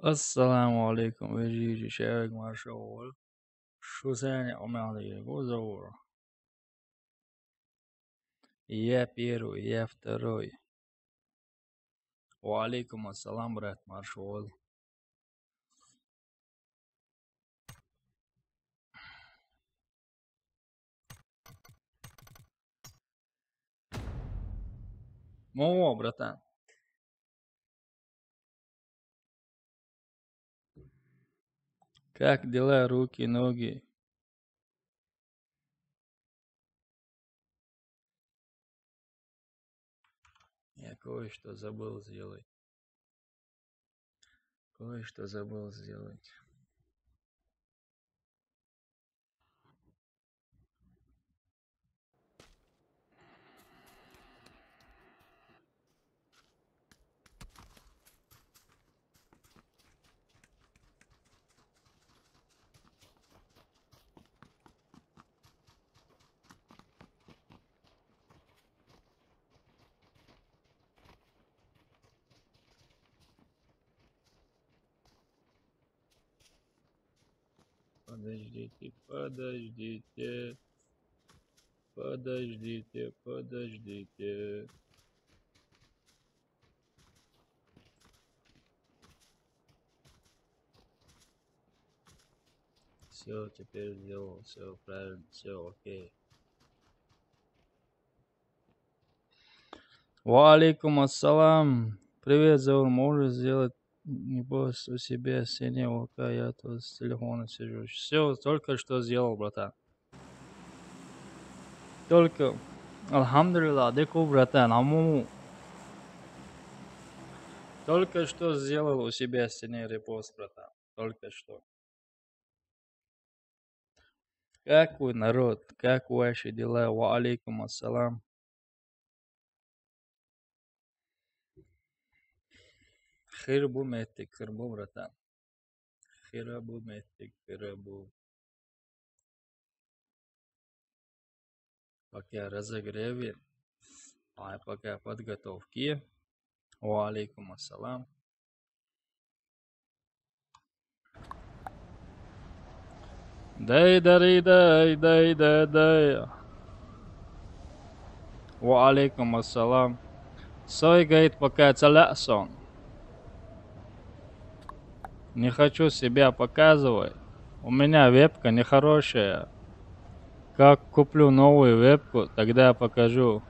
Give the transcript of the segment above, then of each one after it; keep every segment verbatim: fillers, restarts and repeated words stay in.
Ассаламу алейкум, вежири, шерик маршавал. Шусани умяли гузавур. Я первый, я второй. Ва алейкум ассалам, брат, маршавал. Во, братан. Как дела, руки, ноги? Я кое-что забыл сделать. Кое-что забыл сделать. Подождите, подождите. Подождите, подождите. Все, теперь сделал, все правильно, все окей. Ва алейкум ассалам. Привет, Заур. Можешь сделать репост у себя синего, пока я тут с телефона сижу? Все, только что сделал, братан. Только, альхамдулиллах, деку, братан, аму. Только что сделал у себя синий репост, братан. Только что. Как вы, народ? Как ваши дела? Ва алейкум ассалам. Хир бу, меттик, хир бу, братан. Хира бу, меттик, хира бу. Пока разогреве. Ай, пока подготовки. Ва алейкум ассалам. Дай, дари, дай, дай, дай, дай. Ва алейкум ассалам. Сой, говорит, пока цалясон. Не хочу себя показывать. У меня вебка нехорошая. Как куплю новую вебку, тогда покажу.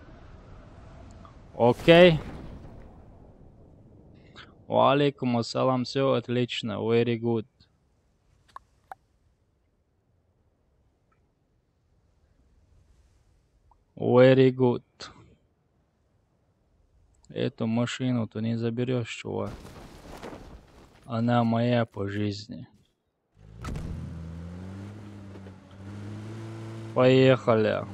Окей. Ва алейкум ассалам, все отлично, very good. Very good. Эту машину ты не заберешь, чувак. Она моя по жизни. Поехали.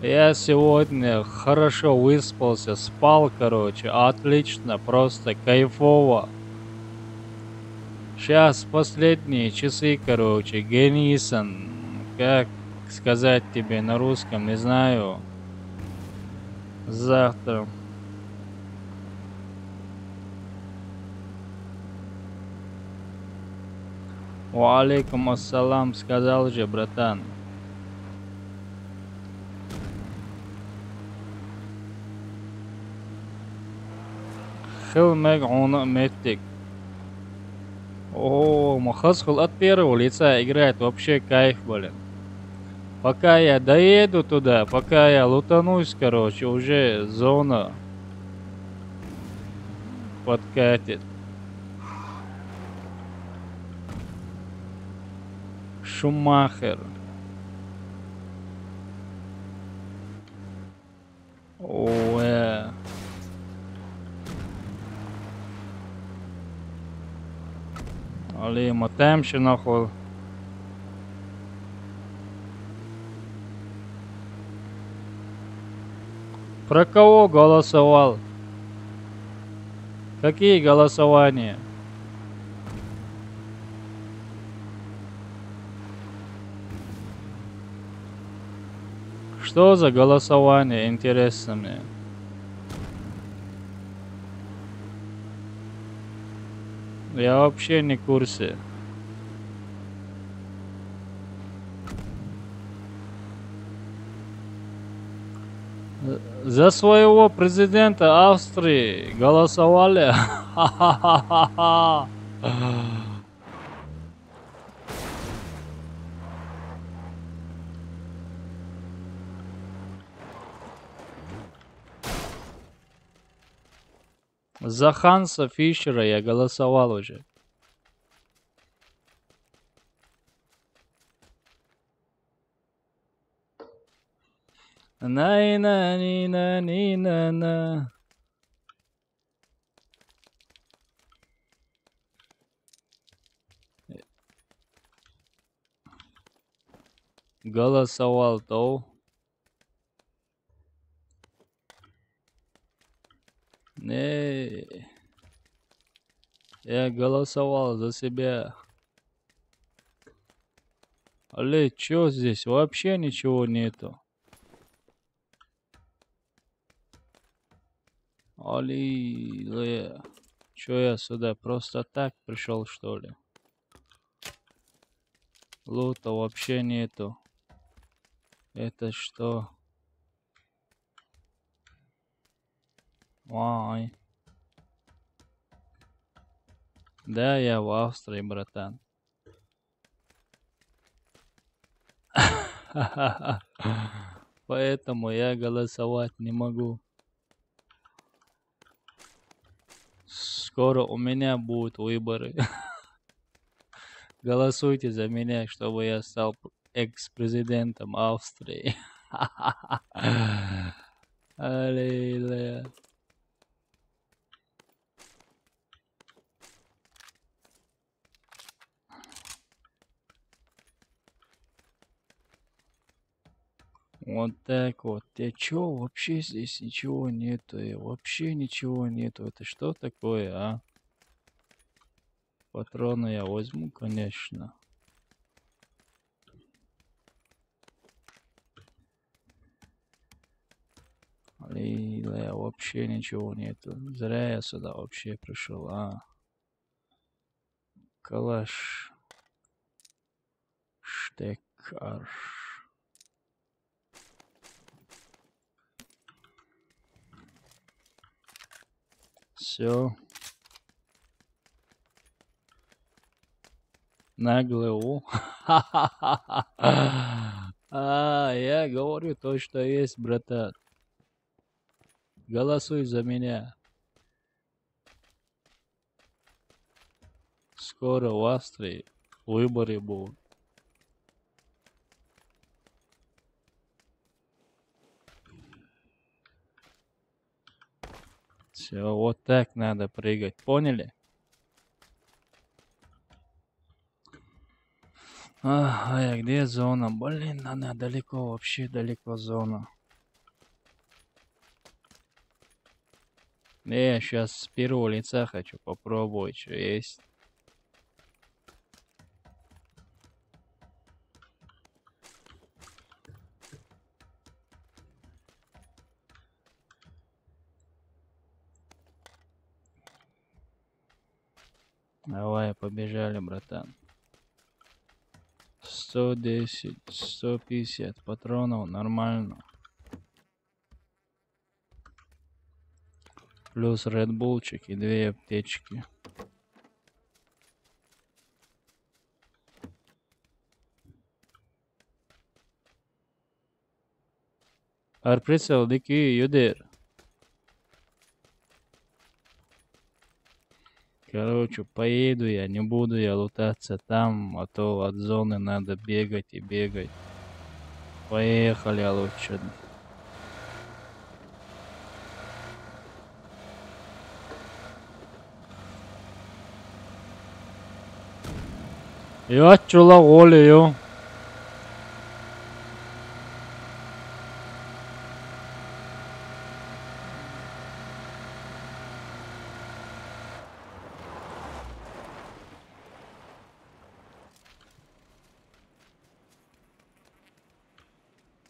Я сегодня хорошо выспался, спал, короче, отлично, просто кайфово. Сейчас последние часы, короче, генисан, как сказать тебе на русском, не знаю. Завтра. Ва алейкум ассалам, сказал же, братан. Хил мег уна меттик. О, махас хил от первого лица играет, вообще кайф, блин. Пока я доеду туда, пока я лутанусь, короче, уже зона подкатит. Шумахер. Ой. Али, ма там ще нахуй. Про кого голосовал? Какие голосования? Что за голосование, интересно мне? Я вообще не в курсе. За своего президента Австрии голосовали. За Ханса Фишера я голосовал уже. На и на ни на ни на на. Голосовал то. Не. Я голосовал за себя. Але чё здесь? Вообще ничего нету. Али, чё я сюда просто так пришёл, что ли? Лута вообще нету. Это что? Вай. Да, я в Австрии, братан. Поэтому я голосовать не могу. Скоро у меня будут выборы. Голосуйте за меня, чтобы я стал п-, экс-президентом Австрии. Аллилуйя. Вот так вот. Ты чё, вообще здесь ничего нету, и вообще ничего нету. Это что такое, а? Патроны я возьму, конечно. Аллилуйя, вообще ничего нету. Зря я сюда вообще пришёл, а. Калаш. Штекар. Всё. На голову. А, я говорю то, что есть, братан. Голосуй за меня. Скоро в Австрии выборы будут. Всё, вот так надо прыгать, поняли? А, а я где зона? Блин, она далеко, вообще далеко зона. Не, я щас с первого лица хочу попробовать, что есть. Давай, побежали, братан. Сто десять, сто пятьдесят патронов, нормально. Плюс редбулчик и две аптечки. Арприцел, дикий, юдер. Короче, поеду я, не буду я лутаться там, а то от зоны надо бегать и бегать. Поехали, а лучше. Я чула волею.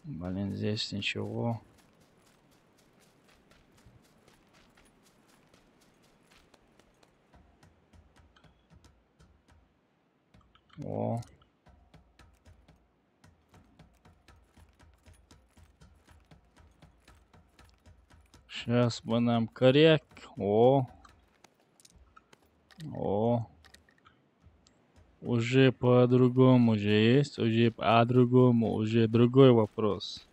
Блин, здесь ничего. О. Сейчас бы нам коряк. О. О. Уже по-другому же есть. Уже по-другому. Уже другой вопрос.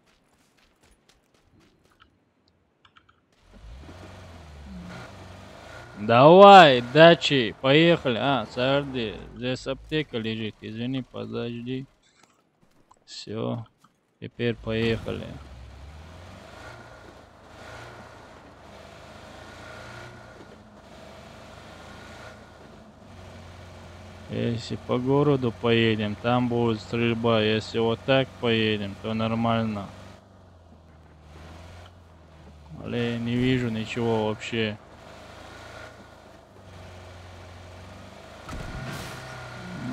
Давай, дачи, поехали. А, сорди, здесь аптека лежит. Извини, подожди. Все, теперь поехали. Если по городу поедем, там будет стрельба. Если вот так поедем, то нормально. Але не вижу ничего вообще.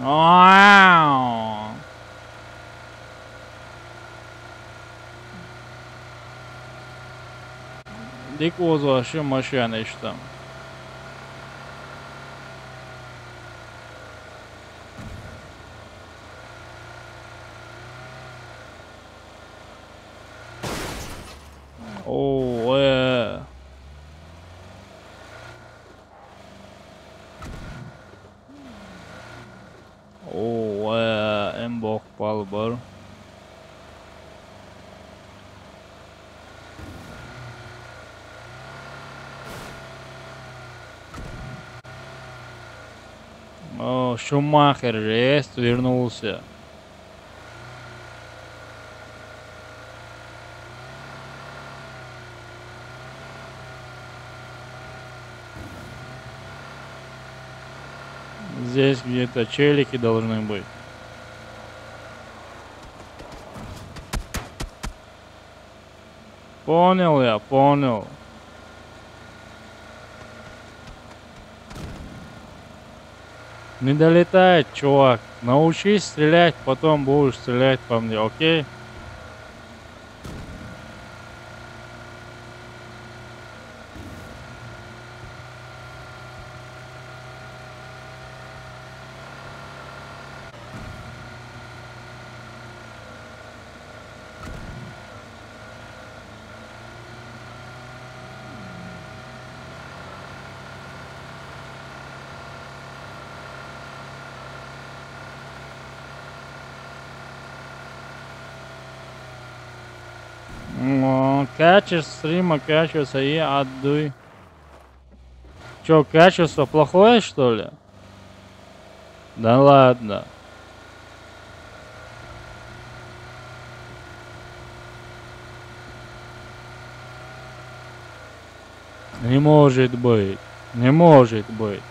Вау! Dik uzlaşım maşanı işte. Oo, ee. Oo, ee, en bok palbar. О, Шумахер жесть, вернулся. Здесь где-то челики должны быть. Понял я, понял. Не долетает, чувак. Научись стрелять, потом будешь стрелять по мне, окей? М, качество стрима, качество и отдуй. Чё, качество плохое, что ли? Да ладно. Не может быть. Не может быть.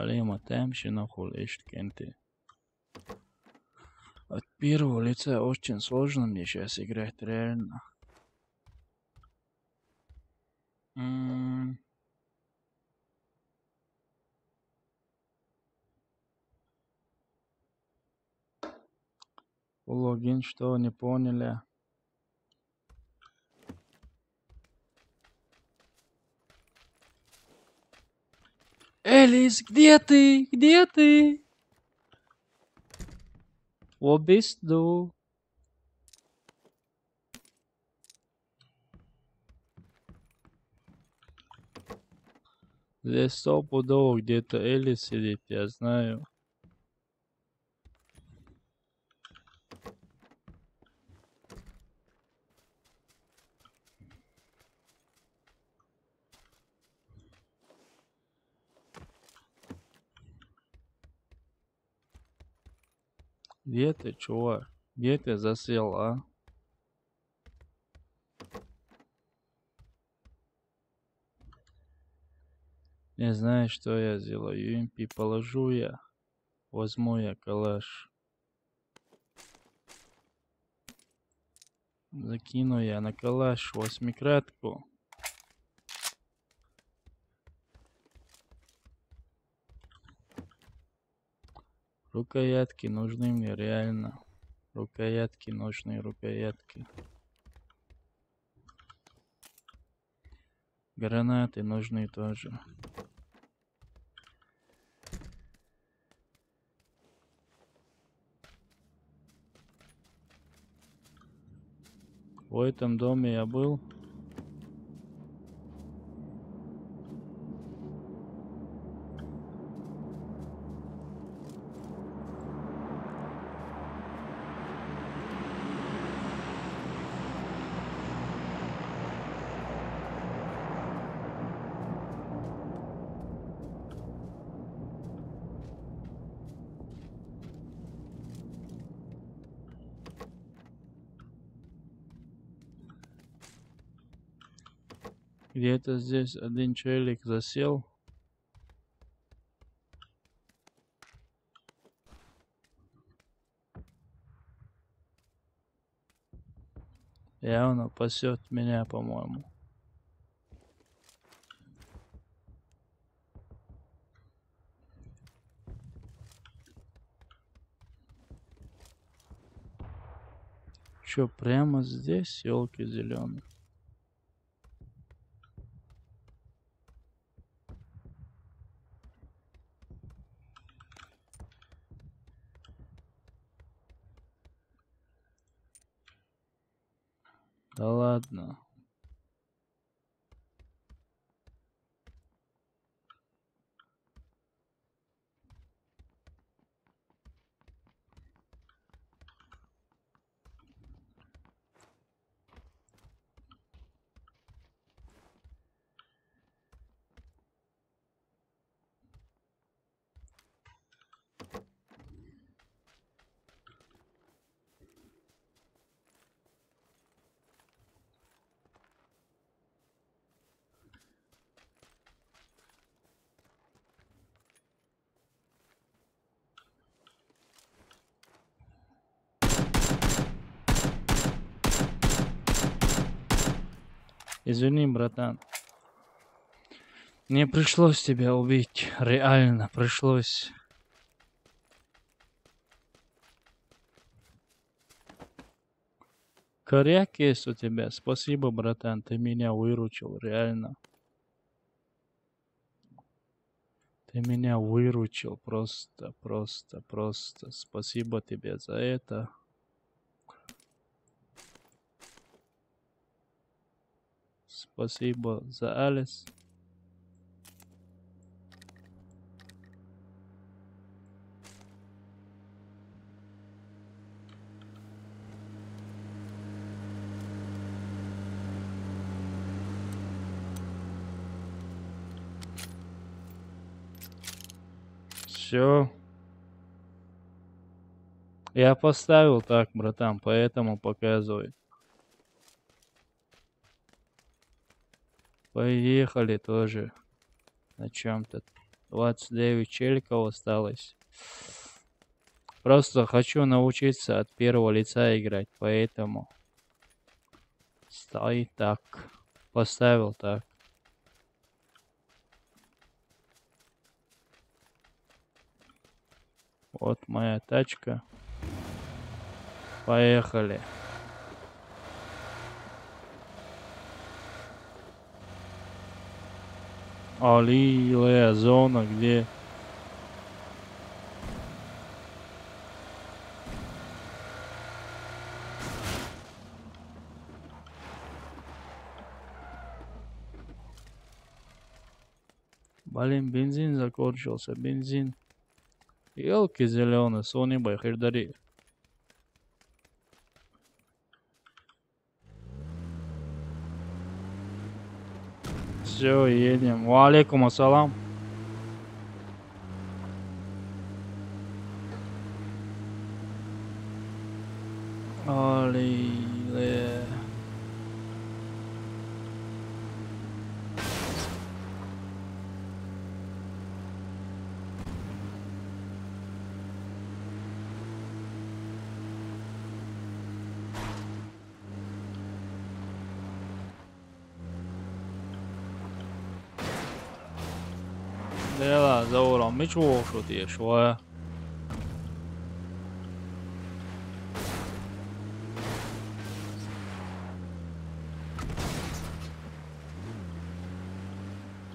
Алима, там ещё нахуй, ишь, кенты. От первого лица очень сложно мне сейчас играть, реально. М. Логин, что не поняли? Элис, где ты? Где ты? Wo bist du? Здесь стопудово где-то Элис сидит, я знаю. Где ты, чувак? Где ты засел, а? Не знаю, что я сделаю. Ю Эм Пи положу я. Возьму я калаш. Закину я на калаш восьмикратку. Рукоятки нужны мне реально. Рукоятки нужны, рукоятки. Гранаты нужны тоже. В этом доме я был. Где-то здесь один челик засел. Явно пасёт меня, по-моему. Чё, прямо здесь, ёлки зеленые? Да ладно. Извини, братан. Мне пришлось тебя убить. Реально пришлось. Коряк есть у тебя. Спасибо, братан. Ты меня выручил, реально. Ты меня выручил просто, просто, просто. Спасибо тебе за это. Спасибо за Алис. Все. Я поставил так, братан, поэтому показывает. Поехали тоже. На чем-то. Двадцать девять челиков осталось. Просто хочу научиться от первого лица играть, поэтому стоит так. Поставил так. Вот моя тачка. Поехали. Аллилуйя, зона где? Блин, бензин закончился, бензин. Ёлки зеленые, Сони Байхердари. Все, едем. Ва алейкум ассалам. Аллилуйя. Dēlā, Zaurā, miču vokšu tieši, vai?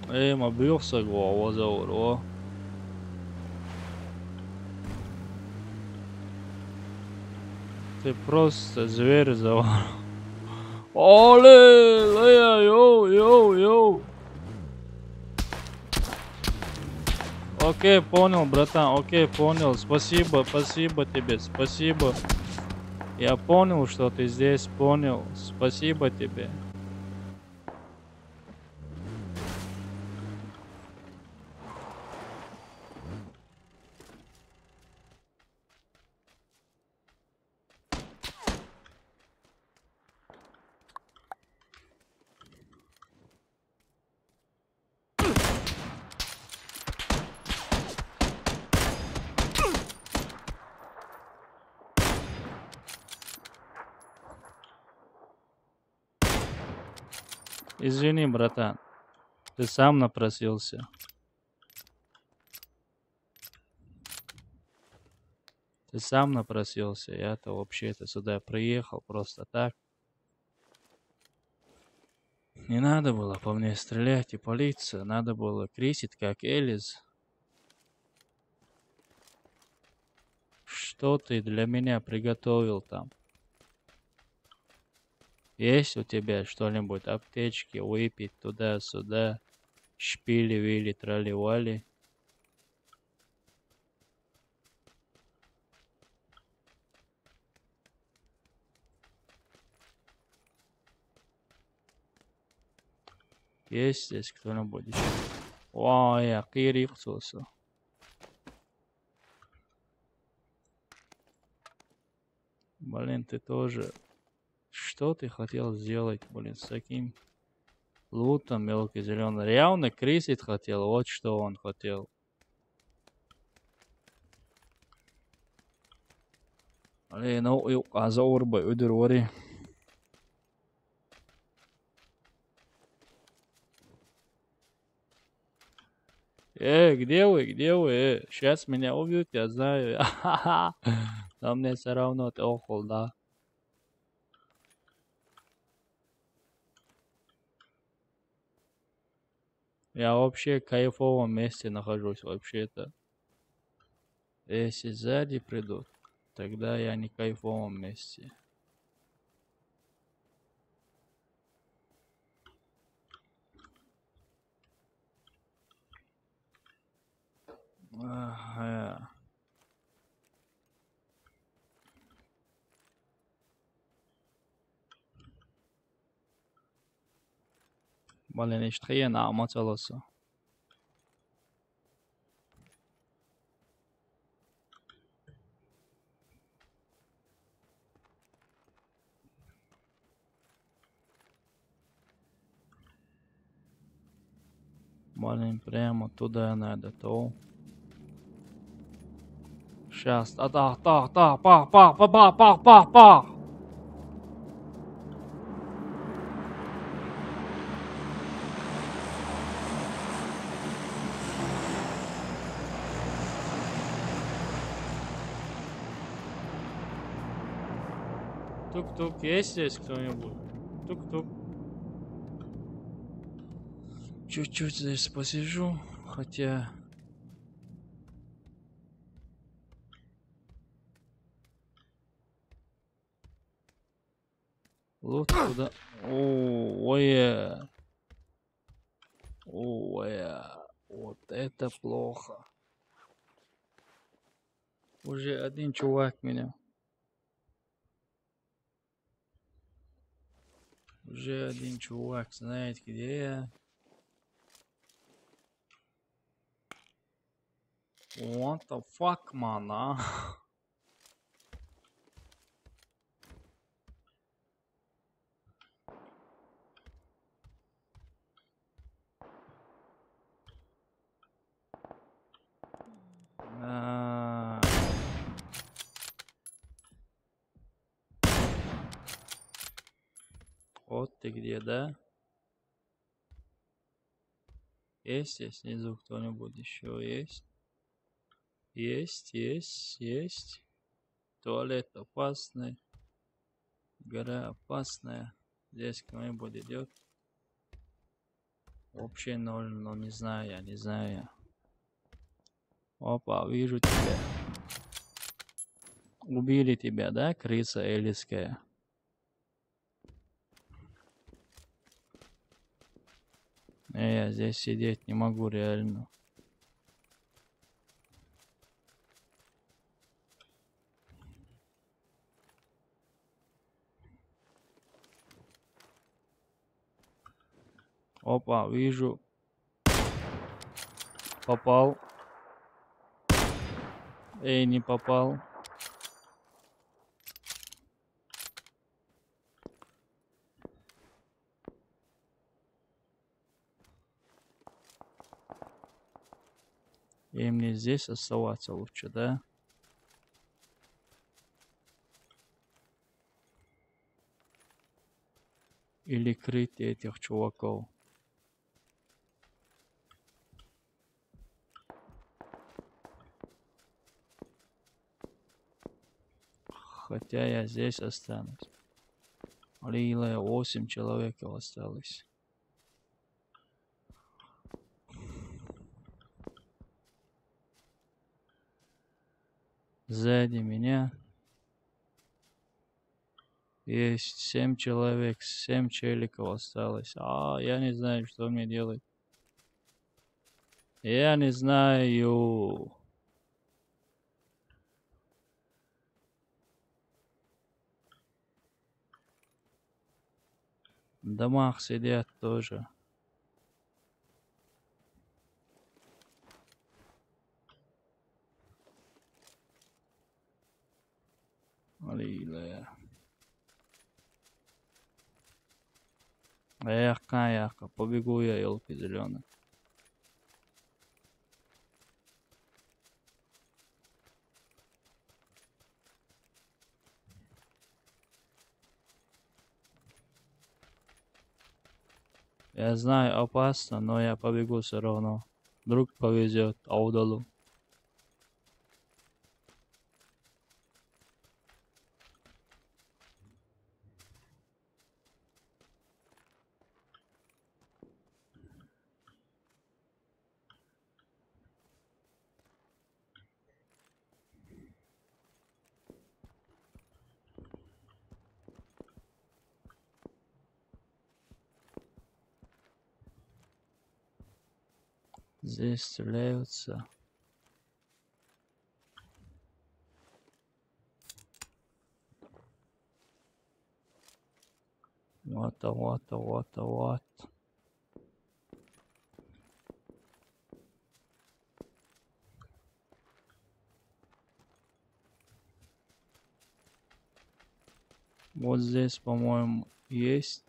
Эй, ма бюхса го, Заурā. Ты просто зверь, Заурā. Оле, лея, йоу, йоу, йоу. Окей, понял, братан, окей, понял. Спасибо, спасибо тебе, спасибо. Я понял, что ты здесь, понял. Спасибо тебе. Извини, братан. Ты сам напросился. Ты сам напросился. Я-то вообще-то сюда приехал просто так. Не надо было по мне стрелять и палиться. Надо было крисить, как Элис. Что ты для меня приготовил там? Есть у тебя что-нибудь? Аптечки, выпить туда-сюда. Шпили-вили, трали-вали. Есть здесь кто-нибудь ещё? Вай, я кири кусоса. Блин, ты тоже. Что ты хотел сделать, блин, с таким лутом мелкий зеленый? Реально крисить хотел, вот что он хотел. Блин, ну, и а за урбой удер вари. Э, где вы, где вы? Э, сейчас меня убьют, я знаю. Но мне все равно это около, да. Я вообще в кайфовом месте нахожусь, вообще-то. Если сзади придут, тогда я не в кайфовом месте. Ага. Блин, ишт хиен ама цаласа. Блин, прямо туда надо, то. Сейчас. А, так, так, так, пах, пах, пах, пах, пах, пах, пах. Тук-тук, есть здесь кто-нибудь? Тук-тук. Чуть-чуть здесь посижу, хотя лут куда? О, ой. Ой, вот это плохо. Уже один чувак меня. Уже один чувак знает, где я. What the fuck, man, а? А. Вот ты где, да? Есть, есть, внизу кто-нибудь еще есть. Есть, есть, есть. Туалет опасный. Гора опасная. Здесь кто-нибудь идет. Вообще ноль, но не знаю я, не знаю я. Опа, вижу тебя. Убили тебя, да, крыса эльфийская? Э, я здесь сидеть не могу, реально. Опа, вижу. Попал. Эй, не попал. И мне здесь оставаться лучше, да? Или крыть этих чуваков. Хотя я здесь останусь. Аллилуйя, восемь человек осталось. Сзади меня есть семь человек, семь челиков осталось. А, я не знаю, что мне делать. Я не знаю. В домах сидят тоже. Аллилуйя. Эх, каяка, побегу я, елки зеленые. Я знаю, опасно, но я побегу все равно. Вдруг повезет, а удалу. Здесь стреляются. Вот, вот, вот, вот. Вот здесь, по-моему, есть.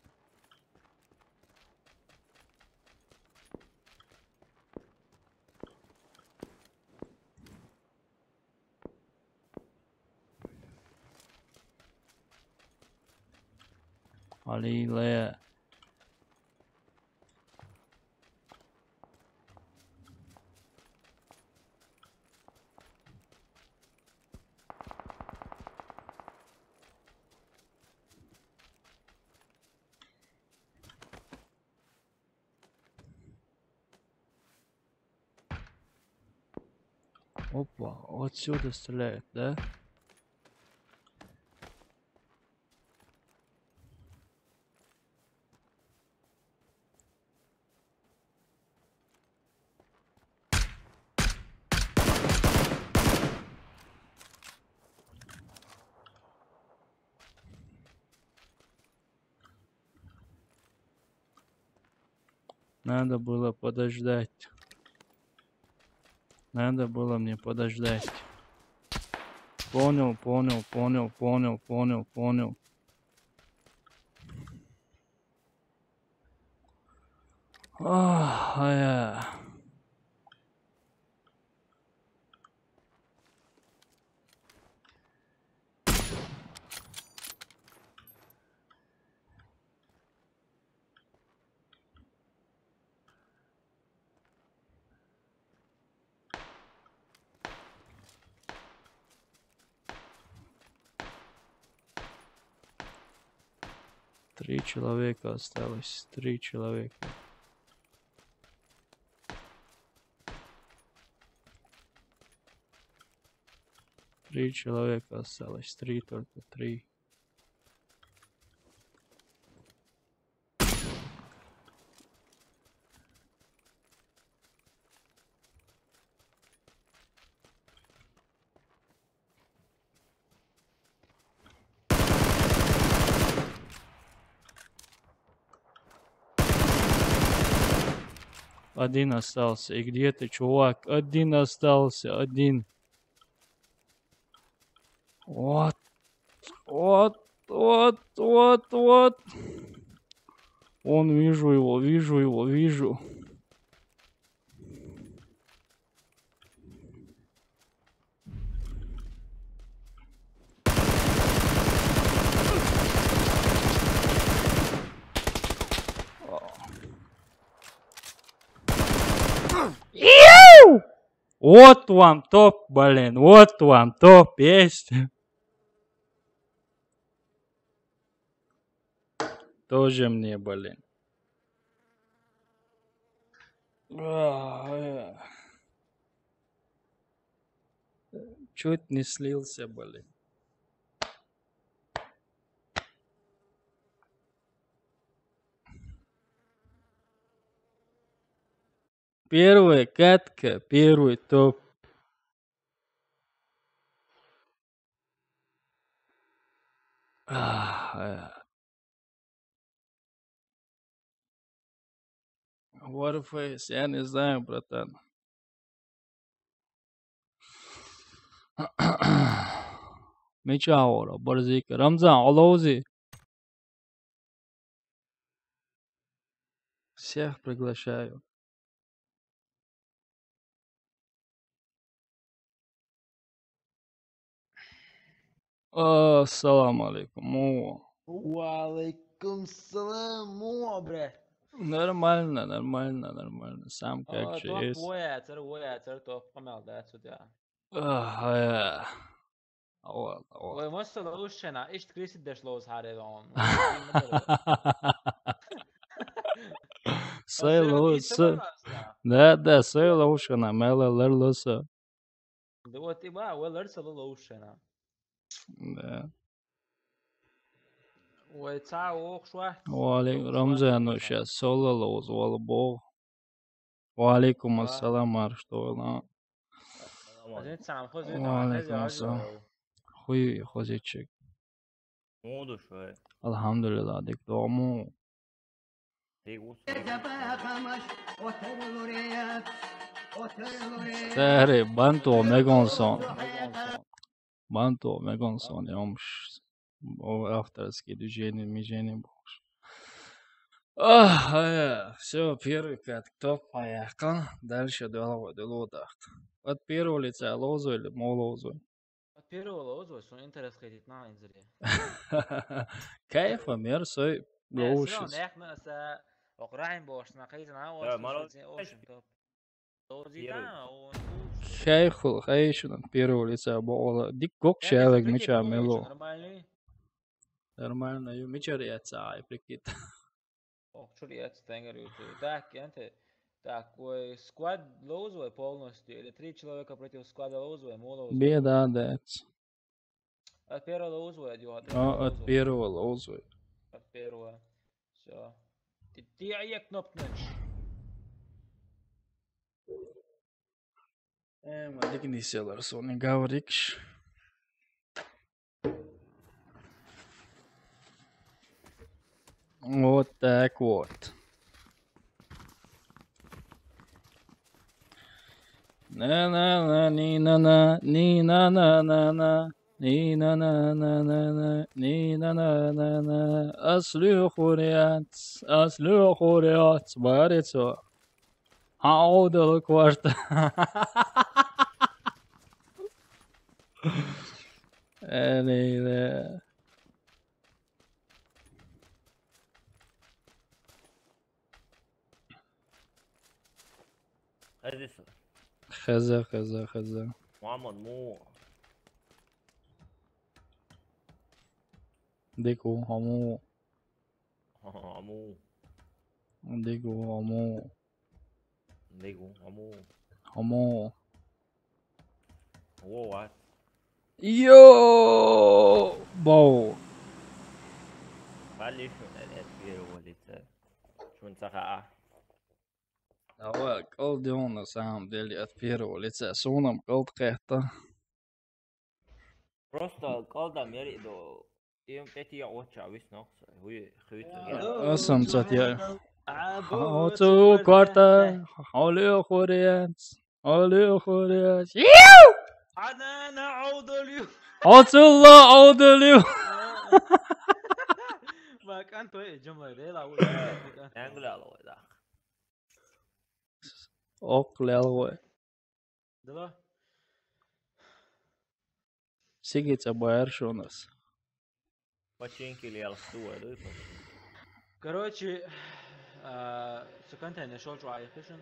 Аллилуйя. Опа, отсюда стреляют, да? Надо было подождать. Надо было мне подождать. Понял, понял, понял, понял, понял, понял. Ах, а я. Три человека осталось. Три человека. Три человека осталось. Три, только три. Один остался. И где ты, чувак? Один остался, один. Вот. Вот, вот, вот, вот. Вон, вижу его, вижу его, вижу. Иу! Вот вам топ, блин, вот вам топ есть. Тоже мне, блин. Ах, э. Чуть не слился, блин. Первая катка, первый топ. Ах, э. Warface, я не знаю, братан. Мича вара, барзика. Рамзан, алаузи. Всех приглашаю. Ассаламу алейкум. О. Ва алейкум салам, о, бре. Нормально, нормально, нормально. Сам как же есть. Воя, цар, воя, цар, топ, камел, да, судя. Ах, э. Авал, авал. Вай, масса лоушена, ишт крисит деш лоус харе вон. Сай лоус. Да, да, сай лоушена, мела лер лоса. Да вот и ба, вай лер сала лоушена. Да. Вай, ца ох шва. Вали, Рамзану сейчас соло лоус, вала бог. Ва алейкум ассалам, марш тувала. Ва алейкум ассалам. Хуй, хозичек. Муду швай. Алхамдулилла, дик дому. Старый, банту мегонсон. Банту мегонсон, ёмш. О, авторский движение, движение больше. Ах, э, всё, первый кат, топ поехал. Дальше долго, долго так. От первого лица лозу или молозу? От первого лозу, что интерес хотит на инзере. Кайфа, мер сой. Не, всё, лоушис. Нехна са, окрайм бош, на кайза на, да, очень топ. Хай хул, хай шунан первого лица бола. Дик гок шалаг мича мело. Нормально? Нормально, ю мича реакция, ай, прикид. Ох, чур реакция, тенгер ю. Так, энте. Так, ой, сквад лоузуй полностью, или три человека против сквада лоузуй, мо лоузуй? Беда, да. От первого лоузуй, от, от первого лоузуй. От первого. Всё. Ти, ти ая кнопканач. Э, ма дигни селар сони гаврикш. Вот так вот. На-на-на, ни-на-на, ни-на-на-на-на. Ни-на-на-на-на-на, ни-на-на-на-на. Аслу хурят, аслу хурят, барицо. Аудал кварта. Эли, да. Хеза, хеза, хеза. Мамон, му. Деку, хаму. Amu. Digu, amu. Digu, amu. Amu. What? Yo! Bow. Bali şu ne et bir olite. Şun saka. Dawa, kal diona sam deli at piero lice sunam kal kehta. Просто когда мери до им эти я оча вис нокса. Хуй хуй. Asam sat ya. Aa, Otu kuarta. Olio hurians. Olio hurians. Ana na audolio. Otulla odolio. Bak anto e jumla de la. Angla lo da. Ok lelwe. Dela. Sigit sa baer shunas. Починки лел стуа, да? Короче, а, сукантен не шочу айхишин.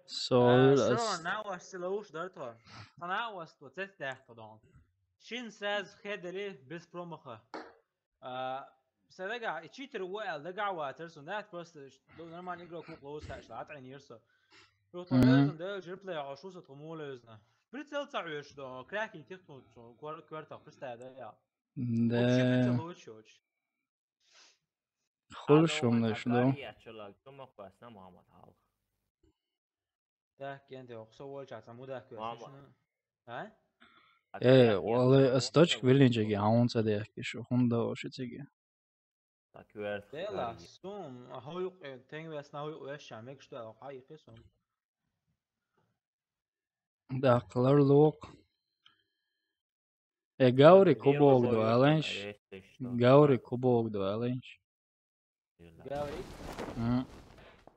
Sol Сро as. Навас силауш дартва. Навас то цестехта дон. Шин саз хедели без промаха. А, Садага, и читер уэл дага ватер сун, да, просто нормальный игрок клоус хаш ла, ат айнирсо. Рухто Мгм. Лезун да жирплей а шуса тумулезна. Прицел цаеш до, кряки тихту квартах, представь, да, я. Вообще Да. Прицел очень. Хул шумныш, да. Я чолак, чома квасна мама тал. Так, кенде оксо волча, самуда Мама. квесна. А? Э, валы с точки вилинчеги аунца дехки шу хунда ошицеги. Так верт. Дела, сум, а хуюк, э, тенгвес на хуюк вешча, мек что, а хай хисум. Да, клар лук. Э, Гаури кубок дуаленш. Гаури кубок дуаленш. Говори. М.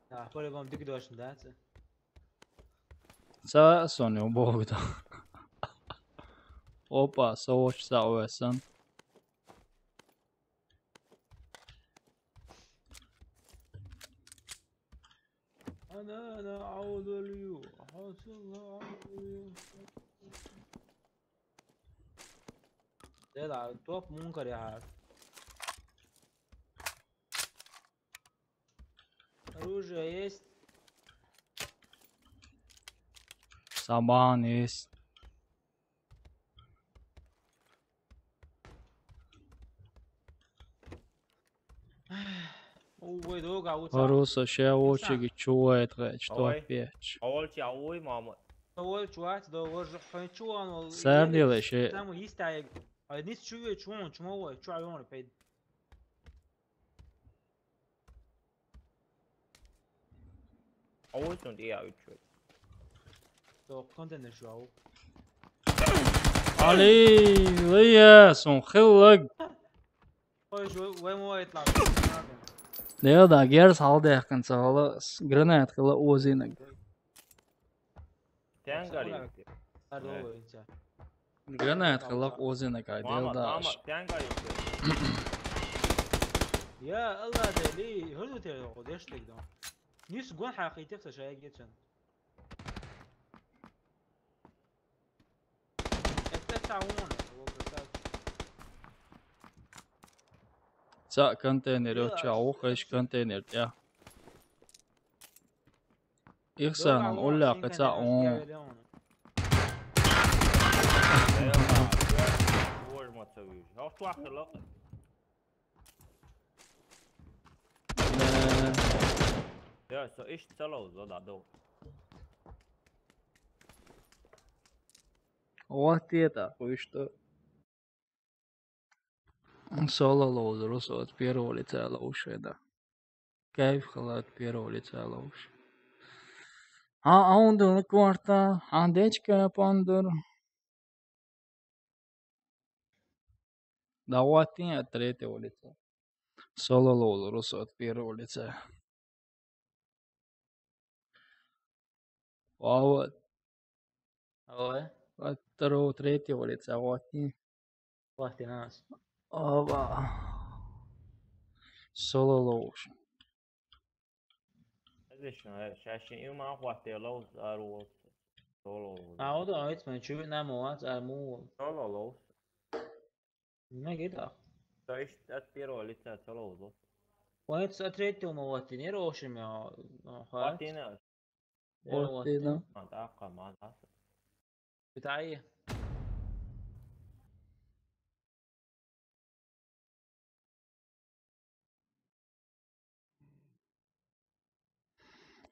Да, по-любому дик дошн, да, це. Са сони убок да. Опа, соч са уэсан. Ана, ана, аудолю, аудолю. Дела, топ мункар я. Оружие есть. Сабан есть. Увой, долго, а вот сам. Паруса ше очеги чует, что Ой. Опять. Олча уй мама. Увой, чувак, да, вот же, хай чуван, ол, Сэр или делай, ше- Там есть, а, а, не чует, чуван, чумовой, чуван, пейд. Олчун я учу. То контейнер шуау. Али, лия, сон хиллаг. Ой, же, вай мой это. Да, да, герс халдехкан сала гранат хила озинаг. Тянгали. Ардовый, это. Гранат хила озинаг, ай, Мама, да. мама, тянгали. Я, Аллах, да, ли, хурду те, о, деш тек дон. Нис гон хакитих са шая гечен. Это сауна, вот это. Ца контейнер, ча, ох, эш контейнер, я. Ихсан, улля, каца, он. Боже мой, це вижу. Ох, туахло. Да. Я, со иш цело зода до. Вот это, хуй что. Соло лоуз, русо от первого лица лоуше, да. Кайф хала от первого лица лоуш. А, а он дон кварта, а дечка пандур. Да вот не от третьего лица. Соло лоуз, русо от первого лица. А вот. Ой. От второго, третьего лица, вот не. Платинас. Ова. Соло лоуш. Отлично, сейчас им охватило здорово. Соло. А, вот, а, это мы чуть нам у вас, а, му. Соло лоуш. Не гида. То есть от первого лица целого лоуш. Вай, цо третьего ма ваттинера, в общем, я, ну, хат. Ваттина. Я Ваттина. Ваттина. А, да, ка, ма, да. Питай.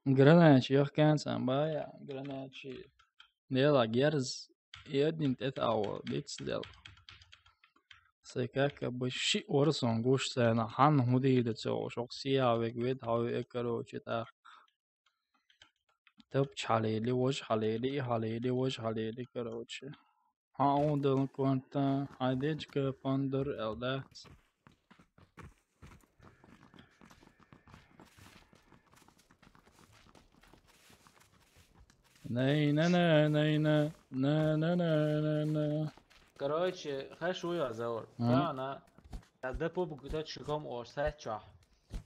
Гранатчи йохканцан бая, гранатчи. Дела герз, и одним тет ава, бицдел. Се как бы ши орсон гуш сена, хан худи да цо, шок сия век вед, хау, э, короче, так. Тап чалели, вож халели, и халели, вож халели, короче. Хау дал кванта, хайдечка пандор элдац. Най, на, на, най, на, на, на, на, на, на. Короче, хай шуя заур. Мгм. Та на, та да пуб точка ком о сача.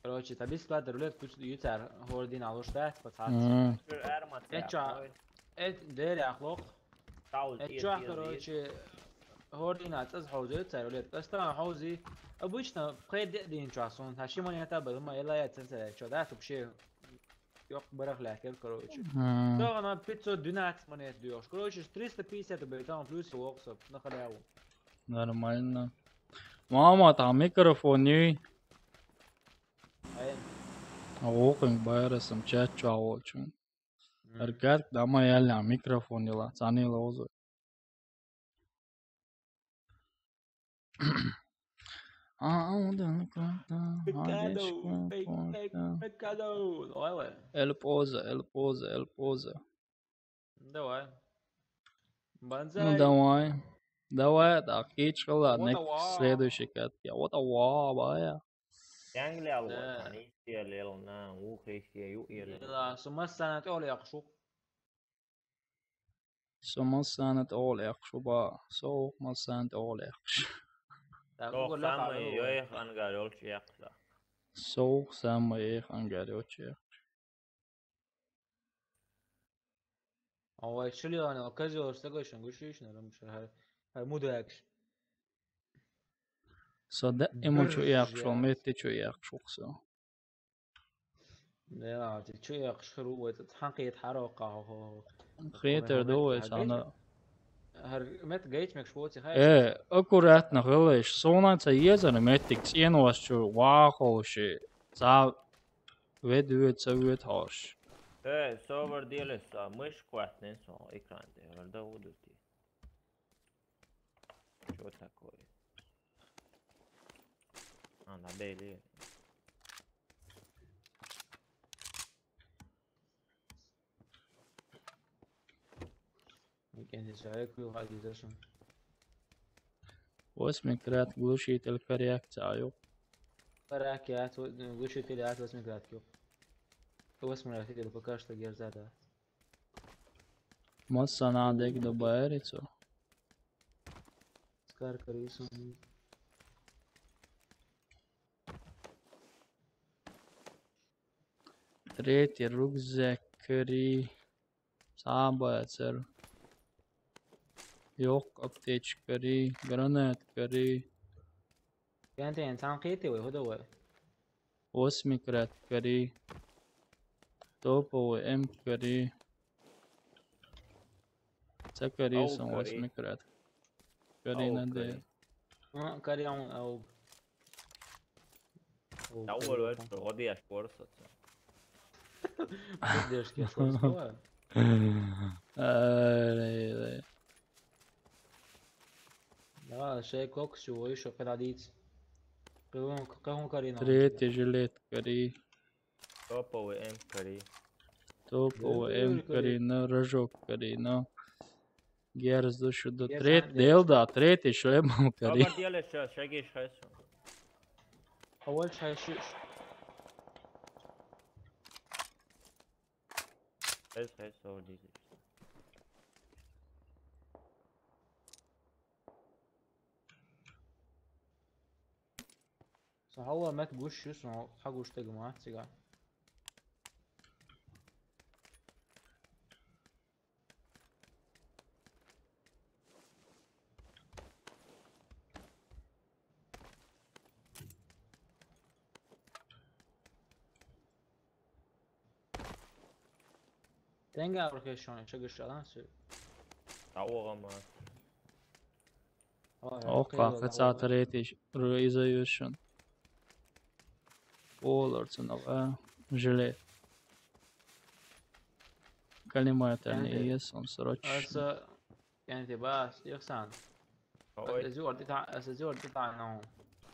Короче, та бисклад рулет пуч ютар хордин алуштат, пацан. Мгм. Эча, эт деряхлок. Эча, короче, хордин ацаз хаузе цар рулет. Кастан хаузи. Обычно пхед дин часон. Та шиман ята бадма эла я цен цар чо. Да, вообще. Йок, барах лякер, короче. Мгм. Да, она пятьсот двенадцать монет даёшь. Короче, триста пятьдесят бетон плюс локсов на халяву. Нормально. Мама, там микрофон не. Ай. А окын байрасым чат чуа волчун. Мгм. Эркат, дама яля микрофон дела, цани лозу. А, а, он да, ну, круто. Пикадо, пик-, пик-, пикадо. Давай, давай. Эль поза, эль поза, эль поза. Давай. Ну, банзай. Давай. Давай, так, хич хала, Вот next, ава. Следующий кат. Я вот ава, бая. Янгли алу, да. Ани сия лел на, у христия ю ир. Да, сумасана то ли ахшук. Сумасана то ли ахшуба, со масана то ли ахш. Так, Сох угу ла самый халу. Йоих ангарёлч яхса. Сох самый йоих ангарёлч яхш. А у вас чё ли, оказывается, такой шангушиш, наверное, что хай, хай мудакш. Со да, ему чё яхшо, метти чё яхшо, со. Да, ты чё яхшо, этот, ханкет харо, ка, хо, хо. Хетер, да, ой, сана. Хар мет гейч мек шпоци хай. Э, аккуратно, хылыш. Сона ца езер меттик, цен вас чё, вахолши. Ца вед, вед, ца вед хош. Э, совар деле са, мышь кватный со, экран де, да удути. Чё такое? А, на бели. Микенде человек был, а где зашёл? Восьми крат глушитель коррекция, аю. Коррекция, глушитель от восьми крат, ю. Восьми крат, пока что герза, да. Масса надо к добавиться. Скар Карисон. Третий рюкзак кори. Сабацер. Йок аптечка кори. Гранат кори. Кентен танкети вы, худо вы. Восьми крат кори. Топовый М кори. Ца кори сон восьми крат. Кори на де. А, кори он, ау. Да, уволь, уволь, что, вот я ж корсо. Поддержки, что, что? Ай, ай, ай. Да, шей кокс, чего ещё, когда дить? Кого, кого кори на? Третий жилет кори. Топовый М кори. Топовый М кори, но рожок кори, но. Герз душу до трет, дел да, третий шлем кори. Ага, деле сейчас, шаги шайсу. А вот шайшиш. Шайс, шайс, о, дизель. Са хала мет гуш шу, сон ха гуш тег ма цига. Тенга архешон, шагашалан су. Та оғама. Оқа, хацатар етиш, ру иза юшун. Олар цунава, жилет. Коллиматорный Кенде. Есть, он срочно. Аса, кенде бас, ихсан. Ой, Аса зюрди та, аса зюрди та но.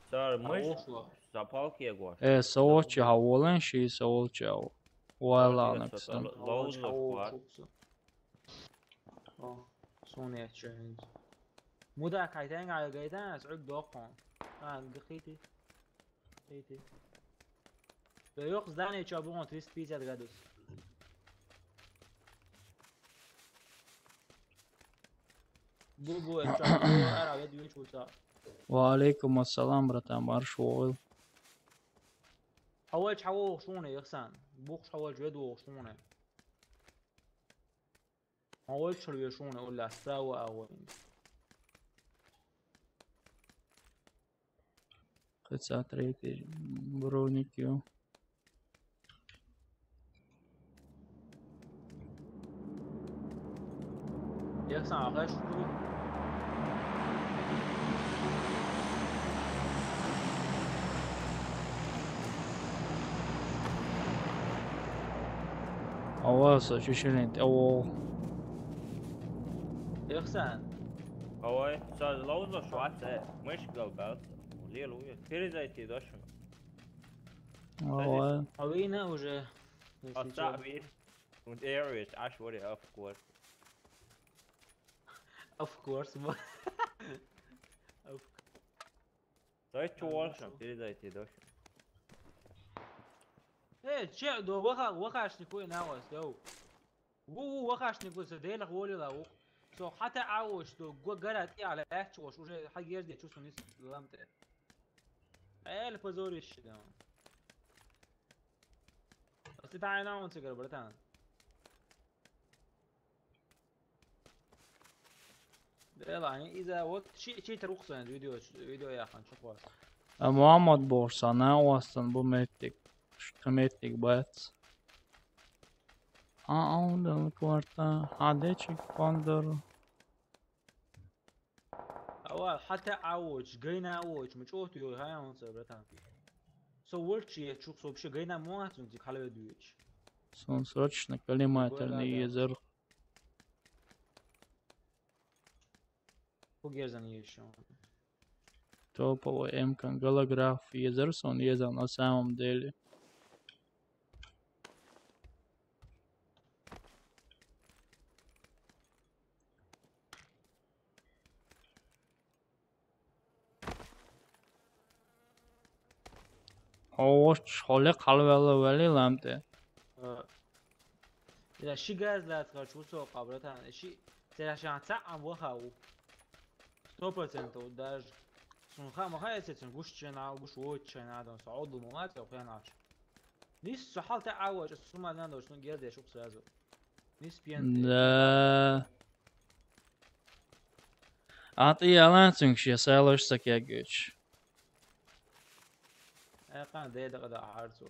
сар мыш, Ошло. запалки я гуаш. Э, соочи хаволен ши, соочи хав. Вайланаксан. Лоузло гуаш. О, сонечен. Муда кайтен гайгайтан, ас уг дохон. А, гхити. Хити. Да ёх, здание чё было триста пятьдесят градус. Бу-бу, это ара ведь вич уса. Ва алейкум ассалам, братан, марш вол. Хавалч хавал шуне, ихсан. Бухш хавалч веду шуне. Хавалч шуне, уля справа, а вот. Хацатар етиш, броник ю. Ихсан, ахаш шу. Ава, со чучелент, ава. Ихсан. Ой, сар лоузло шуац, э, мыш гал балц. Лил уйы. Перезайти дошма. Ава. А вы на уже. Оставь. Und er ist Ash wurde, of course. Of course, бо. Of То есть чего он передайте дальше? Э, че, до ваха, вахашник уй на вас, доу. Ву, ву, вахашник уй, делах волила, ву. Со хата ауш, до го гара ти ала эч уш, уже хагерде чусунис ламте. Эл позорище, да. Ас ти тайна он цигар, братан. Делани, иза вот чи, чи трухсан видео, видео яхан чухвас. А Муаммад Борса, на уастан бу меттик. Шта меттик бац. А, он да кварта. А, дечик пандер. Ава, хата ауч, гайна ауч, мучот ю, хай он ца, братан. Со вольчи, чух со вообще гайна муацун, ти халве дуич. Сон срочно коллиматорный езер. Хугерзан ещё. Топовый эмкан голограф езер, сон езан на самом деле. Ош, холе халвела вели ламте. Э, я ши газ лац, короче, усо, братан. Ши, цера шан ца ам вахау. Сто процентов даже. Сун ха, ма ха, если цен гуш чена, гуш вот чена, дон, со оду мумат, со хянач. Нис со халта ауач, сумма надо, что герде шук сразу. Нис пьян. Да. А ты ялан цунг ши сайлош сакя гуч. Э, кан дэ да да харцу.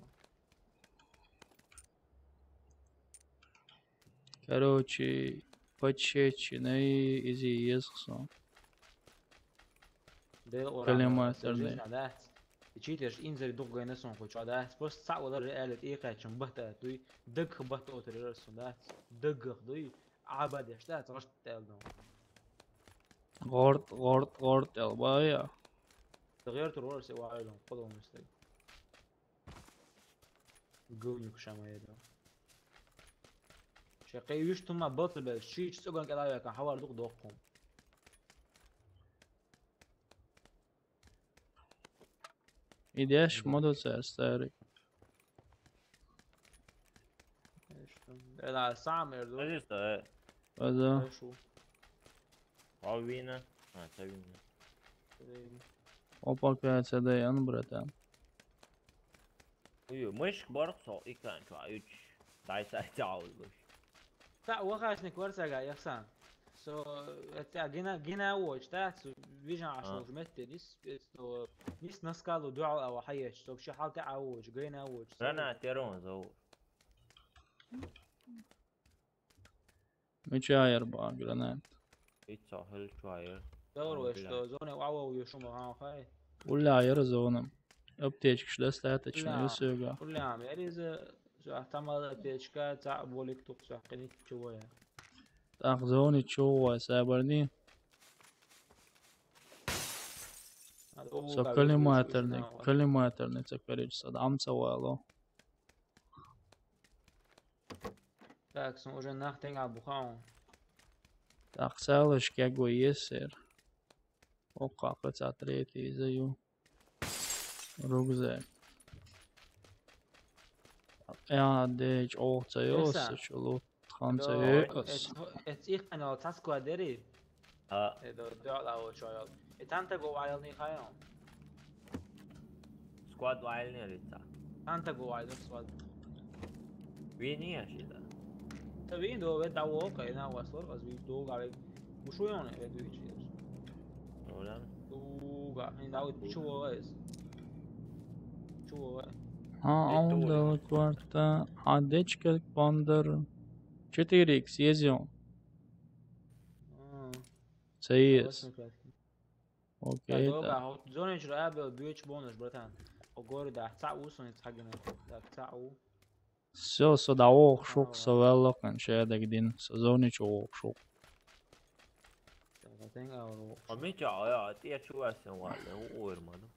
Короче, почечи, на и изи езхсон. Дэл оран. Коллиматорный. Да. Ичитеш инзер дух гайна сон хуй чада. Просто са вала реалит и качым бата, туй дык бата отыр сон, да. Дык дуй. Абадеш, да, цош телдон. Горд, горд, горд, элбая. Дагер тур орсе вайлон, подон мистек. Гылнюк шамаеда. Шакай виш тума балтабел, шич цуган калавя кан хавар дук докком. Идеш модуца старый. Эла самер ду. Здесь-то, Аза. Шу. Алвина. А, это Вина. Опа, пять, да, ян, братан. Ой, мышк барк сол и кан чуа уч. Дай сай тяул буш. Та вахашник варсага яхсан. Со, это гина, гина уоч, да, су вижан А. ашуш метте, нис, это, нис наскалу дуал ава хайеш, со вообще халта ауоч, гина уоч. Рана терон зовут. Мича яр бан гранат? Иццо хӀил чу яр. Даур веш то, зоне вау ю шума хан хай. Улла яр зона. Аптечкаш достаточно ю сога. Улла ам, яри за, за тамал аптечка, ца болик тук са, къини чу вая. Так, зони чу вая, сабарни. Со коллиматорный, коллиматорный ца короче, сад амца вало. Так, сон уже нах тенга бухаун. Так, сайлаш кего есер. Окка, кыца третий иза ю. Рюкзак. Я, деч, ох, ца ёс, чулу. Тхан ца ёс. Эц их канал цаску адери. А. Эдо дёла очоёл. И танта го вайлни хайон. Сквад вайлни рица. Танта го вайлни сквад. Вини ашида. Та вин до ве таво кайна васлор аз ви до гаве. Бушуёне ве дуичи. Оля. Уга, не дауд чуо эс. Чуо. А, он дала кварта. А дечка пандер. Четыре икс езё. Цейс. Окей, да. Зонич рабел бюч бонус, братан. Огори да, ца у сон цагна. Да, ца у. Всё, со да ох шук, со веллокан, шедаг дин, со зонич ох шук. А ми ча, а, ти чу васен вале, у уйрману.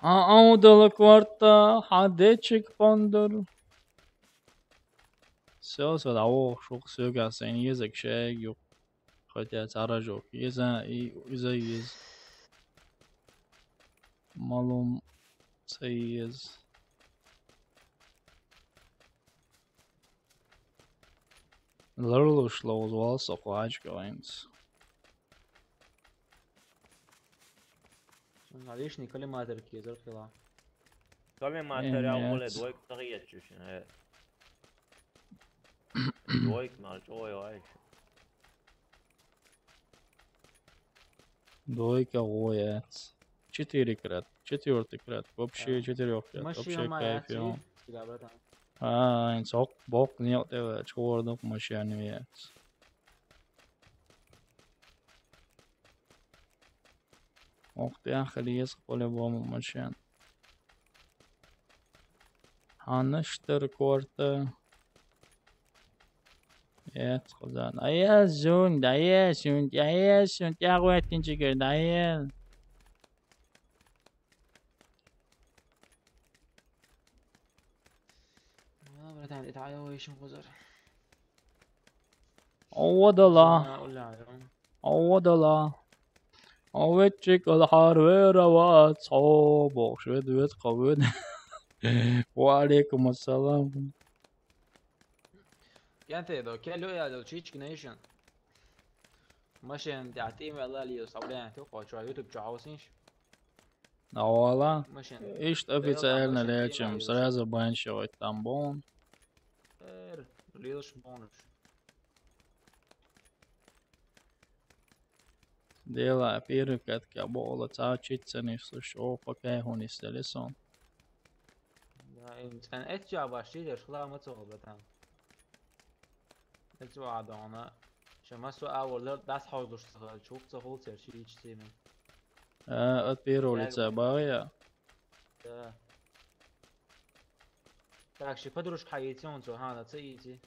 А, а, удала кварта, а, дечик пандер. Всё, со да ох шук, сёга сен езек шег юк. Хотя царажок. Еза и иза ез. Малум ца ез. Ларлуш лоуз вал соклачка вайнс. Наличный коллиматор кезер хила. Коллиматор я уле двойка тагиет чушин, э. Двойка мал чой вайш. Двойка воец. Четыре крат. Четвёртый крат. Вообще четырёх крат. Вообще кайф. А, ин сок бок не отева чордок машине вец. Ох, ты ахалиес по-любому машин. Аныштыр корты. Эт хузан. Ая зун, ая зун, ая зун, ягуэтин чигер, ая. Ана братан, это ая ойшин хузар. Ова дала. Ова дала. Овечик алхар вера ва цо бохш вед вед кавед. Ва алейкум ассалам. Кенте до кело я до чичк нейшн. Машин да тим вела лио савлен ту кочо YouTube чаусинш. Авала. Машин. Ишт официально лечим, сразу баншивать там бон. Эр, лилш бонуш. Дела первый катка бола ца читсани слушо пока хунис телесон. Да, им цен эт ча башти деш хла мацо братан. Эт ча адона. Шамасу авол дас хозуш сахал чук сахол цер чи ич семи. А, от первого лица бая. Да. Так, ши подружка хаитион цо хана ца ити.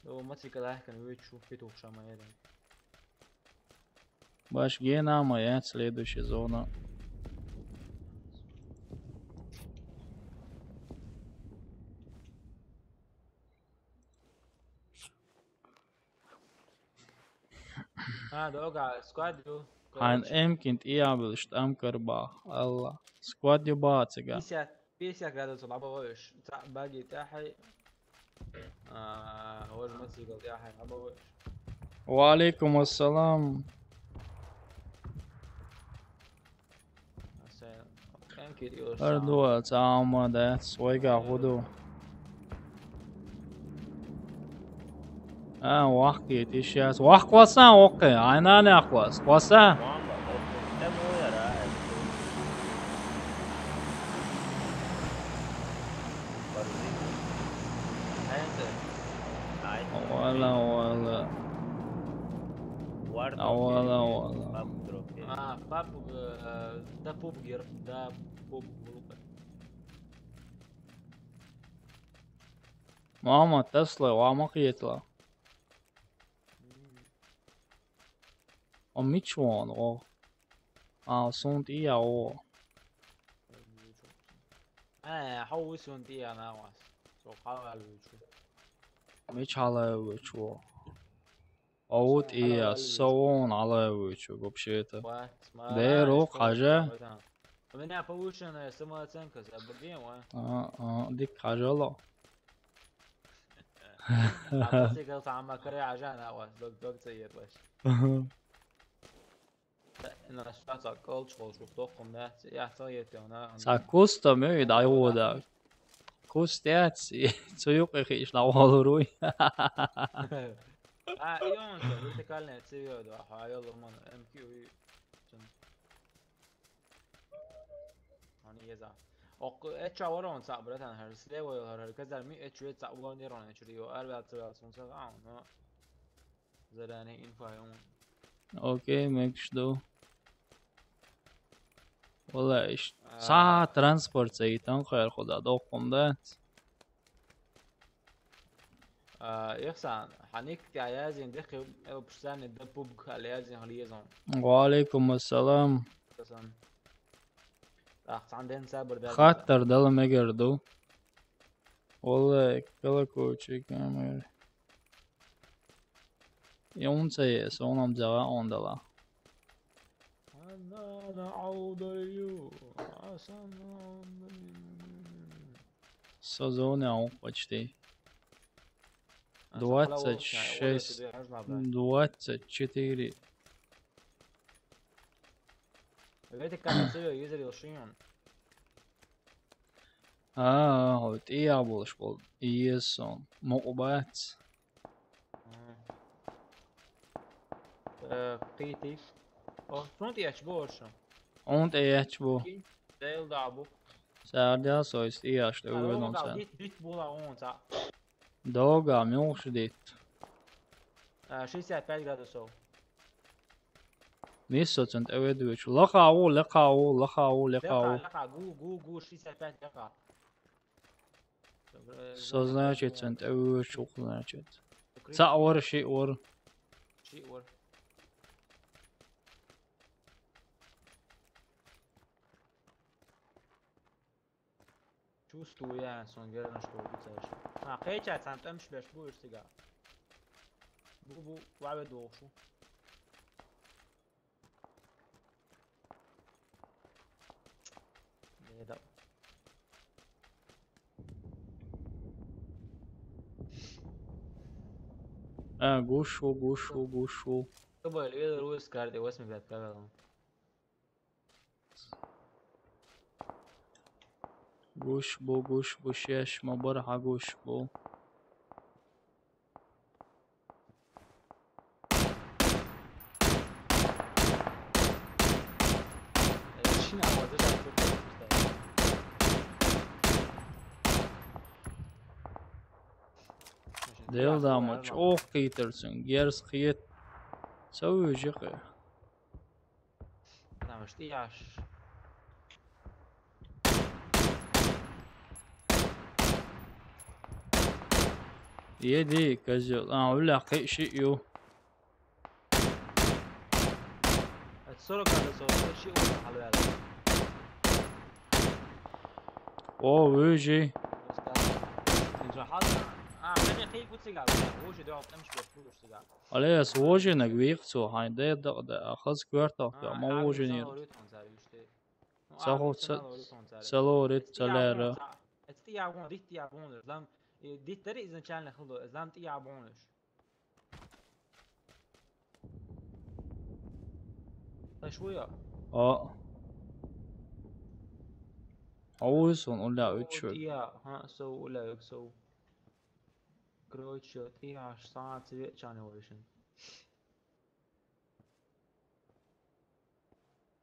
О, маци калахкан вычу петух шама еда. Баш гена моя следующая зона. А, дога, сквадю. Хан эмкин тиабл штам карба. Алла. Сквадю бацига. Пятьдесят, пятьдесят градусов лабовош. Та баги тахай. А, ож мацигал тахай лабовош. Ва алейкум ассалам. Ардуа цаама да свайга худу. А, вахки тишас. Вах класса, окей. Айнане ахлас. Класса. Вала, Ава, ава, ава. Паб дроп, э. А, паб, э, да пуб гер, да пуб глупо. Мама, Тесла, ва ма кхетла. О, мичвон, о. А, сунт и я, о. Э, хау сунт и я на вас. Со хала лучу. Мич хала лучу. Аут и я, савон хала лучу, вообще-то. Ва, сма-, Дэр, о, ва, хажа. У меня повышенная самооценка, забудем, а? А, а, дик хажало. Мотоцикл сама кре ажа на вас, дог, дог цеет ваш. Ага. Ина шаца колч, колч, тохум, да? Я цел ете, она, она. Са куста мю и дай вода. Кустец, и цуюк и хиш на волруй. А, и он же вертикальная цевьё, да, а я ломан, М Q и цен. Они еза. Ок, эча ворон са, братан, хар слева, хар, хар, казар ми, эч вет са, вон нерон, эч рио, арвел, цевел, сон са, а, но. Заранее инфа, он. Окей, мэг жду. Валла, иш. А. Са транспорт са итан хайр худа, дохум да. А, ихсан, ханик тя язин дехи, эл пшсани да пубг хал язин хал езон. Ва алейкум ассалам. Касан. Ах, санден сабр да. Хаттар дала мегер ду. Валла, калакучик, мегер. Юнца ес, онам зава ондала. Азана аудаю, асана аудаю. Сезон я он почти. А, двадцать шесть, шоколад, о, я, я знаю, да. Двадцать четыре. Ветик, как отсюда, юзер Илшин. А, вот и я был, школ. И ес он. Мукъубац. Э, китиш. О, сунт яч бу оршу. Онт яч бу. Дел да бу. Сардя сойс и яш да уйдон са. Дит, дит була он са. Дога, мюш дит. Э, шестьдесят пять градусов. Мисо цент эведуч. Лаха у, лаха у, лаха у, лаха у. Лаха, лаха, гу, гу, гу, шестьдесят пять лаха. Со значит, цент эведуч, значит. Ца ор, ши ор. Ши ор. Чувствую, я сон герна, что убийца ещё. А, кайча, цан там шбеш будешь сега. Бу, бу, лаве долшу. Не да. А, гушу, гушу, гушу. Кто бы лидер Луис карты восемь пять правил. Гуш бу, гуш бу, шеш ма бар ха гуш бу. Дел дамач, ох, китерсен, герс хиет. Сау жике. Потому что я ж- Еди, козёл. А, уля, кы-, ши ю. Это сорок градусов, это ши ю, халвял. О, выжи. А, это не кы-, куцигал, уже дёрт, там что-то, что-то. Але, сложи на гвих, цо, хай, да, да, да, а хас квартал, а, ма хай, ужин. Сало рит он за, иште. Ну, сахо, а, ца-, сало рит он за. Сало рит, эсти цалера. Ябон, ца-, эсти ябон, рит ябон, зам, э, дит тари изначально хыло, зам ти ябон. Таш уя. А. А уйсон, уля, учу. Тия, ха, со, уля, со. Короче, тия, аш са, цвет чаны вышен.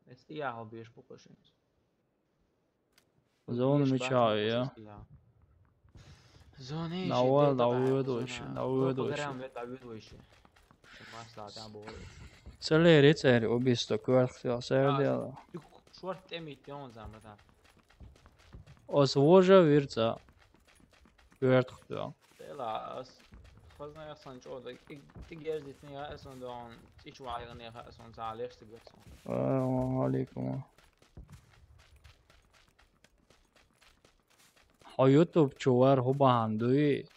Эсти я хал беш букашен. Зона меча, я. Зона. На ва, на выдвоище, на выдвоище. Программа это выдвоище. Масла там было. Ца леррина цӀерий убийство коьртах тоьхна сара А, дела. Шорт тӀе митта йону зама тан. Оцу вожа вирца. Коьртах тоьхна. Дела, ас хазна ясан чӀода, и, и герзитни я асан дон, ич вайгъан я асан ца леш тигерсан. Ва алейкум. Хьо YouTube чу вар хӀу бахьана дуй?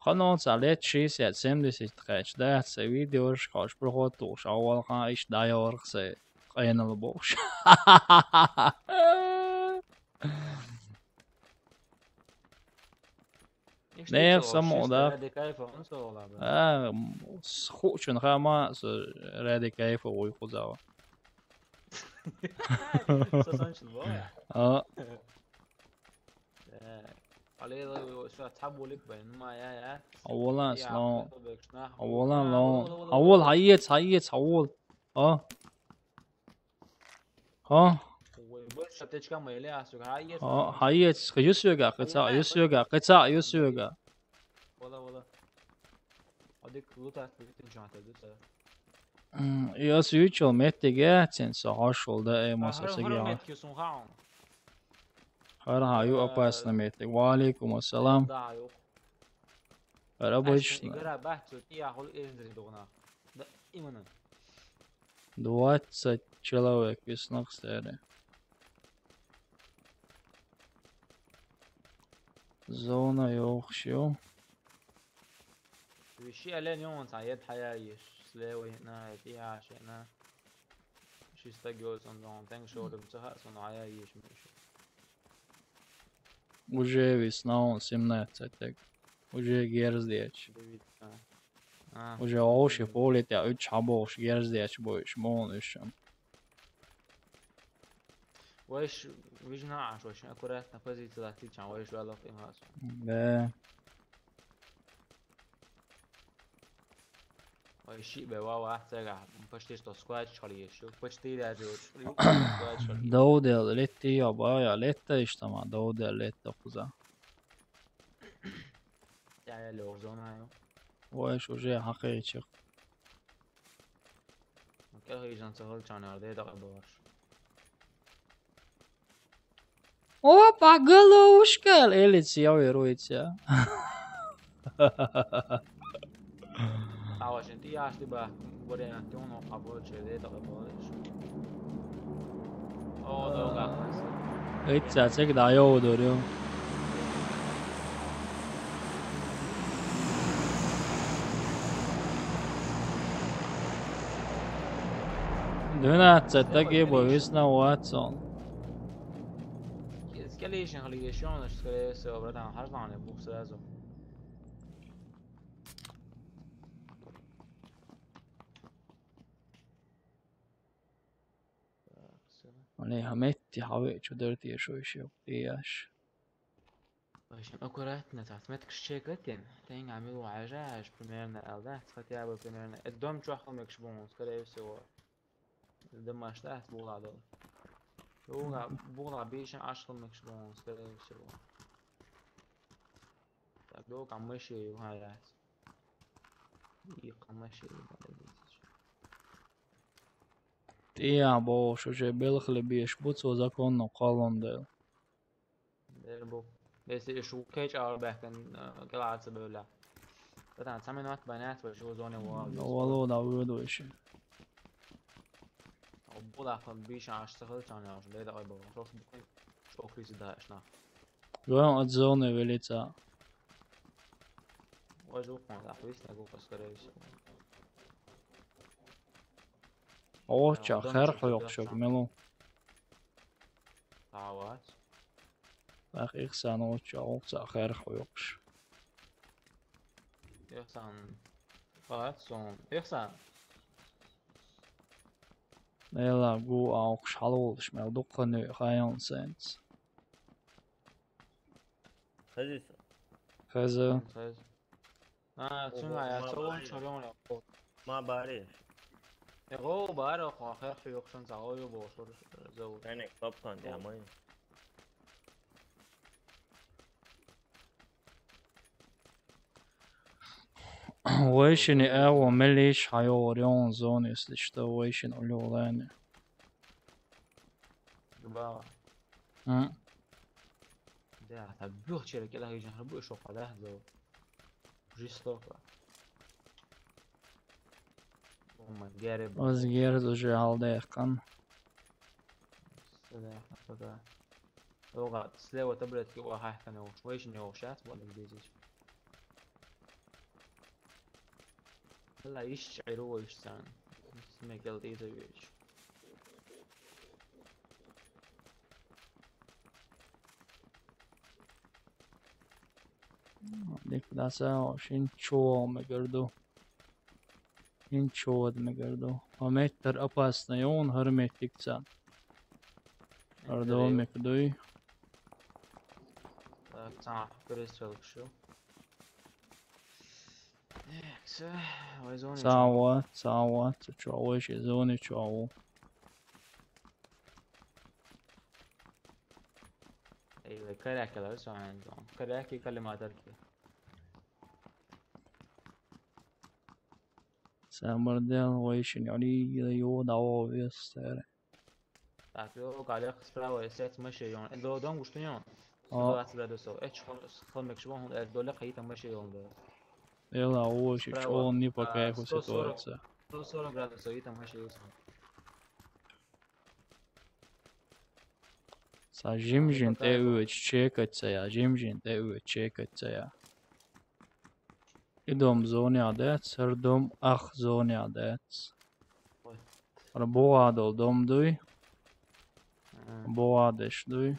Ханонца лет шестьдесят, семьдесят тхаьча дац са видеош, хаш проход тухуш, а валхан иш дӀайорах се къенал бохуш. Иштта Нех чо, саму шиста да. Ради кайфа, он со вала, бля. А, м, с-, хуучун хама, с-, ради кайфа вуй хузава. Со санчун вая. А. Э, алейла, ша табулик бай, ну, ма, я, я. Аввалан Я, слон. Бекшна. Аввалан А, лон. Вала, вала, Аввал вала. Хайец, хайец, аввал. А? Хо? Ой, больше аптечка моя, ля, сука, а, есть. Хо, хьаеца, юсуьга, кхин цхьаъ, юсуьга, кхин цхьаъ, юсуьга. Вала, вала. Адик лутат битин чанта дуса. М, я суьйчул меттиге, цен со хьошул да, э, А, маса хара, сиги хара я. Меттиге сун хаун. Хара ха ю Э, опасно меттиг. Ва алейкум ассалам. Да, ю. Хара Аш обычно. Игра бахчу, ти я хул эздри дугна. Да, именно. Двадцать человек из Наксери. Зона йохуш ю. Виши ален йон ца ед хая еш. Слева ена, эти аш ена. Ши стаг йосан зон, тенг шорым ца ха сон хая еш меш. Уже весна он семнадцать так. Уже герздеч. Дивитна. А, Уже овши поле тя уч хабош герздеч бойш, мон ишам. Вайш, вижна аш, вайш аккуратно позиция латичан, вайш валок им хасу. Да. Вайш ши бе ва ва цега, почти что сквач чали ещё, почти даже вот, сквач чали. Довдел, летти я бая, летта иштама, довдел, летта хуза. Я, я, лёг зона, ё. Вайш уже хакъечик. Кел хижан цахал чанар, де дагы болар. Опа, головушка! Элиц я веруется. Авашин ти яшти ба, вариант, он о хабар чеде дагы болар. О, долга. Эццацек да йовдур ю. Двенадцать так и бо висна Уотсон. Скелейшн хали ещё, скорее всего, братан, хар знание бух сразу. Так, всё. Али хаметти хаве чу дер тешо ещё. Тияш. Очень аккуратно, так, меткаш чекать ен. Тенга милу ажаш, примерно, алда, хотя бы примерно. Э, дом чуахал мекш бон, скорее всего. Дымаш, да, була дол. Була, була бишен ашхал мекш бон, скорее всего. Так, дол камыши ю, ха, яц. И камыши ю, надо видеть. Тия бош уже белхле беш, буцо законно колон дел. Дер бу. Если иш у кеч ар бехтен, э, калаца бёля. Братан, цаминат банят, вы же в зоне вал. Ну, вало, да, выводу ещё. О, бу да, хан, биш аш сахал чан я, уже, да, ой, бу, просто бу, что кризис да, шна. Вон от зоны вылетел. Ой, жук, он, да, высь на глупо, скорее всего. О, ча, хер хуёк шок, мелу. Авац. Ах, ихсан о, ча, о, ча, хер хуёк ш. Ихсан. Авац, сон. Ихсан. Эла, гу, а, окш, халволш, мел, дукха, ну, хайон сенс. Хазис. Хаза. Хаз. А, цунга я, ма цо бари. Чорон я. Ма бари. Эго бар, охо, хер хи йокшан за, ой, бо, шор, зау. Эне, капкан, я, май. Вайшини аьлла, мел йиш хьайогӀур йоӀун зони, если что, вайшин улюлани. Ба. М. Да, та бух чера кела хижан храбу шо къада зо. Жестоко. О май, гаре ба. Аз герз уже алда яххан. Сада, сада. Оға, слева таблетки ва хахтана уш. Вайшин йош, ас, вот здесь. Ла иш чайру вайш сан. Сме гел диза вич. Дик даса, шин чо мегерду. Ин чо мегерду. А меттер опасный, он хар меттик цан. Ардо мекдуй. Так, цан перестрелка шо. Так, всё, вай зони. Цава, цава, цу чо, вай ши зони чо. Эй, вай каряки ла, всё, ан зон. Каряки калиматар ки. Сабардел, вайшин, али, ё, даво, вестер. Так, ё, калех справа, эсец мыши ён. Э, до дом гушту ён. О. Ситуация градусов. Эч хол, хол мекшвон, э, доле кайта мыши ён да. Эла, о, ши, справа. Чо, не по кайфу ситуация. Сто сорок градусов, и там мыши ён. Са жим-жин тӀе уьйчӀ чекать ца я, жим-жин тӀе уьйчӀ чекать ца я. И дом зоне а дац, хӀара дом ах зоне а дац. Ой. ХӀара богӀа дол дом дуй. Мгм. БогӀа деш дуй.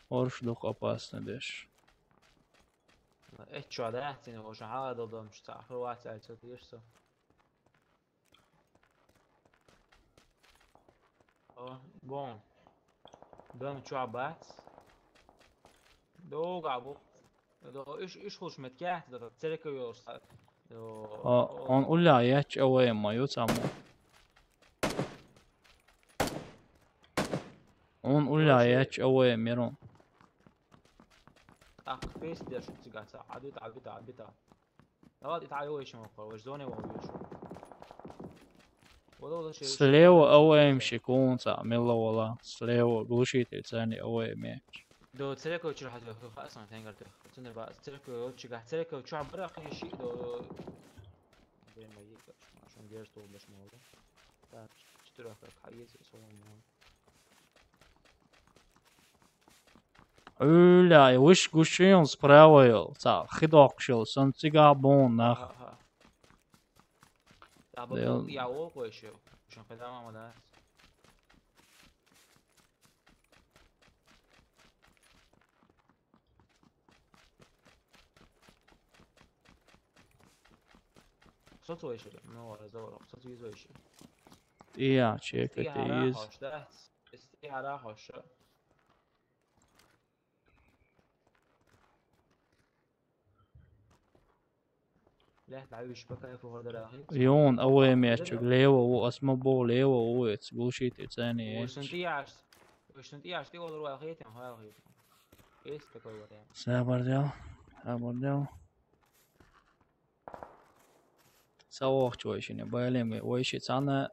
Орш дукха опасный деш. Эччо дац, ина уже хьала дол дом, что Хорватия, что ты ешь, что? О, бон. Бен чуа бац. Дога бу. До иш, иш хуш меткя, до церковь ёрса. О, он уля яч авай ма ю цамо. Он уля яч авай мерон. Ах, пес деш цигаса. Адит, адит, адит. Давай, Италия вышел, короче, зоне вышел. Вот, вот, вот, слева АВМ секунца, милла вала. Слева глушитель цени АВМ яч. До церковь чур хаза, хасан тенгар тех. Цене ба церковь, вот чига церковь чур бара хи ши до. Дема йика, машин герс то баш мало. Так, четыре как хаез, соломон. Уля, виш гушин справа йол. Ца, хидокшил, сан цига бон нах. Аха, аха. Дел. Я о кое-что. Шо кадама мада. Кто твой ещё? Ну, разговор. Кто твой ещё? Я, чекать из. Исти ара хош, да? Исти ара хош. Лехт лавиш пока я фугар дара. Йон, авай мячик, лево, у, асма бо, лево, у, эц, глушитель цени, эц. Ушнти яш, ушнти яш, ти олар вал хетен, хал хетен. Есть такой вариант. Сабардел, сабардел. Савох чойшине, байлеми, ойши цана,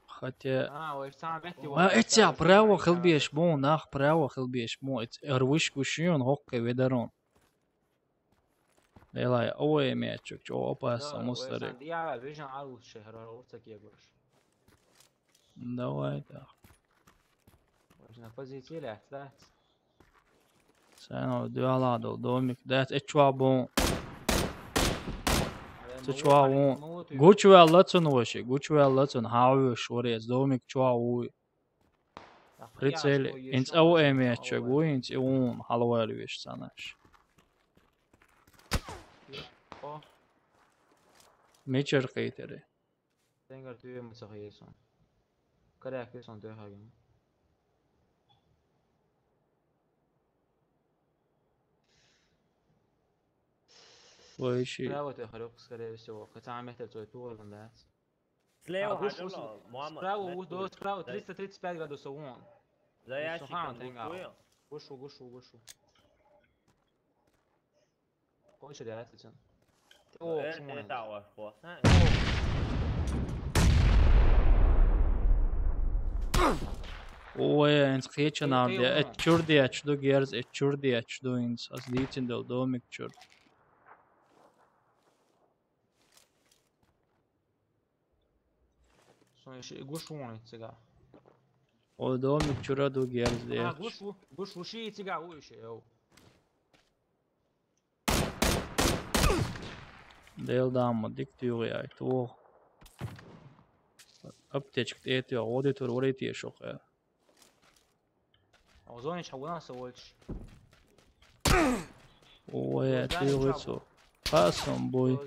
хотя... А, ойши цана метти. А, эця, право хилбеш бон, нах, право хилбеш бон, эц, эрвиш гушион, хокке ведарон. Лелай, овой мячик, чё опасно, мустарик. Диава, вижен алус шехра, урца кегуш. Давай, да. Можно позиции лет, да? Сено, дуала дол, домик, да, эчуа бон. Эчуа бон. Гучвел лацун воши, гучвел лацун, хавиш, ворец, домик, чуа уй. Прицели. Инц ау эмиячча гу, инц иун халвар веш санаш. О. Мечер кайтери. Тенгер тюем сахайсон. Каряк сон тюхаген. Войши. Право тюхарёк, скорее всего. Хотя метр твой тур, да. Слева, а, гуш, гуш, Мухаммад, справа, да, вот, да, справа, триста тридцать пять градусов вон. За ящиком, гуш, гуш, гуш. Хочешь, я сейчас? О, шуна. Ой, инс кхечанал де, эт чур дечду герз, эт чур дечду инс, аз дийцин дол домик чур. Сон ши гуш вон цига. О домик чура ду герз де. А, гуш ву, гуш ву ши цига у ише, йо. Дел дама дик тюгъяй, тво. Аптечка тетё, оди тур варите шохе. Озонич хавгана са вольч. Ой, тюгъицу. Пасом бой.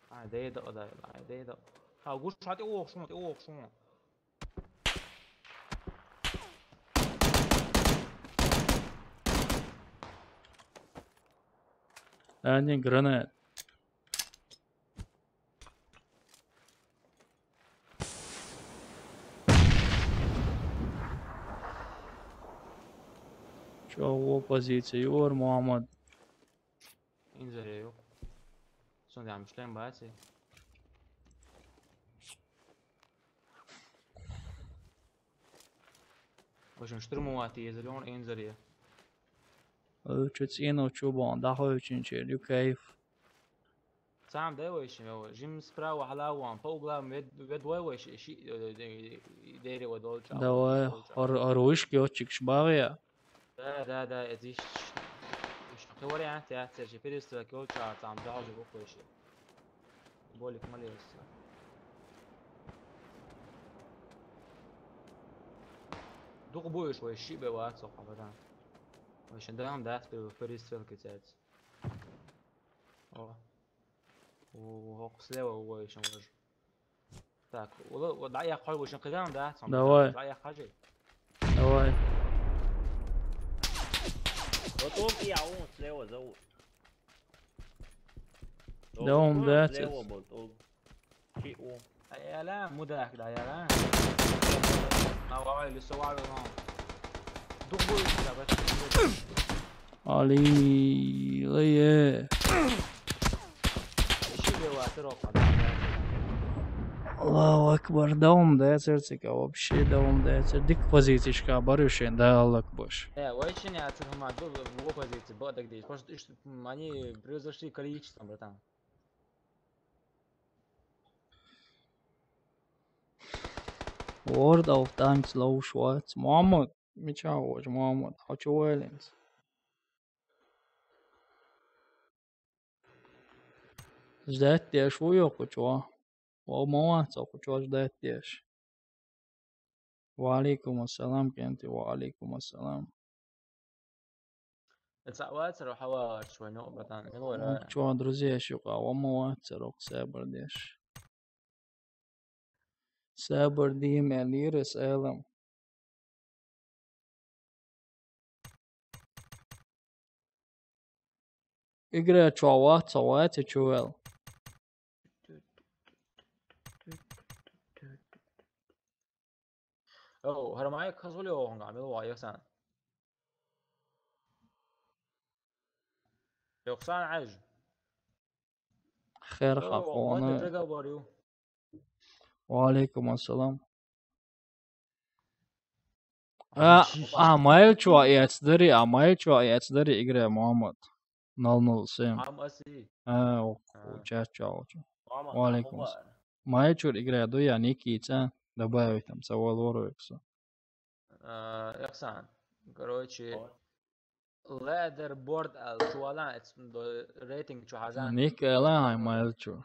Ай, дейда, дай, ай, дейда. Ха, гуш хати ох шума, ох шума. Они гранат. Чё, во позиция, Юр, Мухаммад? Инзаре юк. Сон дам ишлем баци. В общем, штурмовать езалён инзаре. Э, чё цено, чё бон, да, очень чё, ю кайф. Сам да вайши, жим справа хала ван, по углам вед, вед вай вайши, ши, э, э, дерево долча. Давай, ор, ор вышки отчик шбавия. Да, да, да, это ещё. Ещё вариант, я, это же перестройки, вот, а, там даже выходишь. Болик молился. Дух будешь, ой, щибе, ва, цо, а потом. Вообще, да, да, в перестройке взять. О. О, слева, ой, ещё можешь. Так, ула, ула, да, я хай вышин кыдам, да? Давай. Да, я хажи. Давай. Вот он и я, он слева зовут. Да, он, да, слева был, он. Чи он. Аяла, мудак, да, аяла. Давай, лесовал, он. Дух будет, да, в этом. Али, лае. Аллаху акбар, даун децер цика, вообще даун децер. Дик позицишка барышен, да, Аллах бош. Э, очень я цирма, был в позиции, был так здесь. Просто они превзошли количеством, братан. World of Tanks low швац. Мамот, меча вож, мамот, хочу вэлинс. Ждать деш ву йо кучо. Во мова цо кучо ждать деш. Ва алейкум ассалам, кенти, ва алейкум ассалам. Эца вацаро хава швайно, братан. Милора. Кучо, друзья, шука, во мова цо рок сабр деш. Сабр дим элирес элам. Игра чуала, цавати чуэл. О, Хармай, козулёван, гамил ва, ясан. Ёхсан аж. Хер хаконы. Ва алейкум ассалам. А, а, Майлчо яцдари, а, Майлчо яцдари игра, Мухаммад. Нал нал семь. Ам аси. А, о, ча, ча, ча. Ва алейкум ассалам. Майлчур игра, ду я Никица добавить там, савал воруекса. А, Яхсан. Короче, Leaderboard ал чуала, рейтинг чу хазан. Ник эла ай Майлчур.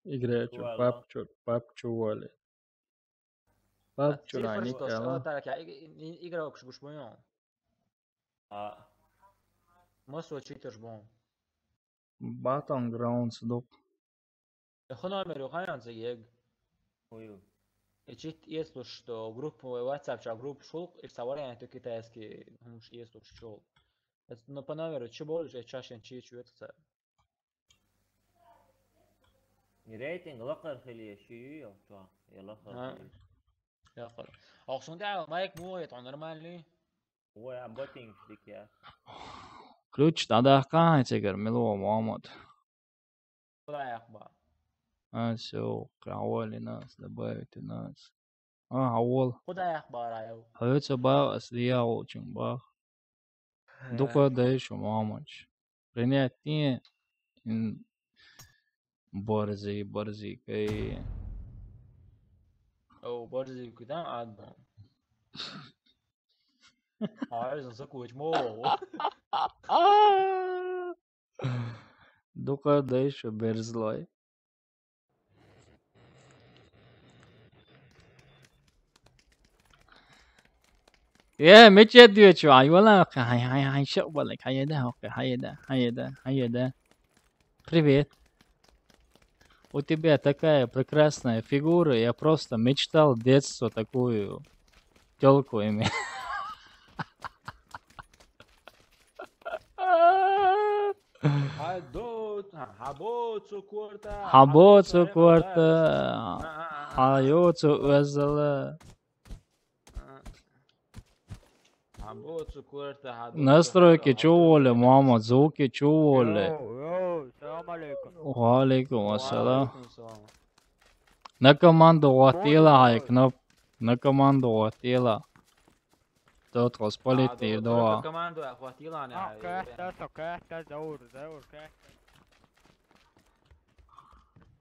Игра чу, папчур, папчу вали. Папчур, а Ник эла. Игра окш гуш буйон. А. Масо читер бон. Battlegrounds дук. Эхо номер ю хаян за ег. Ой. Эчит, если что, группу, WhatsApp ча группу шулк, и саварян это китайский, ну, если что. Это, ну, по номеру, че болишь, я чашен чи чует ца. Рейтинг лакар хили я шию, я чуа, я лакар. А. Хили. Я хар. Ах, сунда майк му, это нормальный. Ой, а ботинг дик я. Ключ дӀадаккха хьайна цигара, мила ва Мухьаммад? Куда яхба? А, всё, кхы хьавола нас, добавить нас. А, хьавола. Куда яхба райо? Хьоьца бах, ас дӀаяхьа волчунга бах. Дукха дай шу, Мухьаммадаш. Принять де. Ин борзый, борзый кай. О, борзый куда адба. Ай, за закуч мо. Дукха дай шу, берзлой. Э, мечет дьючу, ай, вала, хай, хай, хай, шо, вала, хай, да, хай, хай, да, хай, да, хай, да. Привет. У тебя такая прекрасная фигура, я просто мечтал детство такую тёлку иметь. Хьабоцу корта, хьабоцу корта, хьайоцу оьззала. Хьабоцу корта, хьабоцу. Настройки чу воли, мама, звуки чу воли. Йоу, йоу, салам алейкум. Ва алейкум ассалам. Ва алейкум салам. На команду хватило, ай, кнопка. На команду хватило. Тот хоспалит. А, и до, до. Команду хватило, не, а, ай, кэхта, со кэхта, заур, заур, кэхта.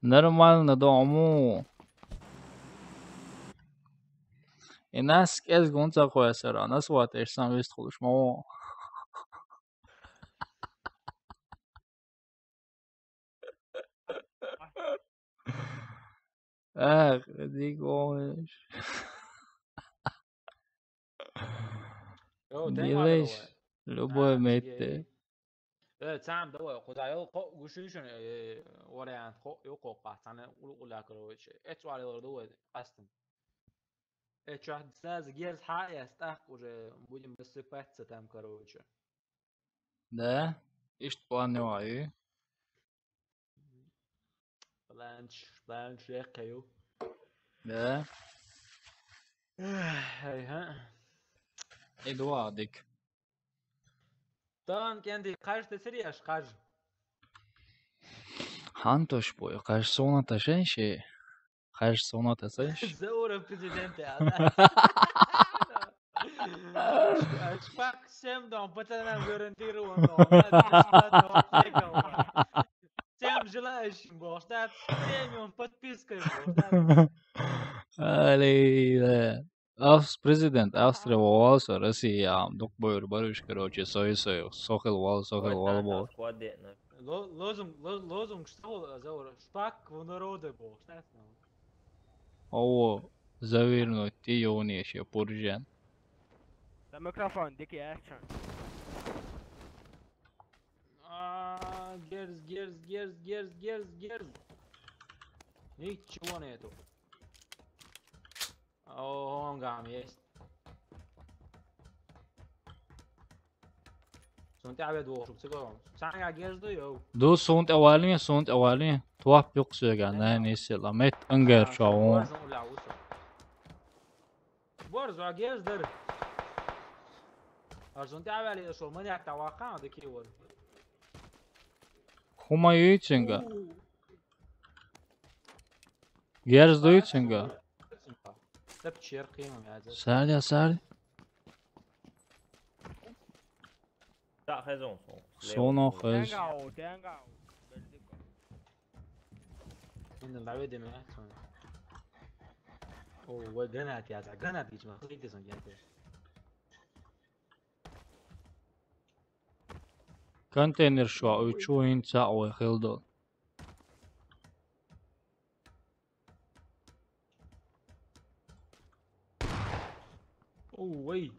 Нормально дому. И нас кэз гунца хуэсера, нас вот эш сам вист хулуш мо. Эх, дигош. Йо, тем Делаешь валева. Любой метте. Э, цам давай, куда йо, ко, гушишин, э, вариант, ко, йо, ко, ка, цане, улу, уля, короче. Эц валева, давай, астын. Э, чё, сразу герз, ха, я, так уже будем рассыпаться там, короче. Да? Ишт план не ваю. Планч, планч, я каю. Да? Ай, ха. Эдуардик. Тан кенди, каж те серияш, каж. Хантош бой, каж сона ташен ши. Хаж сона тасаш. Заура президенте, ана. Шпак всем дом, пацанам гарантирован дом. Всем желающим, бог, да, премиум подпиской, бог, да. Али, да. Авс-, президент Австрия валса Россия, ам, дук бой барыш, короче, сой, сой, сохил вал, сохил вал бо. Ло-, лозунг, ло-, лозунг, что, Заура? Шпак в народе бо, что это? Ово, завернуть, ти ёвнеше пуржен. За микрофон, дикий экшен. А, герз, герз, герз, герз, герз, герз. Ничего нету. О, он гам есть. Сунт аве двух штук цигорон. Санга герз ду, йоу. Ду сунт авалин, сунт авалин. Туап юк сёга, не, не села. Мет ангер чавон. Борзо герз дыр. Арзун тя вали шо, маняк та ваха, да кивор. Хума юйцинга. Герз дуйцинга. Тап чер кыймам яза. Саря, сар. Та хезон сон. Соно хез. Тенга о, тенга о. Инде лаве деме, сон. О, ва гранат яза, гранат гичма, хызыйте сон генте. Контейнер шо, уйчу ин ца ой хилдо. О, вай.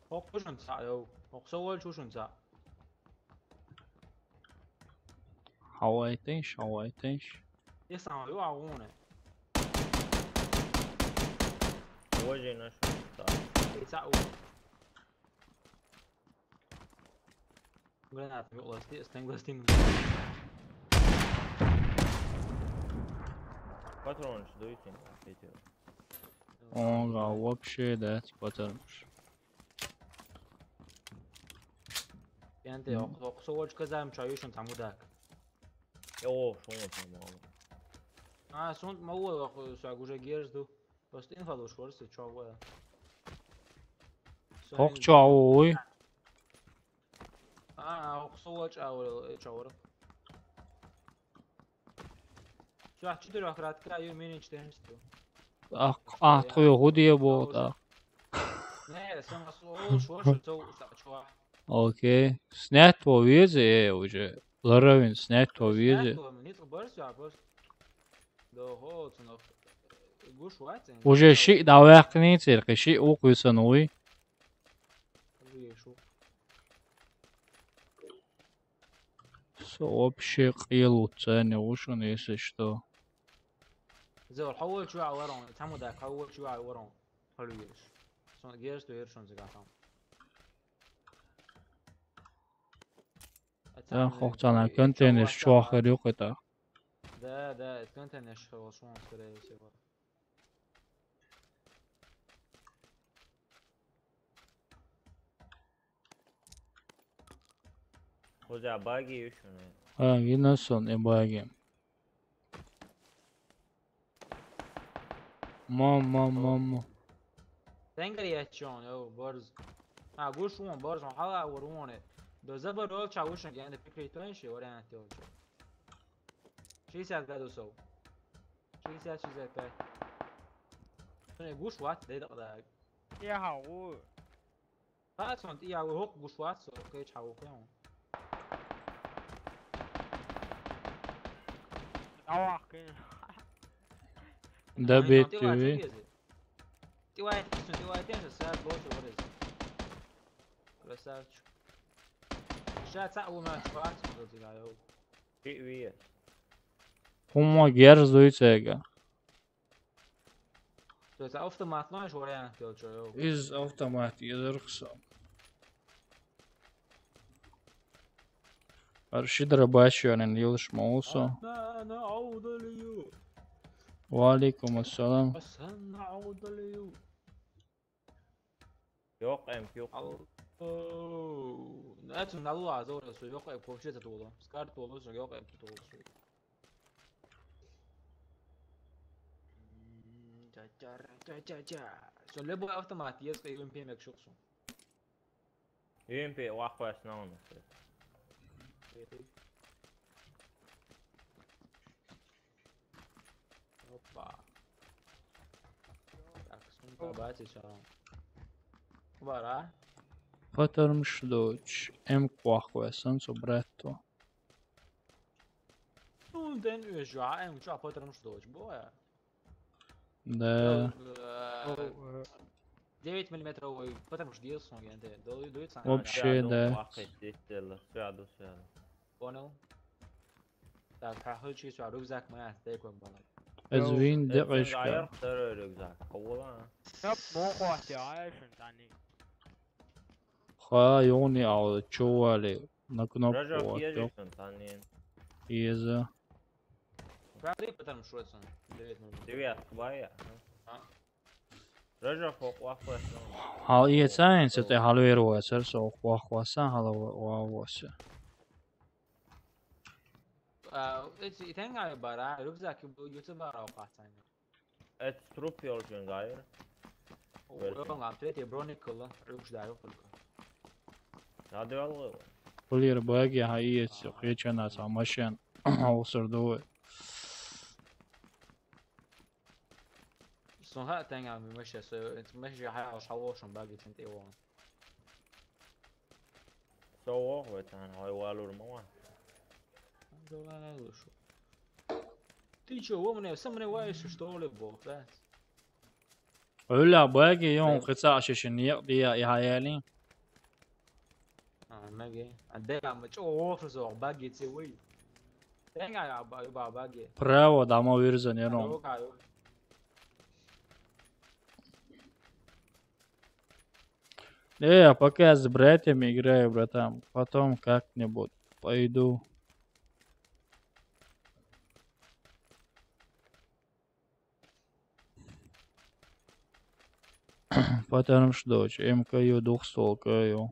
Хок пушун ца, йоу. Хок совал чушун ца. Хавай тынш, хавай тынш. Эсан ю агуны. Ой, жена, что? Эца у. Гранат, ю ласти, стенг ласти. Патроны что даете? Эти. Онга вообще, да, типа, там. Пенте, оху со волчу казарма чохь ю шуна цхьа мудак. Йо, шуна цхьа мала. А, сунт ма ву, оху соьга уже герз ду. Просто инфа луш вара со чохь ву. Хокху чохь ву вуй? А, оху со волчу а вара, э, чохь вара. Чохь четырёх кратка ю, мини четырнадцать ю. Ах, ах, тхуй хӀу де боху тӀаккха? Не, сама слоу, шо, шо, цо, цо, чувак. Окей. Снять во веза, э, уже. Ларавин снять во веза. Снять во, ницкъ барс, я, барс. Да, хо, цунах. Гуш вац, э. Уже шиъ дӀаваьккхиний церан, кхин шиъ ву кхуьйсана вуй. Вуй, шу. Со вообще къелуц царна ву шуна, если что. Зевар, хьо волчу а варон, цхьаммо даьлла, хьо волчу а варон. Хьо луьйш. Сон герз ту эр шуна цигахь там. Да, хох царна контейнерш чохь хир ю кхетахь. Да, да, это контейнерш хир волчу, скорее всего. Хоза баги ю шуна. А, гина сон и баги. Мам, мам, мам, мам. Тенгар яц чон, йо, барз. А, гуш вон, барз, вон, хьала а вар вон. До забор йолча вушан генда пикри тонши вариант йолча. Шестьдесят градусов. Шестьдесят, шестьдесят пять. Шуна гуш вац, дедакъ даг. Я хьа ву. Хаьа цунна, тӀе ял хӀокху гуш вац со, кхечу хьан ву кхин. ДӀавахкина. Да, бетти ви. ТӀе вайтина, тӀе вайтина, сад лоцу варис. Красавчик. Ша цхьаъ ву маьрша вац, ма дозира, йо. Шиъ ве. ХӀумма герз дуй цега. То есть автомат лош вариант йолчо, йо. Из автомат езарх со. Ар ши дара баш йонин йилш ма ву со. Ана, ана, аудалию. Ва алейкум ассалам. Асанна аудалию. Йокъ эм, йокъ. Ал-, оо, нацу налла азор, со йокъ эм, ковчеца тола. Скар тола, со йокъ эм тола, со. М, ча, ча, ра, ча, ча, ча. Со любой автомат, если ю эм пи мек шух со. Ю эм пи вахвас наун. Опа. Так, сумка бати, всё. Вара. Патармш доч, эм квахвасан, со братто. Ну, ден уж, а, эм, чё, патармш доч, боя. Да. Э, э, девять миллиметровый, потому что дел сон, я, да, да, да, да. Вообще, да. Понял? Так, хьан хӀуьлчи цхьа рюкзак ма яц, дайкон бала. Из вин декъашка. Гайр второй рюкзак. Ховла. Кап мохо я, ай, шин тани. Ха, юни ал, чё вали? На кнопку. Рожок вот, езжи ёп. Шин тани. Еза. Правда, потому что это девять ноль. Девятка, бая. А? Рожок, хо, хо, хо. Хьал иэцан, цу тӀе хьалавер вацар, со хо, хо, сан хьала ва-, ва-, васа. А, эти и тенга бара, рюкзак и бу-, юту бара, о, пацан. Это труп йолчун гайр. О, версия. О, а, третий броник кылла, рюкзак дай, только. Надо его. Полир баги, ха, иэц, а, хечана, са машин, осур дуй. Сон хьа тенга ми мешес, э, мешес хьа аш хьалошан баги цин тӀе вон. Со вох ве тан, хьай валур ма ван. Дала лушу. Ты чё, во мне, сам мне ваешь, что ли, бо, да? Ӏуьллехь баги йон кхин цхьаъ шишина некъ дия и хьаяьллий? А, меге. А де ма чӀогӀа воху со баги ца вуй. Тенга я ба-, ба-, баги. Право, да, ма вирзан, я ром. Дорога ю. Э, я пока с братьями играю, братан. Потом как-нибудь пойду. Патармш доч, эм ка ю, двухстволка ю.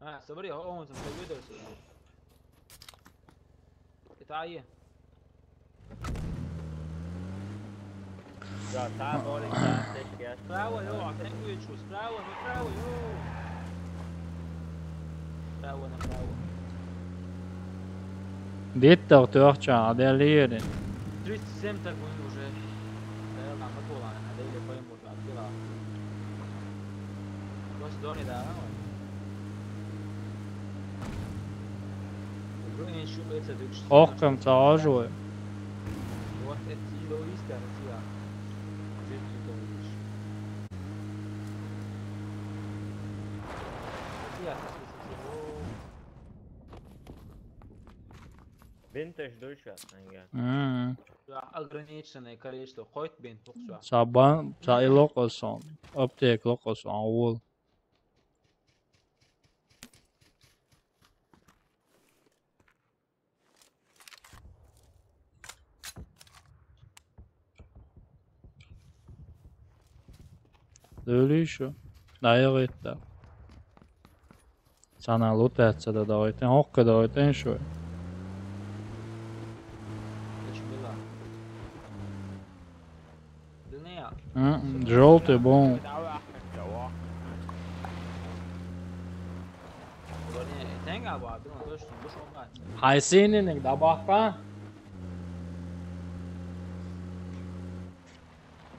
Ай, собери, он там, ты выдержишь. Это АЕ. Да, там более часто. Справа, йо, а ты выйдешь, справа, направо, йо. Справа, направо. Диттер тёрча, а де лири. Тридцать семь так он уже. Да, я там, вот, ладно, надо или пойму. Attilaa. Tuossa Doni täällä on. Ukrainan şu yhdeksän yksi. Ohkam taas voi. Tuot et ilu istää sijaa. Sitten tuossa. Sijaa. Vintage dušas, anga. Mm. Ограниченное количество. Хойтбин, тухсуа. Са бан, са и локосон. Аптек локосон, уул. Lülüshu. Daja riittää. Sana lutetsä da doiten, hokke doiten shui. Mm, žolti bun. Хьай сийнинг дӀабаккха?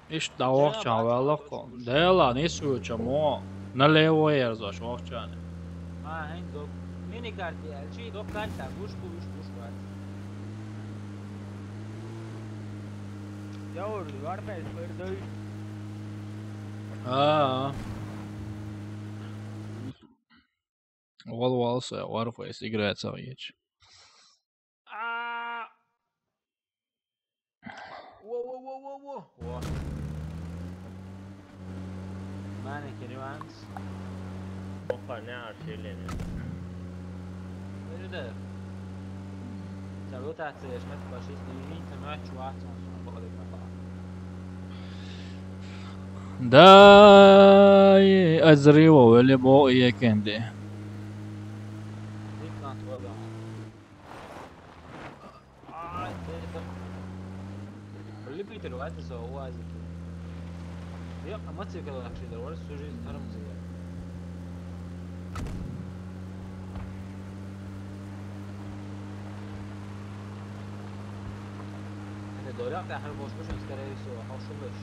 Иштта дӀавахча ваьллакхо. Дела, нисвоьча мо. Налево ерзаш вахчане. Ма, хӀин док. Миникарти аьлчи, док карта, гуш ку, уш гуш вац. Яур, варфейс, пырдой. А. Вал вал со, варфейс играется в яч. А. Во, во, во, во, во. Во. Мане кениванс. Охар не аршилен. Öyle de. Tabii o tahtı yaşamak başlayıp, ne bileyim, temel çuvaat sonra, sonra bakalım ne falan. Дай азриво вели бо иекенди. Никнат валам. Любитель вадиса уазики. Я мотоцикл вообще дорвар, всю жизнь армзия. Эта доля ахир бошкуш, скорее всего, хошулыш.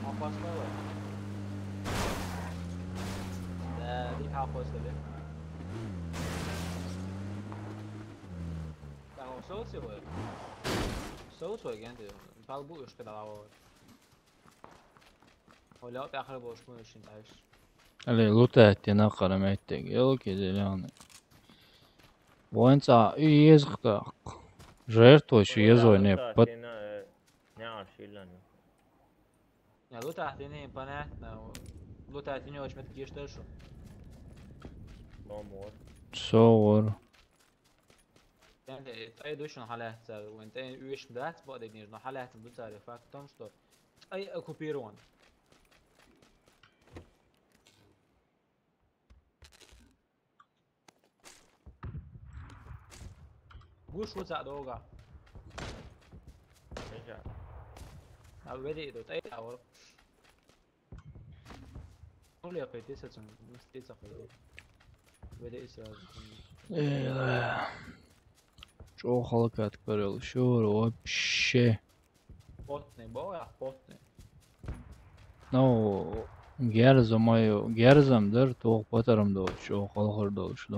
Опасно. Да, дик хапослы. Соус его. Соус его генди. Пал бу уж когда лаво. Оля опять хребошку очень дальше. Але лутать на караметтег. Елки зеленый. Вон ца и езгтак. Жертвуешь езой не под. Не аршилан. Я лутать не понятно. Лутать не очень меткишта шу. Бомбор. Согор. Янде тӀай ду шуна хьалаьццара, вайн тӀай уьш дац бакъдерг дезаш, но хьалаьцна ду цара. Факт в том, что тӀай оккупирован. Гуш ву цхьаъ догӀа. А веди ду, тӀай а вор. Оля кхетий сацун, мастей ца кхетий. Веди сразу. Э, чё халкат корел, шур вообще. Потный, бо, я потный. Ну, герза мою, герзам дар, тох патарам дол, чё халхар дол, что?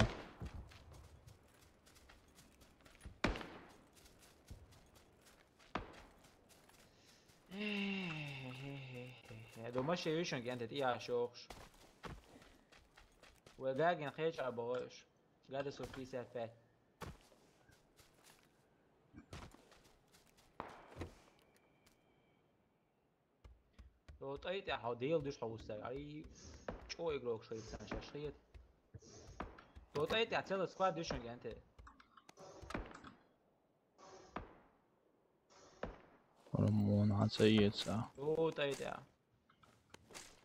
Э, думаешь, я ещё где-то я шёхш. Вегагин хеч абош. Гадасов пятьдесят пять. До тӀай тӀехьа дел душ хьовсаг. Ай, чӀо игрок шайт сан шаш хет. До тӀай тӀехьа целый сквад душ генте. Рамон хьаца иеца. До тӀай тӀехьа.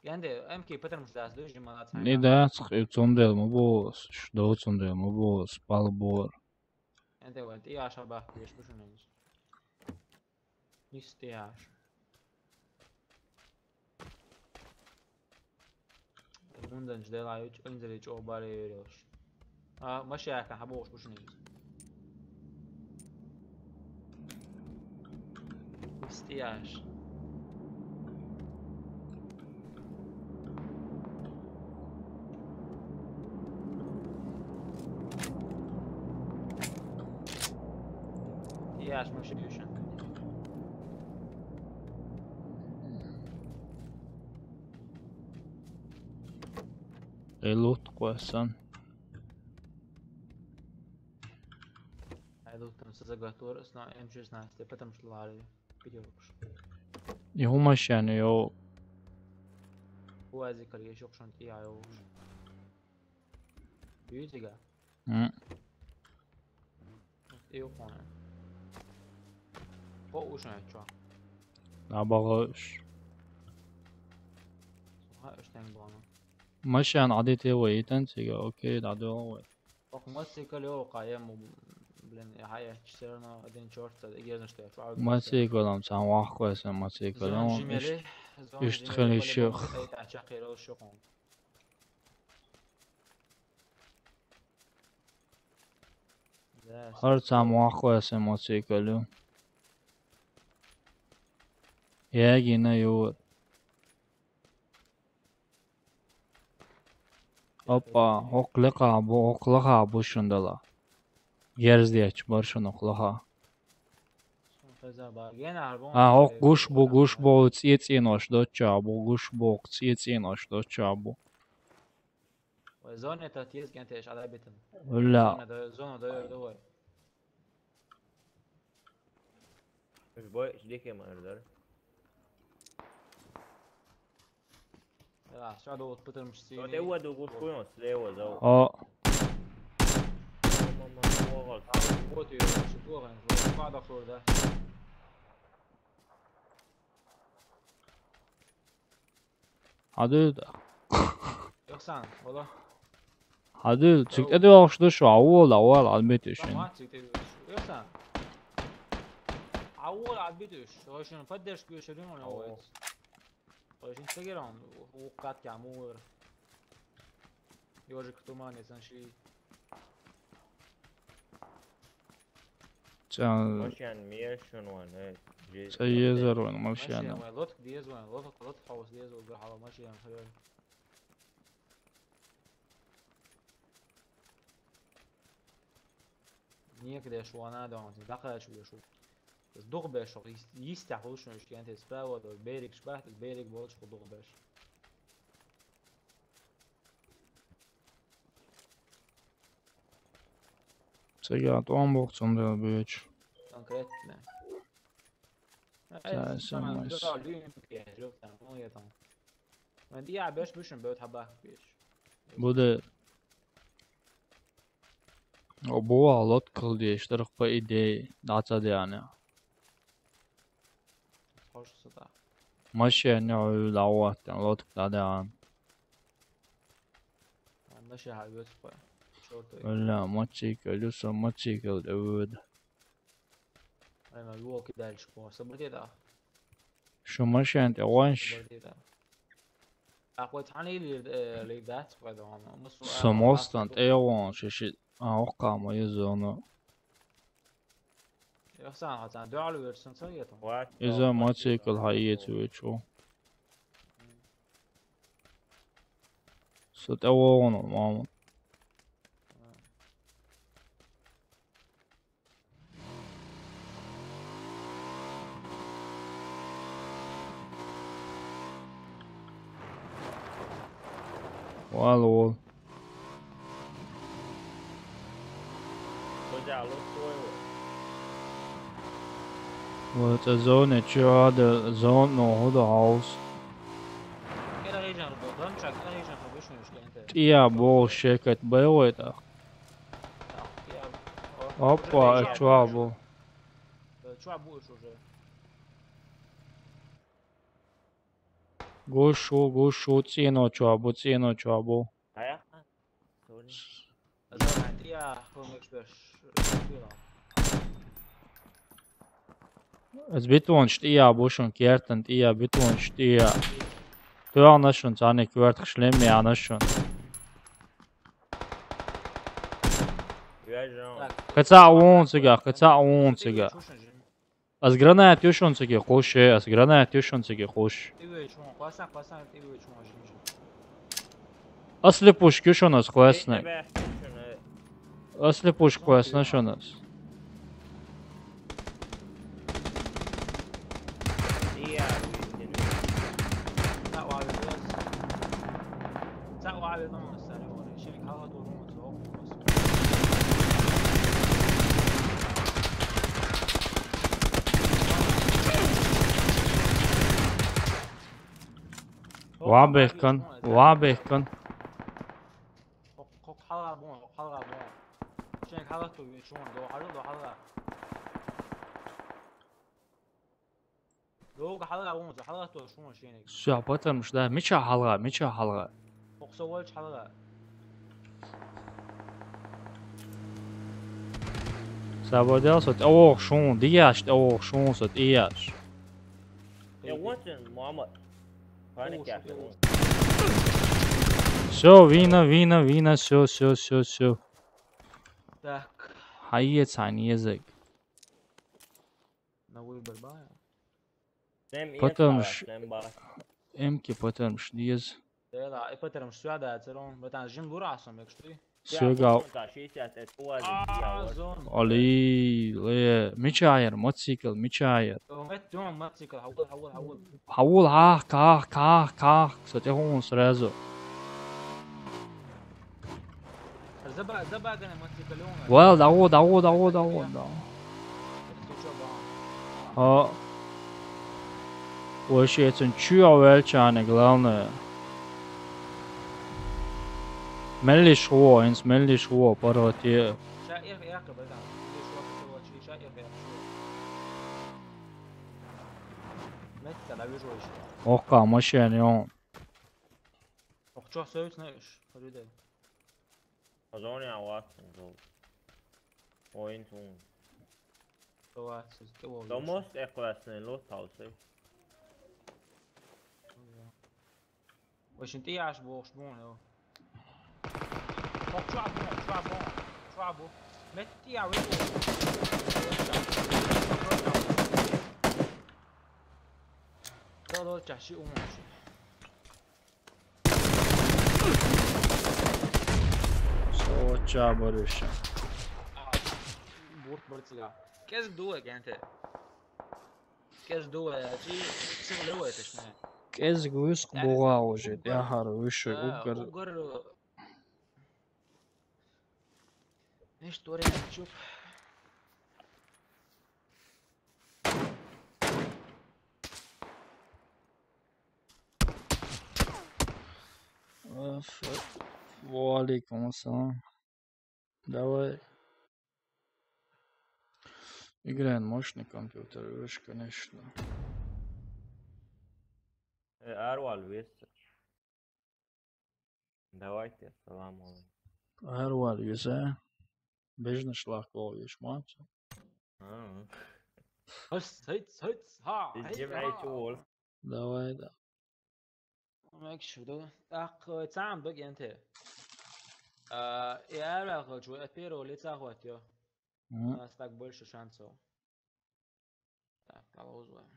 Генде, МК, потому что дац душ, молодцы. Не дац, цундел ма болас, что цундел ма болас, палбор. Генде, вот, и аша бах, еш бушуненс. Нисте аш. Мундан ждала юч, инзали чо баре верёш. А, машака, хабош бушуненс. Истияш. Яш, машин юшан. Элут квасан. Ай, доктор, со заготор, с на М шестнадцать, потому что лари, пидёркш. И хумаш яни, йо. Хуази калгеш, йокшан ти, ай, йо. Юзига. М. И ухуна. По ушан чё? Абагаш. Ха, эштен блана. Машан адите вайтан цига, окей, да, да, вай. Ох, мотоцикл ёл, къаям, блин, я хая, всё равно один чёрт, я знаю, что я чувствую. Мотоциклом сам вахквасан, мотоциклом. Зон жимели, зон ишт жимели, хели шух. Полигон, это чакирол шухун. Хар цхьа мохк вайса мотоцикл ю. Ягина ю. Опа, хӀокху лакха бу, хӀокху лаха бу шуна дала. Герз детташ бара шуна хӀокху лаха. А, хӀокху гуш бу, гуш бу, цӀе-цӀенош доцчохь бу, гуш бу, цӀе-цӀенош доцчохь бу. Вай зоне тӀе теза кӀентеш Ӏадабитина. Уьлла. Зона дой-, зона дойр ду вай. Уьш бой, уьш дехе ма эр дара. Да, всё, да, вот потому что... Вот его дугу шкуем, слева, за. О. Мама, мама, мама. А, вот её, что плохо, вот падал, да. Хьан дуьйла? Йохсан, вала. Хьан дуьйла? Цига тӀедоьлхуш ду шу, Ӏа вола, Ӏа вола, Ӏа битуьш. Ма, цига тӀедоьлхуш. Йохсан. Ӏа вола, Ӏа битуьш. Хьо шуна поддержка беш рюман вайц. Хьо шуна цигара он, вукху катка мугӀара. Ёжик в тумане, сан ши. Цан машен мешан ван, э, жесть. Ца езар ван машен. Машен ван, лодка деза ван, лодка, лодка хаус деза, угар хьала машен хьалар. Некъ деш ван а дон, дакъачу деш ву. Дух беш, йис-, йистехь хуьлуш веш кенте справа, берег шпахт, берег болуш дух беш. Цигахь тӀом боху цундела боьчу. Конкретно. Цхьа а самайс. Вайн диа беш бишин бевт хьабахка беш. Буде. О, боху лодка хила дезаш дара, по идее, дӀа ца деана. Хьожа сада. Машен йохуьйла дӀагӀоттина, лодка дӀадеана. Машен хьан оьцу кхой? Чёртый. Валла, мотоцикл ю, со мотоцикл тӀе воьду. Ай, ма юлка дальше, по, событие да. Шу машен тӀе ванш? Событие да. Ахуй, цхьаьна лир, э, лир дац, пойду, ладно. Ну, су-, со а, мостан а, тӀе вон, ши, ши, а, оккха ма ю зону. Йохсан, хьан цхьаьна дуьхьал версан ца ета? Иза мотоцикл хьаэца вуьйцу. Со тӀе вогӀун, мама. Вала, вала. Вай цӀа зоне чу а дан, зона хӀун дан хьовса. ТӀе а боху шекат бай вай тӀаккха. Опа, э, чохь бу. Чохь бу уьш уже. Гуш ву, гуш ву, цӀено чохь бу, цӀено чохь бу. Ас бетонаш тӀе а бу шун, кертан тӀе а, бетонаш тӀе а. Тоьхна шун, царна коьртах шлем яна шун. Кхин цхьаъ ву хьуна цигахь, кхин цхьаъ ву хьуна цигахь. Ас гранат ю шуна цига кхуш, э, ас гранат ю шуна цига кхуш. Ас лепушка ю шуна ас кхоьссинарг. Ас лепушка кхоьссина шуна ас. Ва бехкан, ва бехкан. ХьалгӀа бу, хьалгӀа бу. Шен хьалгӀа ту, шуна, до хьалгӀа, до хьалгӀа. Лога хьалгӀа вон, хьалгӀа то шуна шениг. Всё, потому что, да, мича хьалгӀа, мича хьалгӀа. Окса волч хьалгӀа. Сабадел со тӀевогӀу шуна, дияш тӀевогӀу шуна со тӀияш. Я вот он, мама. Всё, вина, вина, вина, всё, всё, всё, всё. Так. Хьаеца хьайна езарг. На выбор бац. Нем Потом еш ш-, нем бац. Эмки потом ш деза. Дела, и потом ш сюда церон, братан, жин лура сом, як шти. Соьгал. Али, ле, мича яр, мотоцикл, мича яр. О, мет дом, мотоцикл, хавул, хавул, хавул. Хавул, хах, ках, ках, ках. Со тӀехьа вон сразу. Заба-, забагана мотоцикл, он. Вал, даво, даво, даво, даво, даво. Если чё, ба. А. Вообще, это чё, величание, главное. Меллиш хво, инс меллиш хво, паргӀати. Ша эх, эх, братан. Меллиш хво, ша эх, эх, ша. Метта, да, вижу ещё. Охка, машина, он. Ох, чё, союз, знаешь, люди. По зоне, а у вас там зол. Ой, интун. Давай, сиз, ты вон. Домос, эх, классный, лот, таусы. Очень ты аж бог, шмон, йо. Ох, чё, бо, чё, бо, чё, бо. Метти, а вы. Чё, чё, чё, ши умочи. Со ча барыша. Бурт барцыга. КӀезиг дула генте. КӀезиг дула, чи, чи лева это шне. КӀезиг выск буга уже, я хару выше угар. Угар. Эш торе чуп. Оф, ва алейкум ассалам. Давай. Играем мощный компьютер, видишь, конечно. Э, Арвал вести. Давайте, салам алейкум. Арвал вези. Бежнаш лахков еш мача. А. Ас, сайт, сайт, ха, Иджим ха. Айчу вол. Давай, да. Мак шуду. Так, э, цам дог янте. А, я рахо чу, э, первого лица хватит, ё. Мгм. У нас так больше шансов. Так, кого вызываем?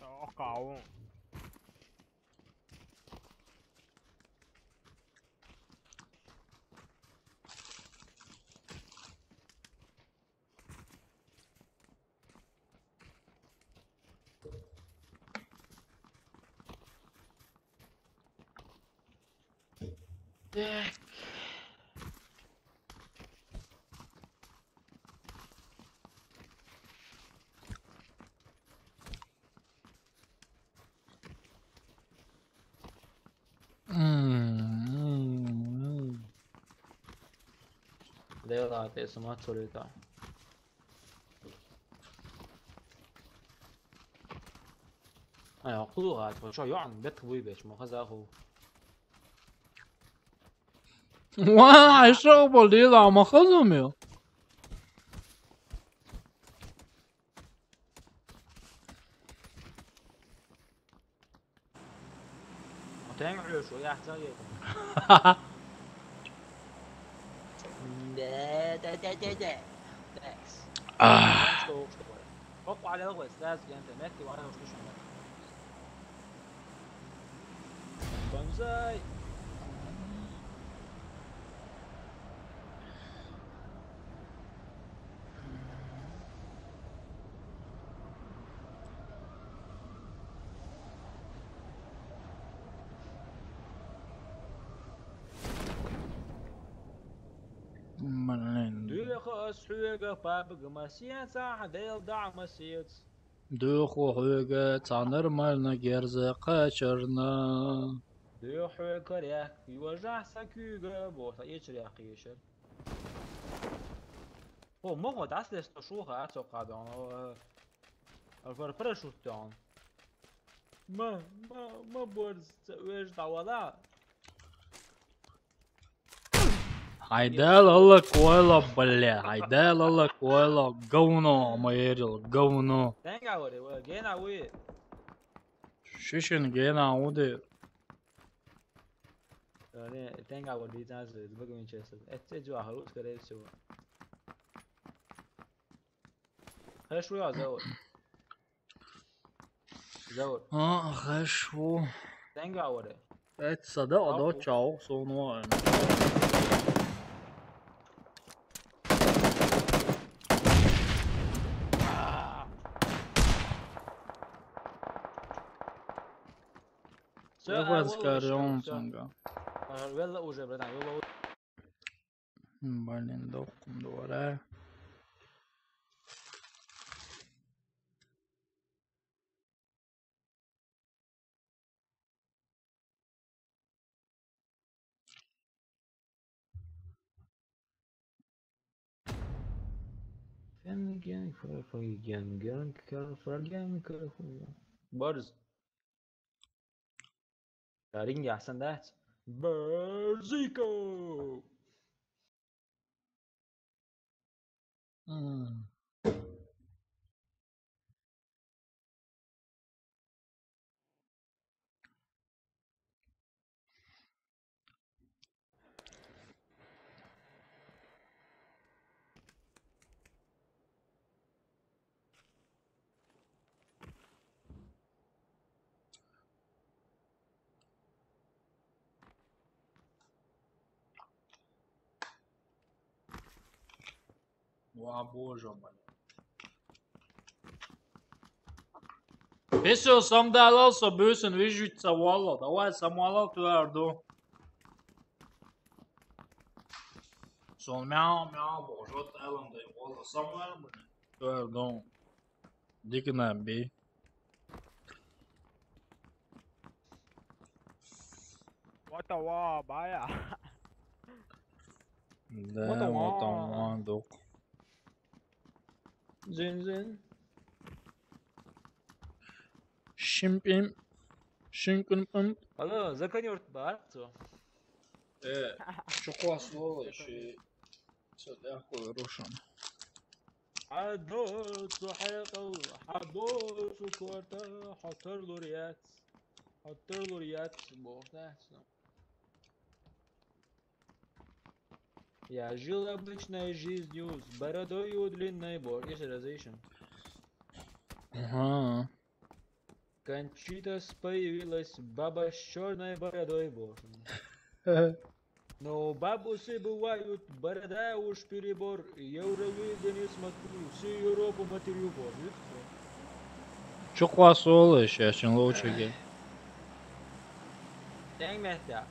О, кау. Так. М, м, м. Дело, ты с ума сойти. Ай, акылу гад, шо ян бет буй беш, ма хаза ху. Ва, шо бол, дила, ма хазу мё. Отен гуш, я хаза ге. Да, да, да, да, да. Thanks. А. Что, что? Хоп, алё, вот, сразу я интернет, ты варишь, что ли? Бонзай. Блин. Дуьйхьа ас хьоьга пабга масеца, хьан Дела дӀа масеца. Дуьйху хьоьга цхьа нормальна герз кхачарна. Дуьйху хьоьга коряк, юожахь сан куьйга, боху, сан эчарехь кхийшар. Хьо, ма хьо, дӀасалеш, со шуха а цо кхадону. Ар пара парашют дону. Ма, ма, ма борз, ца оьжа дӀавала. Хьайн Дала алла койла, бля, хьайн Дала алла койла, говно, ма ерил, говно. Тенга вари, ва, гена вуй. Шишин гена вуди. Ани, тенга вари, дитанс, бага винчестер. Эцце жуа, харус, скорее всего. Хеш вуй, а, Заур? Заур. А, хеш ву. Тенга вари. Эт сада, а, адо, чау, сону. Всё, я а, вот скажу, всё, всё. Санга. А, велла уже, братан, велла у- Блин, дохкум дора. Фенген, фреген, герн, фреген, барз. Ринге ахсан дац. Барзико! М. Ва боже, блин. Песо, сам далал, со бюсен вижуть, са валла. Давай, сам валла, твердо. Сон мяу, мяу, боже, вот Эллен, да и валла, сам валла, блин. Твердо. Дикна би. What the wa, бая. Да, what the wa, док. Зин, зин. Шимпим. Шинкунпим. Алло, заканёрт бар, цо. Э, чуква слово, ещё. Всё, дякую, Рушан. Хьадо цу хьекъал, хьадо цу корта, хьо тарлур яц. Хьо тарлур яц, боху дац. Я жил обычной жизнью, с бородою длинной бор-, если разрешен. Ага. Кончита появилась, баба с чёрной бородой, боже мой. Но у баб усы бывают, борода уж перебор, евровидение смотрю, всю Европу матерю, боже. Чукхвас олуш, я шин лучуге. Тенг меття.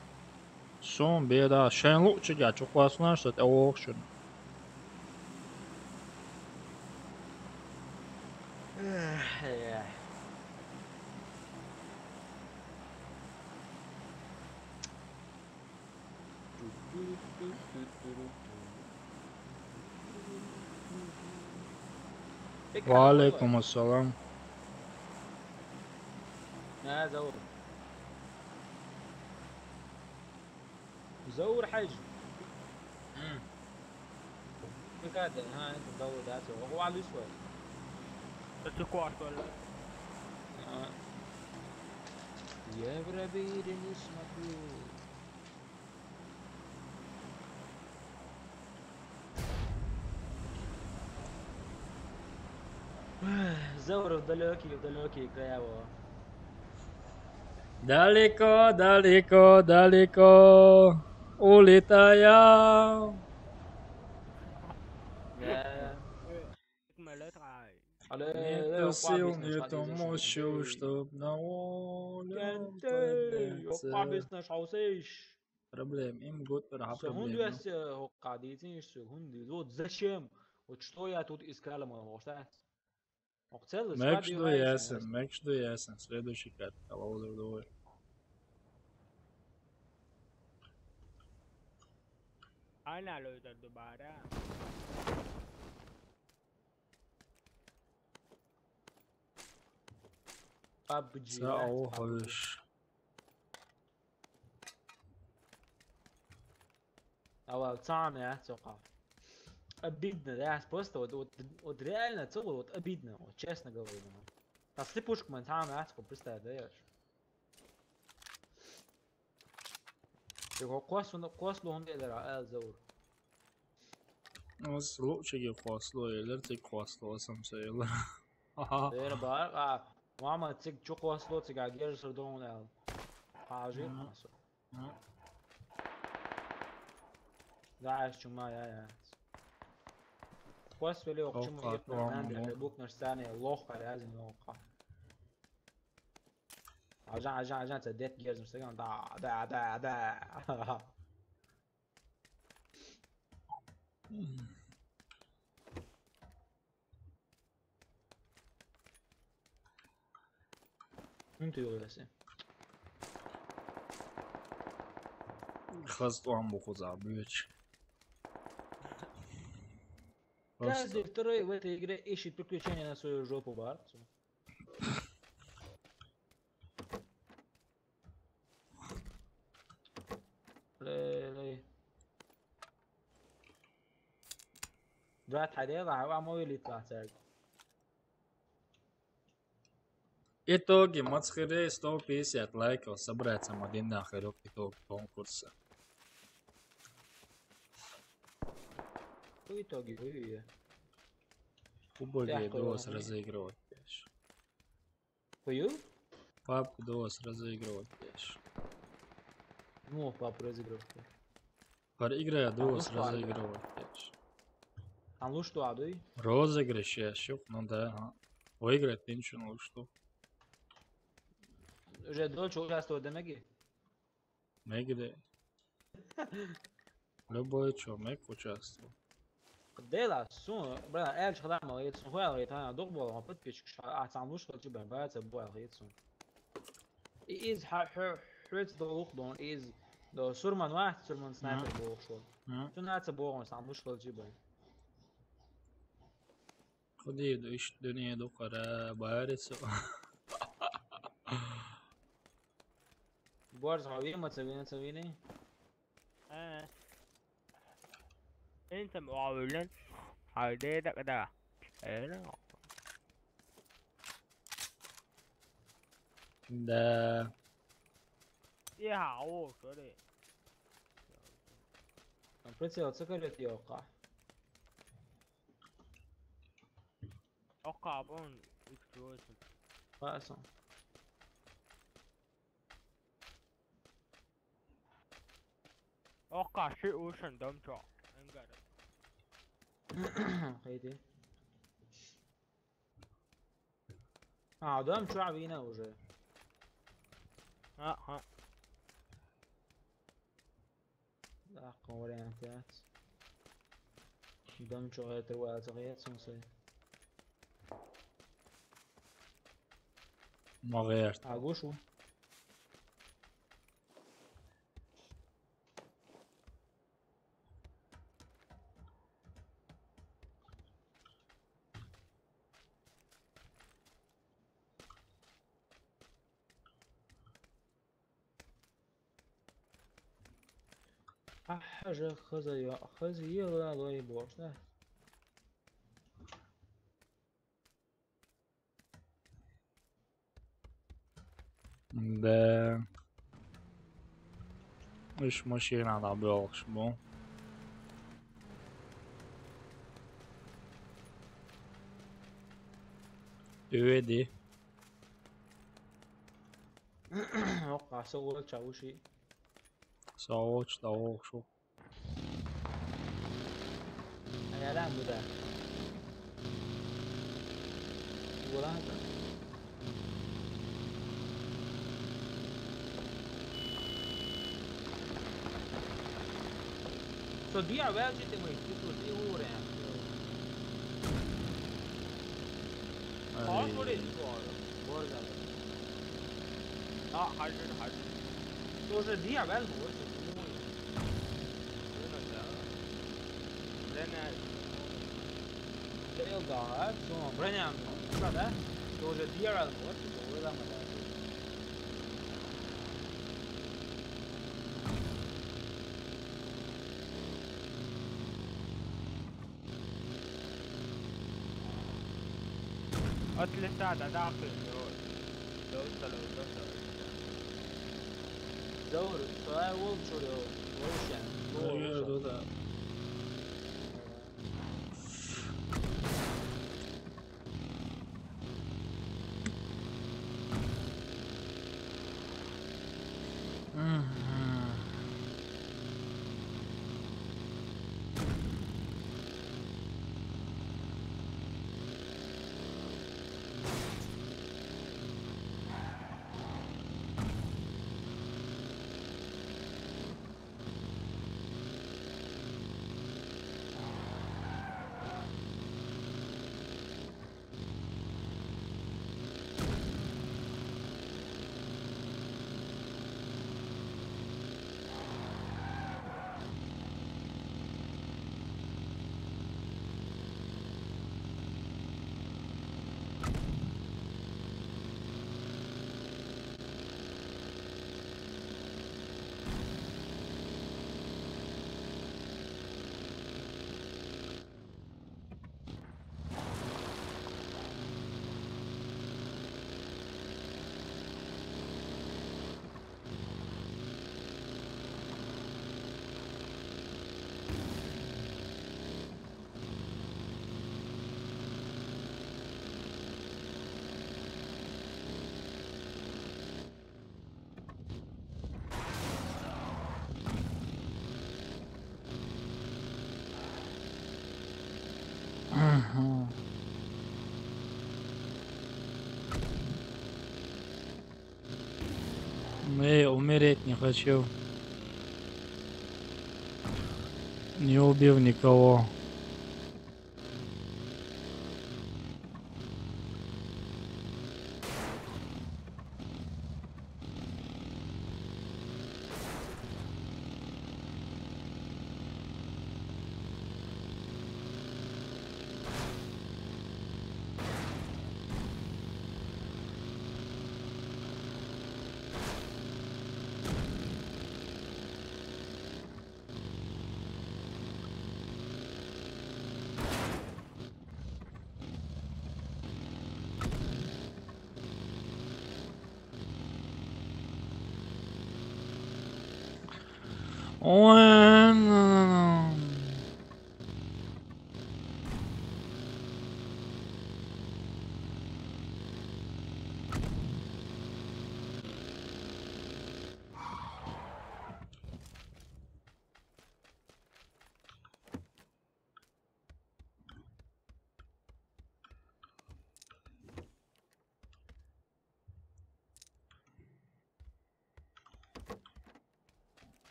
Сун беда, шайн лучуге, чукхвас наш, тӀе вохшун. Эх, эх. Ва алейкум ассалам. А, Заур. Заур Хьаьжи. М. Как это? А, это Заур, да, всё. Валюс вай. Это квартал. А. Евровидение смотрю. Заур в далёкие, в далёкие края, во. Далеко, далеко, далеко улетая. Да. Алло, нету сил, нету мощи, чтоб на волю подняться. Проблем, им год пара проблем. Со хӀунда вес, э, хӀокху дийцина иштта, хӀунда? Вот зачем? Вот что я тут искал, ма хьоьгуш дац? Окей, целый Мекш склад ду юрай ясен, сен. Мекш ду ясен. Следующий кат, алло, давай. Ана лойдер дубара. Пабджи, Са да, о пабджи. Хойш. Ава, цана, я, цока. Обидно, да, просто вот, вот, вот реально целый, вот обидно, вот честно говорю. Ну. Та слепушка, мэн, цана, я, цока, представь, да, я ж. Ты го кос, кос лугун дедера, эл заур. Ос лучший кос лу, елер, ты кос лу, сам сейлер. Аха. Дера бар, а, мама, цик чу кос лу, цик а гер сырдон, эл. Хажи, Мгм. Масо. Мгм. Да, я чума, я, я. Кос вели окчума, Окей, епна, окей, нандер, окей. Букнер сцене, лох, а, я, зин, лох, а. Ажан, ажан, ажан, це дед герзим, саган, да, да, да, да. Ин ты ёласи. Хаз туан бухуза, бюч. Каждый второй в этой игре ищет приключения на свою жопу, барцу. Лей, лей. Брат, ходила, а вам увелит лацарь. Итоги, Мацхире, сто пятьдесят лайков, собраться, Мадина, Херок, итог конкурса. По итоге, ой, ой, ой. Убогие Тяжко, дос да. Разыгрывать, конечно. Кую? Папку дос разыгрывать, конечно. Ну, папку разыгрывать. Пар игра А, дос ну, разыгрывать, конечно. А ну что, адуй? Розыгрыш, я щук, ну да, ага. Выиграть ты ничего, ну что? Уже дочь участвовать, да, Мэгги? Мэгги, да. Любой чё, Мэг участвовал. Дела, сун, бля, эль шхадам, ит сун хуял, ит ана дух бол, подписчик, а цан луш хол чибен, бля, це буял, ит сун. И из ха, ха, хвец до лух дон, из до сурман вахт, сурман снайпер Мгм. Бол шо. Мгм. Сун аца бол, цан луш хол чибен. Ходи, иш дунья духара, барисо. Борз, а вима, це вима, це вима. Э. Интам оавлен. Хайде да када. Э. Да. Я, о, сори. Там прицел цикарет йока. Ока бон икс восемь. Пасан. Ока ши ушен домчо. Энгар. Хайди. А, дом чуа вина уже. А, а. Да, вариант, я. Дом чуа это уа, это я, сенсей. Магерт. А, гушу. Ахьа же хыза ё-, хыза ела лой борш, да? Да. Иш машина да бёлш бу. Тюеди. Ок, а со ол чавуши. Со ол чавуши. Аяла буда. Гулан. So dia wel zit in mijn titel die horen. बहुत थोड़ी इसको और बहुत ज्यादा। हाँ, hydrate, hydrate. तो उसे दिया वेल हो, तो ब्रेन है। चलो गाइस, तो ब्रेन है, पता है? तो उसे दिया वेल हो, तो वो वाला मजा है। At least that, that happened, you know. Those fellows, those fellows. Doğru. Sonra Wolf soruyor. Wolf yani. Doğru. Doğru, doğru. Не, умереть не хочу. Не убил никого.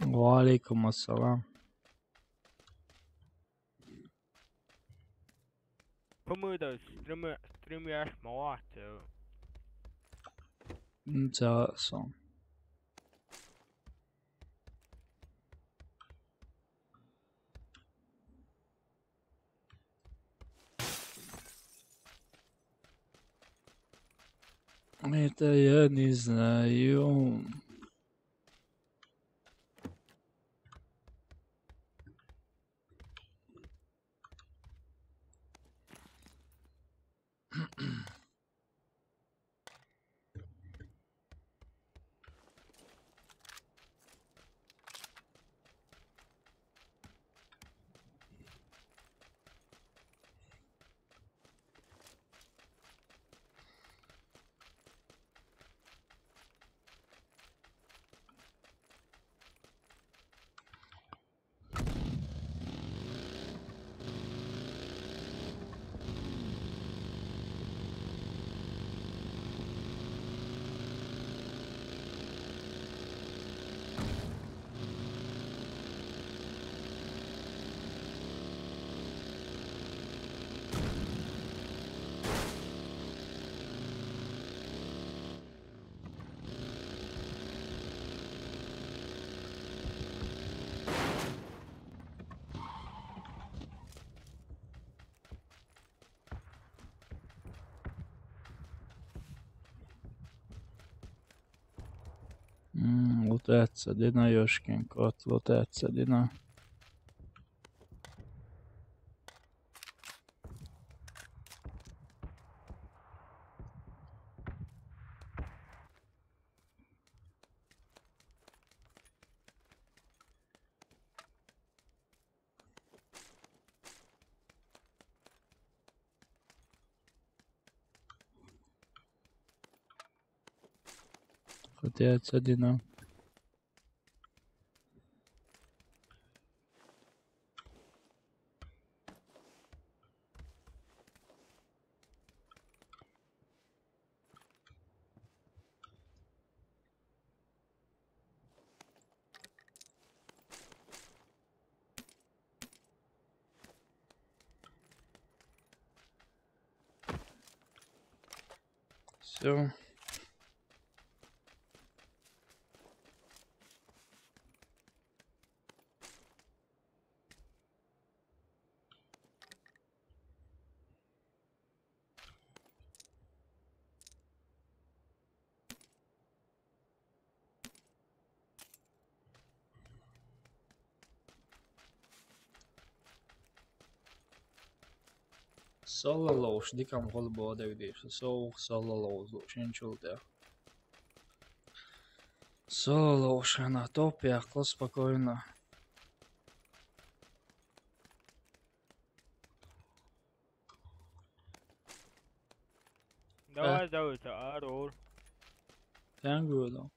وعليكم السلام. По-моему, это стрим, стрим я молодец. Интересно. Это я не знаю. Лутаться дина, ёшкин кот, лутаться дина. Хотя это один, а. Всё. Салалош, дикам холбо дагдиш. Соу салалош, шинчулте. Салалош, она топи, а спокойно. Давай, давай, это Арор. Тянгуйло.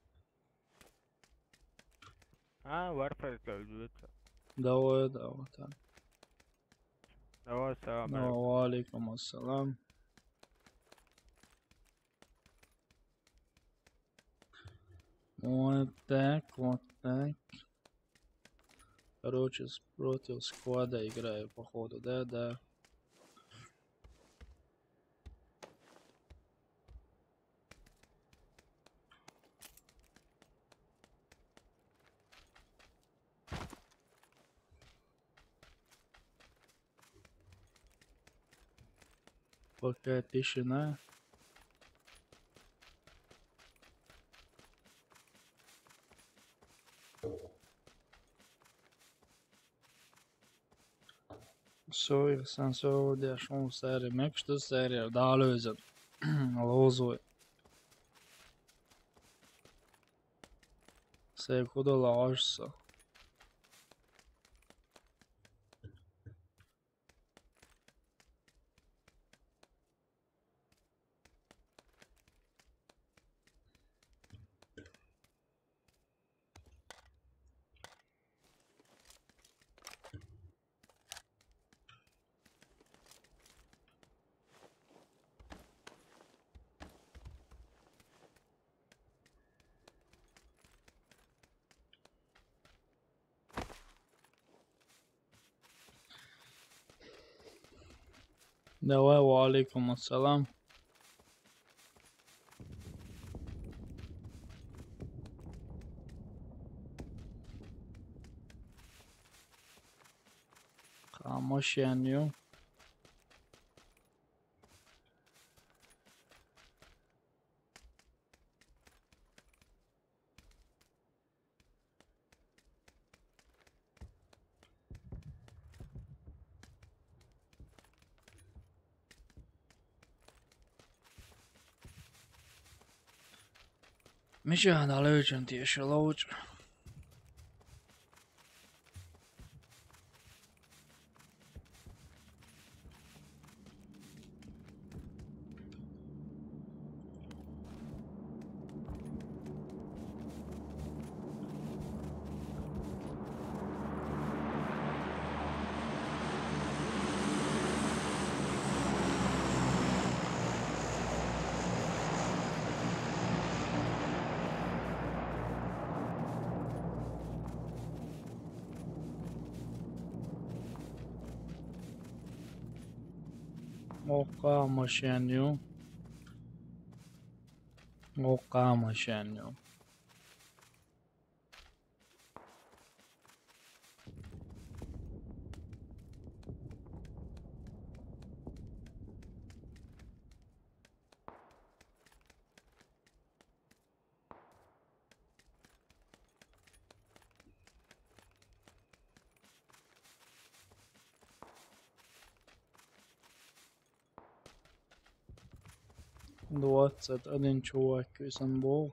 А, Варфейр калдует. Давай, давай, так. Давай, салам. Ну, алейкум. Ва алейкум ассалам. Вот так, вот так. Короче, с-, против сквада играю, походу, да, да. Пока тишина. Soi, sen söyle, şun seri, mek şu seri, daha lüzüm. Lozui. Se kuda lažsa. Давай, ва алейкум ассалам. Хамош яню. Мича ана лоучан тиеша лоуч. Окъамашеню. Окъамашеню. Двадцать один чувак, кисен бул.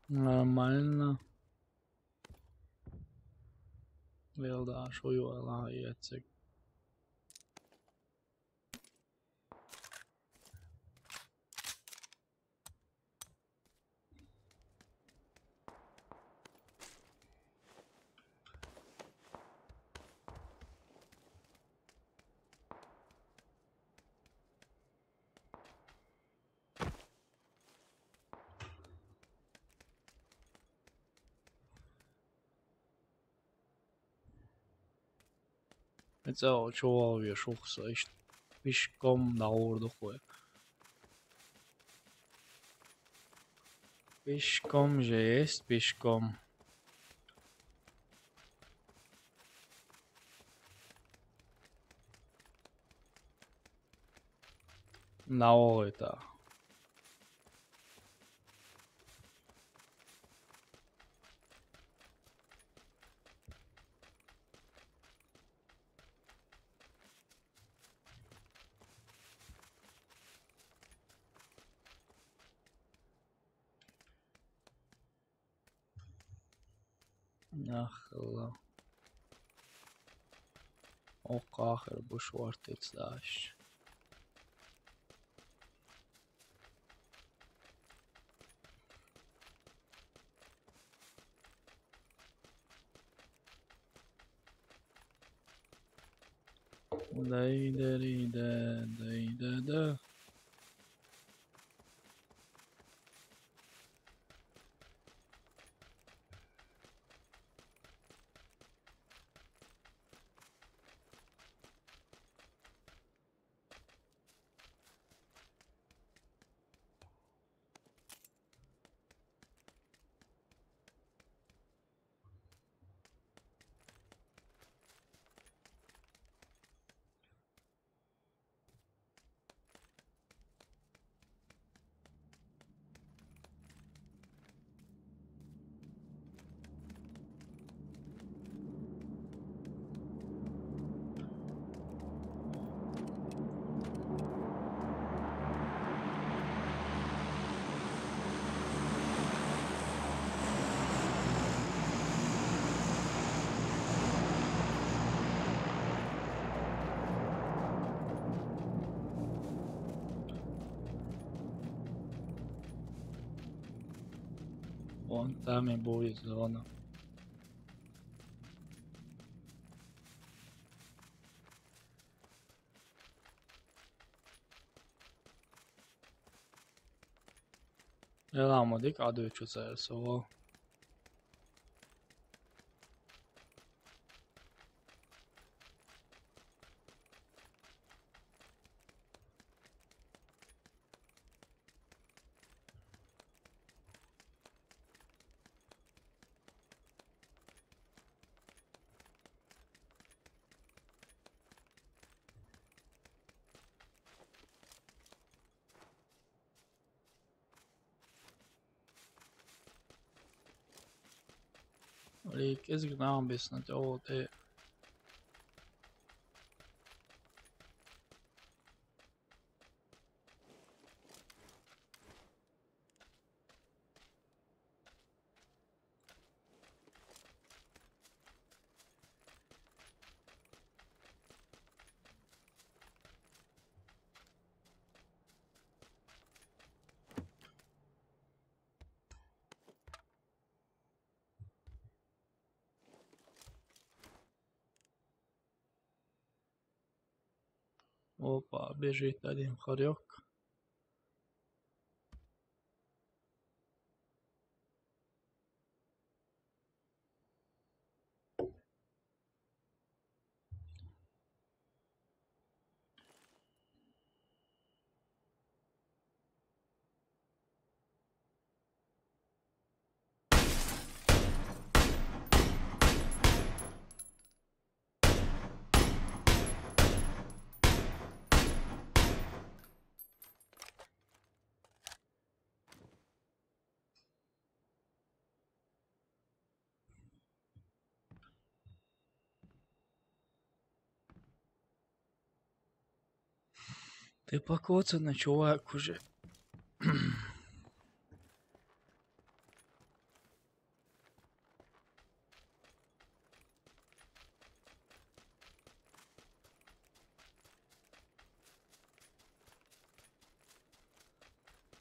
Нормально. Вел да, шо ю ала яцек. Эцэ очуал вешухса ишт пешком наурдухуй. Пешком же есть, пешком. Наурда. Ахла. О, кахыр бу швартыц даш. Дай-да-ри-да, дай-да-да. Вон там и будет зона. Elámodik, adócsúszás, szóval. Olha aí, que esse não, bicho, não tem outro. Опа, бежит один хорек. Ты покоцанный чувак уже.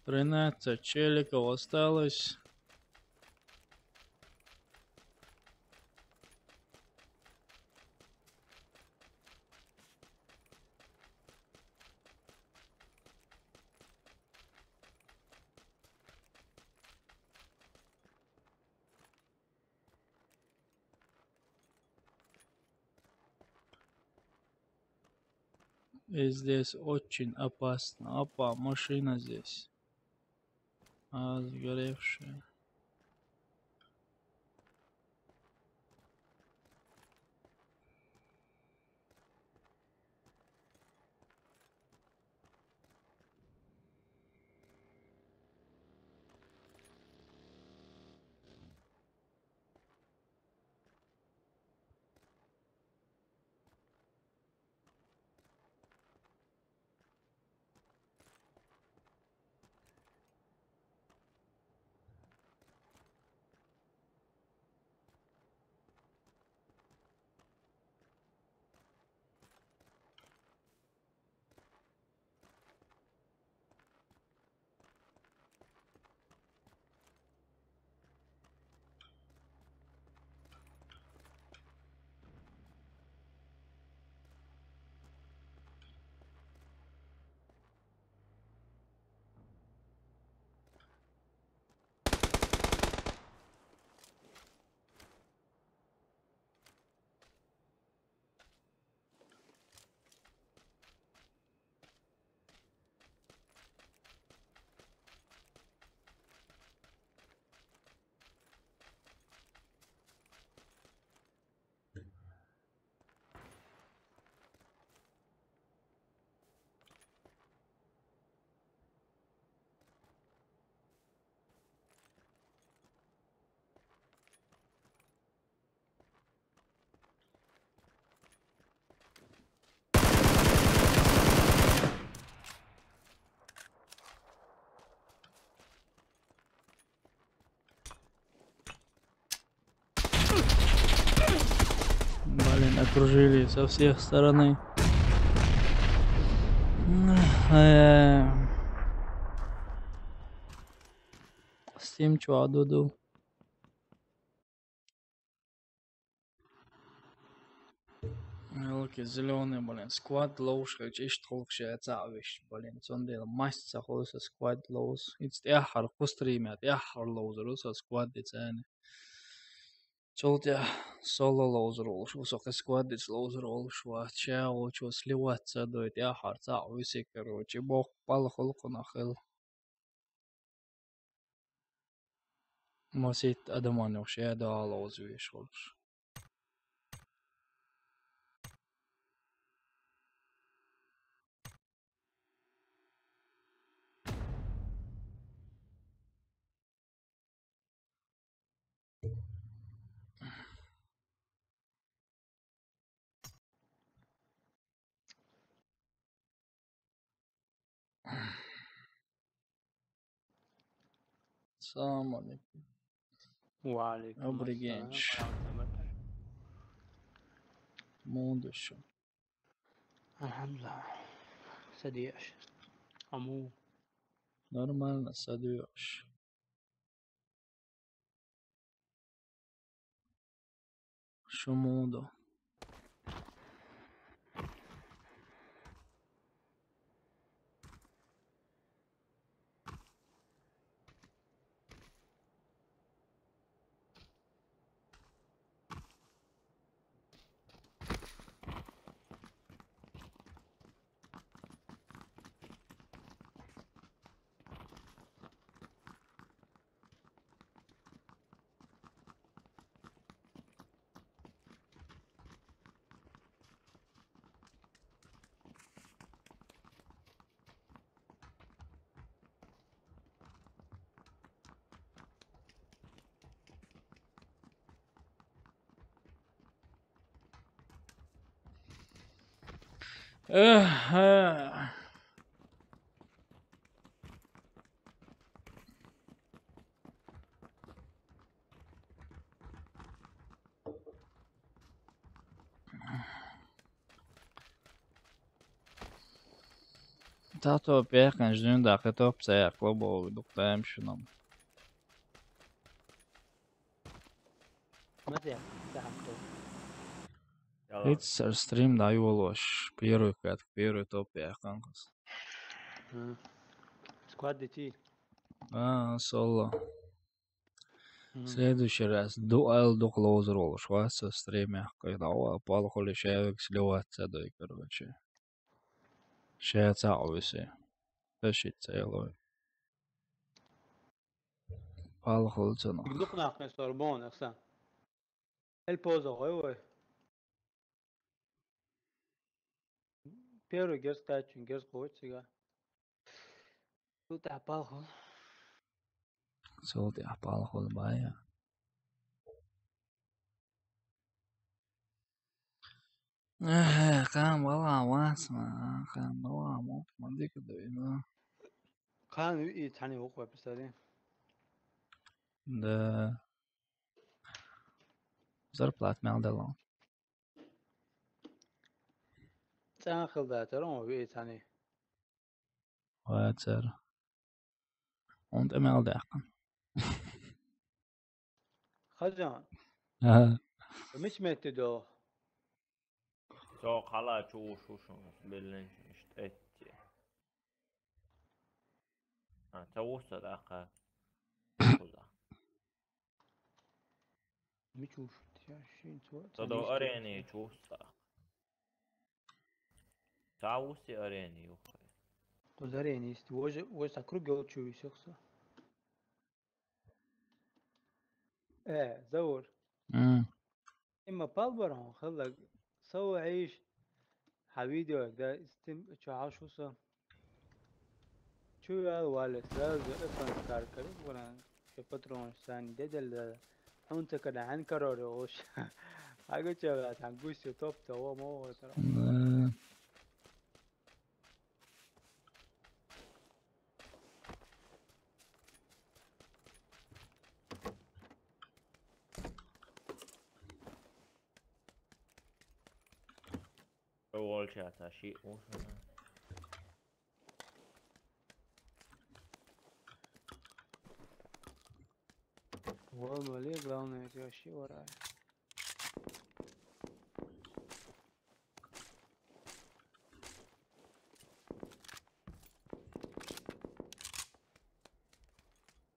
Тринадцать челиков осталось. И здесь очень опасно. Опа, машина здесь. А, сгоревшая. Блин, окружили со всех сторон. Э, Steam чё, Дуду? Ёлки зелёные, блин, сквад лоушка, чё ж толк ща цавиш, блин, цондел масса хуса сквад лоус. Ицтяхар кустрим, тяхар лоузер, со сквад дицани. Цолтя соло лоузер олуш, усо сквад диц лоузер олуш ва, ча олчо сливаться дой, тяхар цависи, короче, бох пала холкуна хил. Масит адамани вообще да лоуз веш олуш. Салам алейкум. Ва алейкум ассалам. Добрый день. Ва рахматуллах. Мунду шо? Алхамдулилла. Са деш. Аму. Нормально, са деш. Шо мунду? Эх, э. Цхьа топ яьккхинчу дуьйна дӀа кхин топ ца яьккхина боху дукха тамашийна. Ма ца яьккхина, ца хьамто. Яла. Итс стрим дӀайолош, первый катка, первый топ яьккхина хаза. М. Сквад дитий? А, соло. Мгм. Следующий раз дуал дукха ловзур волуш вац со стримехь, кхин дӀа ван палхули шаьвиг сливаться дой, короче. Ша цхьаъ висе. Ташица элой. Палхули цунах. Дукха нах кхин сорбон, Асан. Эл поза гӀой вай. Первый герз тачун, герз кхочу цига. Цул тӀаьхьа палхула. Цул тӀаьхьа палхула бая. Эхе, кхин бала вац ма, кхин бала ма, ма дика дуй, ну. Кхин виъ цхьаьна ву-кх вай писари. Да. Зарплата мел дала. ЦӀан хила дацара хьуна виъ цхьаьна. Вацара. Хьуна тӀе мел даьккхина. Хазан. Ага. Мича метте до? Со хьала чу вуш ву шуна, белланчу иштта эцци. А, ца вуссар тӀаккха. Мича вуш ву, я шин цо, Со ца до ниш арени чу вуссар. Ца вусси арени юххе. Кхуза арени йисте, вожа, вожа ца круг йолчу висех со. Э, Заур. М. Имма палбар хьуна хилларг, со ву хьийш, хьан видео да, стим чу хьаш ву со. Чу ваьлла валле, сразу эпанс каркар, варан, ши патронаш санна деделла, хьуна ца кара хьан карор йолуш. Хьагуча ваьлла, хьан гуш ю топ, то, во, мо, во, тара. Да. Волча ца ши уж. Вон вале, главное, это вообще вора.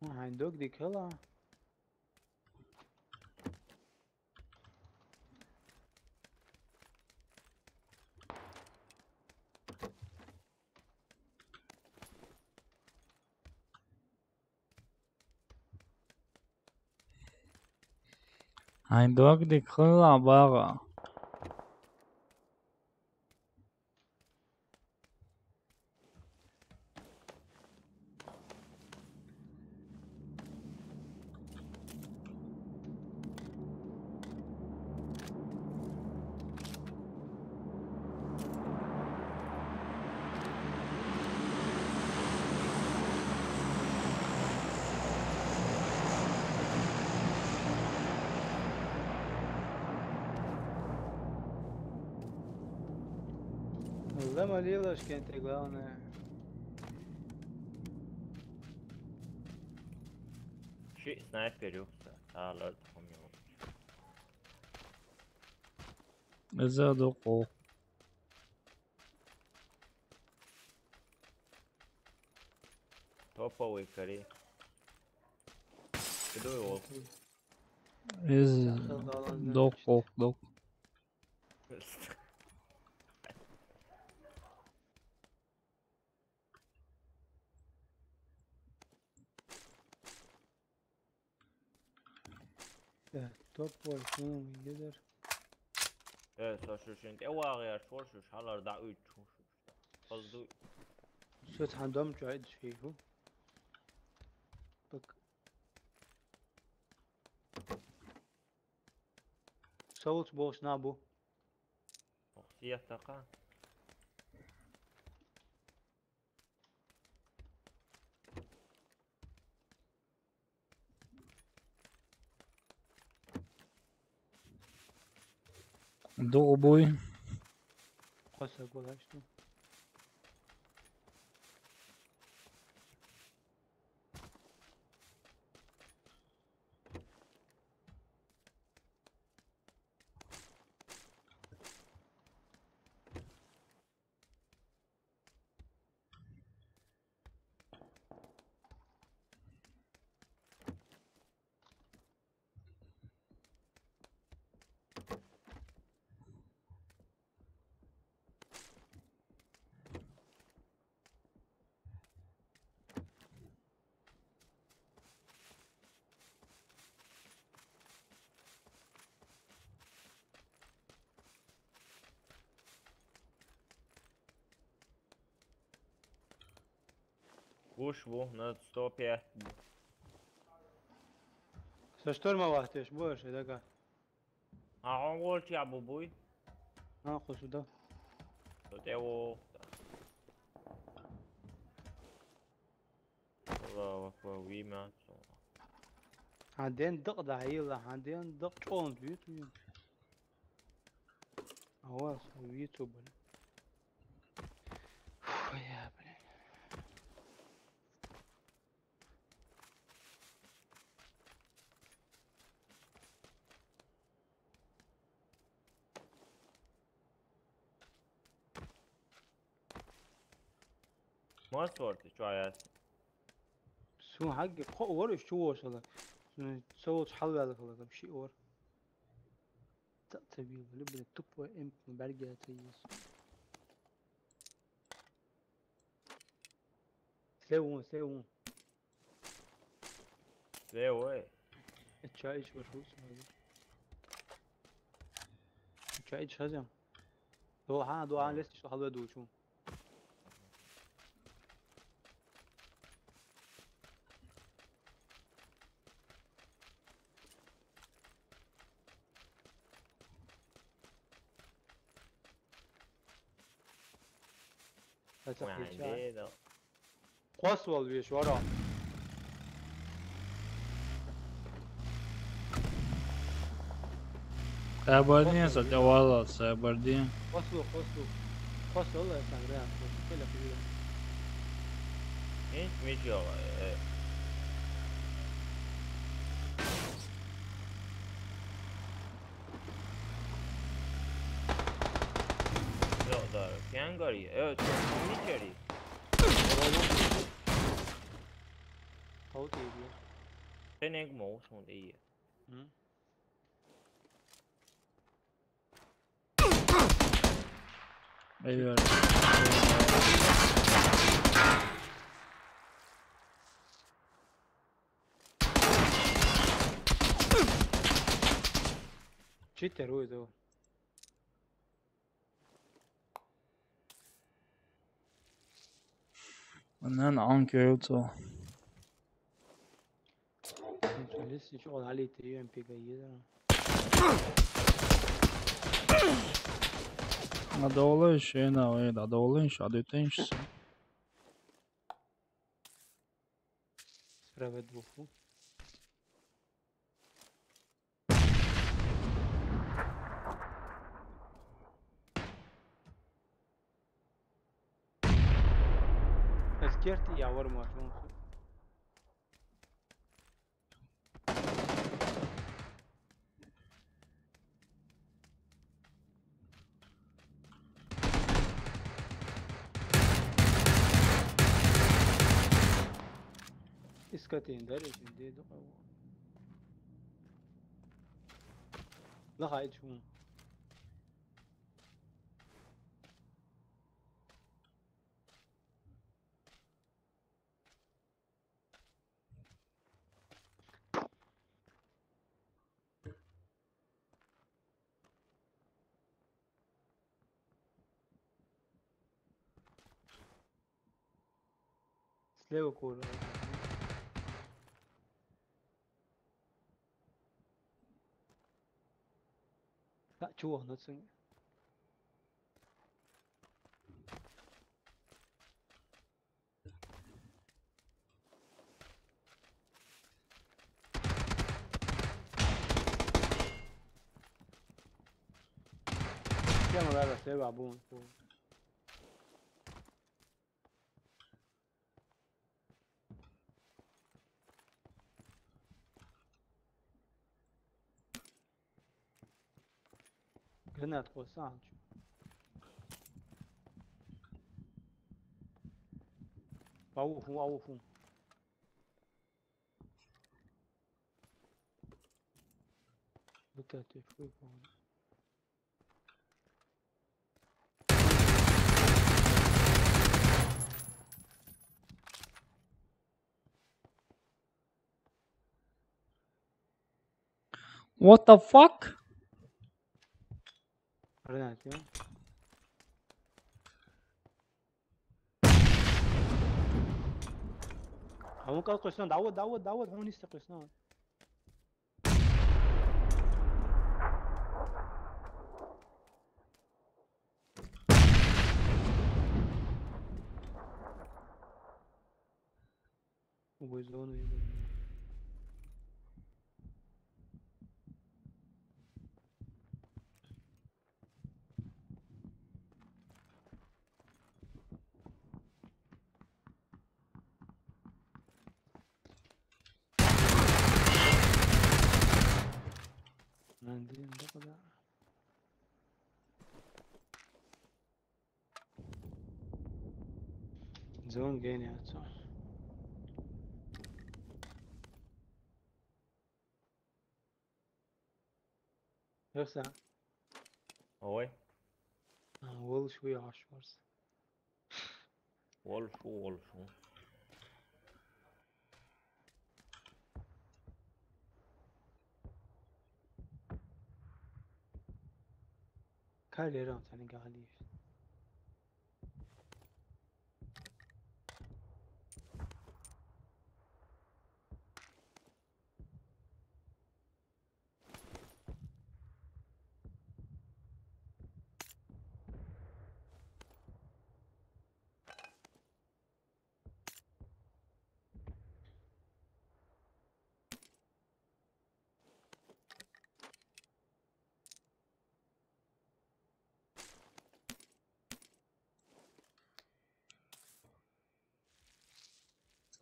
Ай, дог дик хила. Ай, дог дик хила бага. Ла ма лелаш кенте, главное. Ши снайпер юхса, алар тахум юхса. Иза дукъу. Топовый кари. Кидуй ол. Из док, док, док. Э, топ вай, хм, лидер. Э, со шу шин тӀе вагӀеш вара шуьш, хьалар дӀа уьйцуш ву шуьш. Хаза дуй. Со цхьана дом чу айдаш хӀийху. Так. Соулц бохуш нах бу. Ох, сияттаха. Догъу буй. Кхо саг валаш ду. Уж ву на сто пять. Со шторма вахтеш, будешь, и такая. А он волчья бубуй? А, ху сюда. Что ты его? Аллаху акбар, вимя. А ден дык да, хила, а ден дык чон вит, вит. А у вас вит, блин. Фу, я, блин. Мас варты, чё аяс? Су хагги ко ворыш чё вошала. Су хал вялы хала, вообще вор. Та, та бил, блин, тупо эмп, ну, бәрге та есть. Слева, слева. Слева, ой. Чай ич вошел, смотри. Чай ич хазям. Дуа, дуа, лес иш хал вяду чу. Ма, бедо. Хос вал веш, вара. Сабардин, сатя вала, сабардин. Хос вал, хос вал. Хос вал, я сам, реально, хос вал, я сам. Ин мичо, э. Ёлдар, кянгар, э, чё, мичери? Тау тейди. Тенек моу сон ие. М? Эйвер. Читер уйду. Анан анкелцо. Лис ещё он алит, её МПГ еда. Надолу ещё на, ой, надолу ещё, а дытынш. Справа двух. Эскерт я вор машин. Искать индар, ишин деду. Ла хайчун. Слева кора. Та чего, ну, цен? Тема, да, да, слева, бум, бум. Гранат къоса алчу. Ауфу, ауфу. Бутати фу. What the fuck? Гранат, я? А вон кӀал къвезна, давуд, давуд, давуд, гьуни сте къвезна. Вай зону ебаный. Надеюсь, да, куда? Зон гени отцо. Ёхса. Ой. А, ол шуй ашмарс. Ол шу, ол шу. Калерам сани галиш.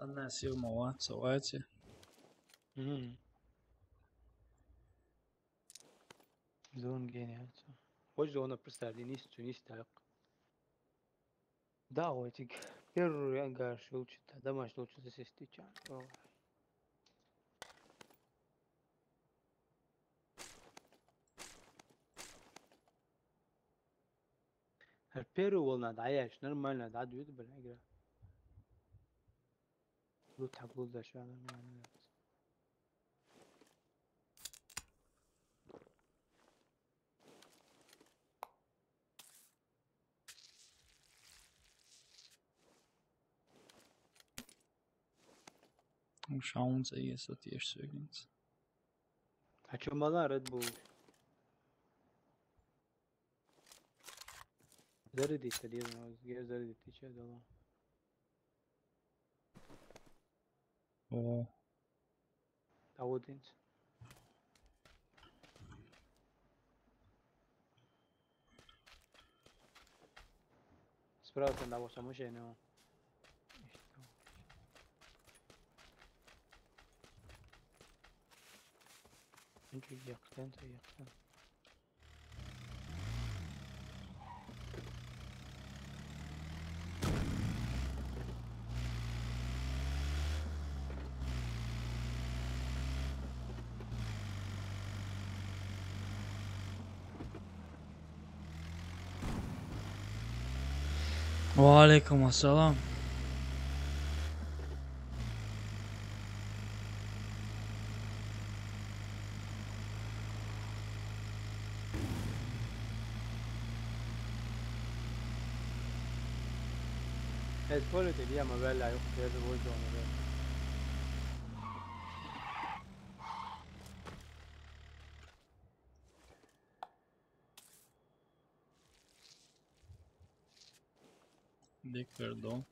Цӏанна сив мава, цавайци. Мгм. Зон гени отцо. Хоч зона представь, низ, цу низ так. Да, ой, тик. Первый ангар шулчита, домашний лучше засести чан. О. Гьар первый волна даяш, нормально, да, дует, бля, игра. Лут так лут зашла, нормально. Шаунца есть, вот есть сегодня. А чё мало Red Bull? Зарядить-то, дивно, я зарядить, ты чё дала? О. А вот инц. Справа там того самого же, но. Ничего, я кто-то, я кто-то. Ва алейкум ассалам. Hezbollah te diamo bella, io credo voi giorni. Dik verdi.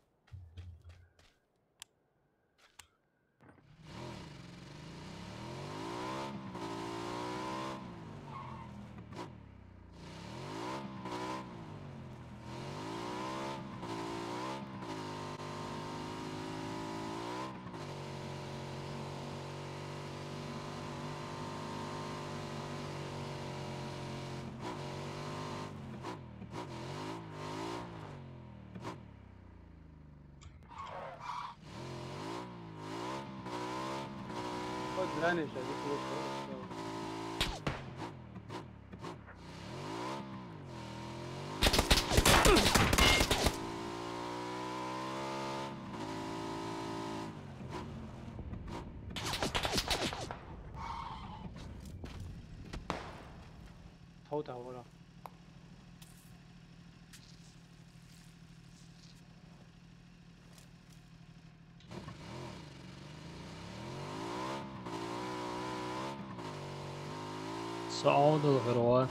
Хоч раниш, а дик лук. Тав тавара. Саудул гӀурват.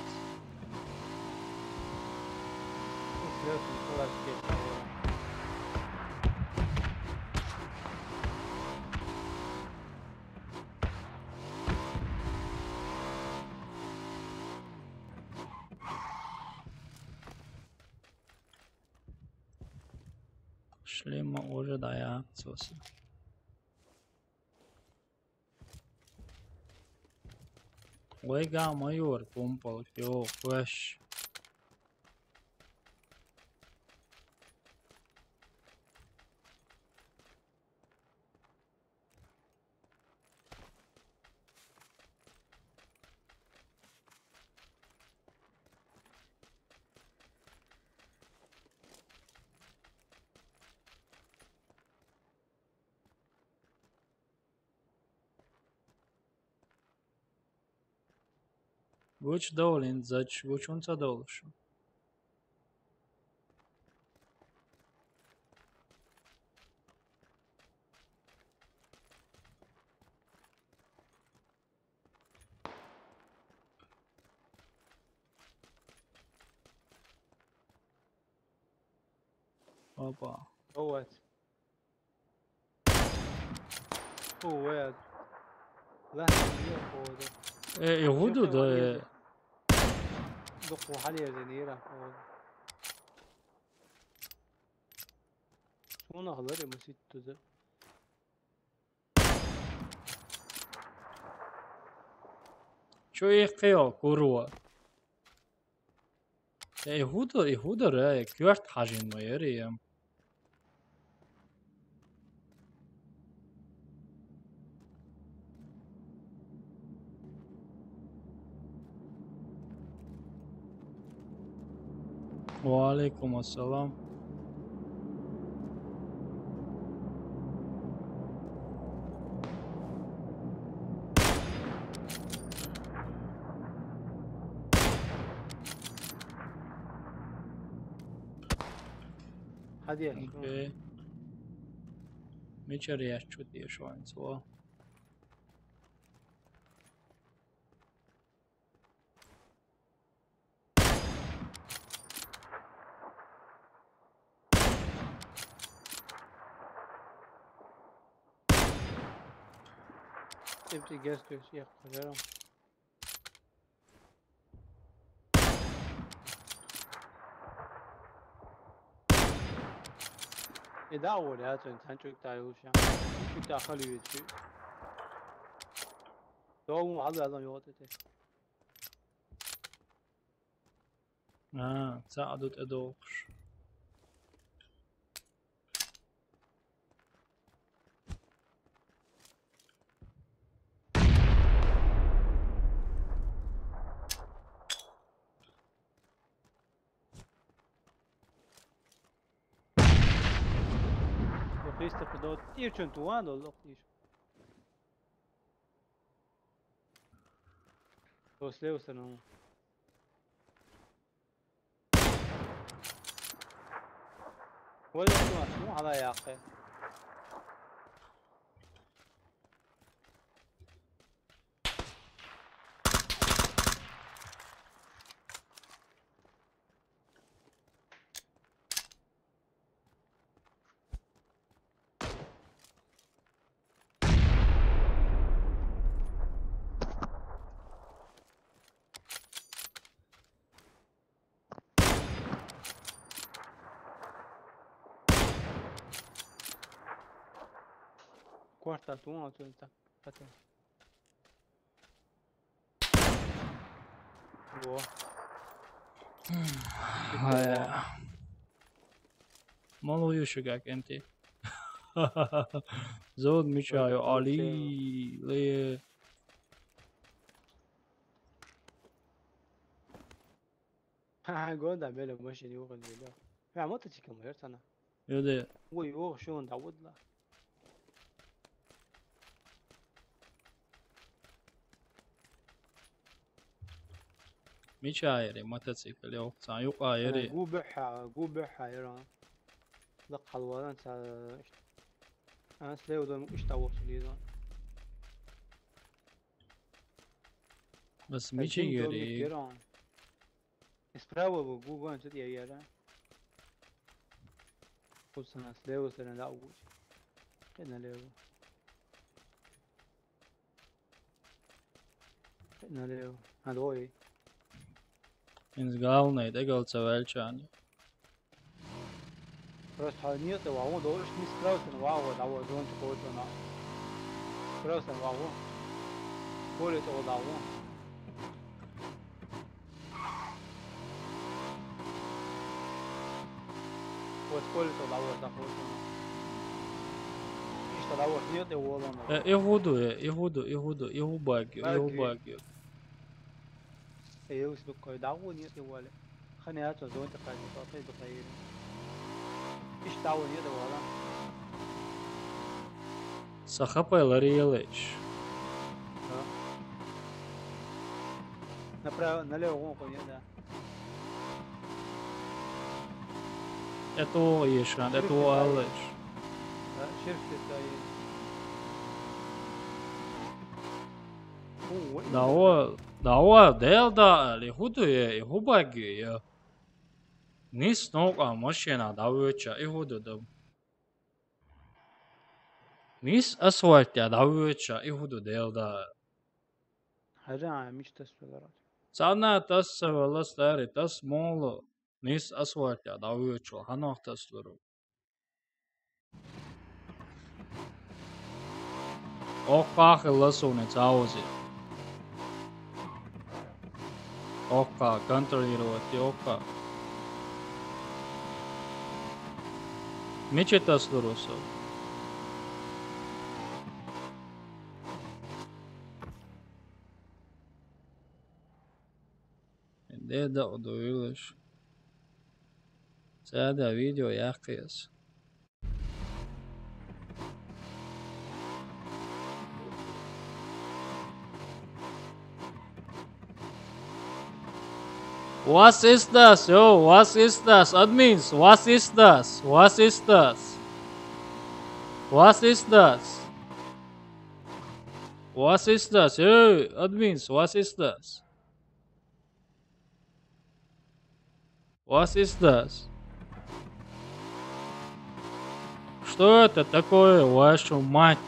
Шлема уже дӀаяхцӀуси. Вайга майор пумпал, йо, ваш. Вуч довлин зач, вуч унца довлушу? Опа. Овац. Овац. Ла, я хода. Э, Игуду да. Духу халия занира хода. Шуна халари масит туза. Чё их кыё, курва? Э, Игуду, Игуду ре, кёрт хажин ма ери ем. Ва алейкум ассалам. Hadi ya. Окей. Мичара яхачу тешван цо. Empty gas station, я понял. Э, да, вот, я цен цан чук да юша. Чук да хали ючу. Догу хал да юот эте. А, ца адут эдокш. Лохиста подот. Ирчун туан лох иш. После установил. Вале, ну, ала яхе. Квартал тун отун та. Патен. Во. Ай. Мало юшугак энти. Зод мичаю Али ле. Ха, гонда меле машин югын меле. Я мотоцикл мэр сана. Ёде. Ой, ох, шо он да вот ла. Мича ери мотоцикл ёх сан юка ери. Гу бэха, гу бэха ера. Ла халваран са. Ан слеудон ишта вот лизон. بس ميشي يوري. Справа был гугуан, что-то я яра. Пусть она слева сторона да угу. Налево. Налево. А двое. Ins galvenai, te galds velčāni. Просто нет, вагон, да уж не справился, но вагон, да вот, зон такой-то на. Справился, вагон. Поле того, да, вон. Вот поле того, да, вот, да, вот, да. Ишта да вот, нет, и вон он. Э, и гуду, э, и гуду, и гуду, и губаги, и губаги. Э, и уж такой, да, вот, нет, и вале. Хани а то зонтик кайти, то ты духай. Ишта вот, нет, и вале. Сахапай ларелыч. Да. Направо, налево, вон, нет, да. Это ешан, это алыч. Да, шерсть это и. О, вот. Да, о, да, о, дел да, ли худу е, и хубаги е. Нис ног а машина да выча, и худу да. Нис асфальт я да выча, и худу дел да. Хажа, мечта спеларат. Цана тас савала стари, тас моло. Нис асфальт я да выча, ханах тас луру. Окка хылласуни цаузи. Окка контролировать, окка. Мечетас лурусу. Де да удуйлыш. Сада видео яхкес. Was ist das? Yo, was ist das? Admins, was ist das? Was ist das? Was ist das? Was ist das? Yo, admins, was ist das? Was ist das? Что это такое, вашу мать?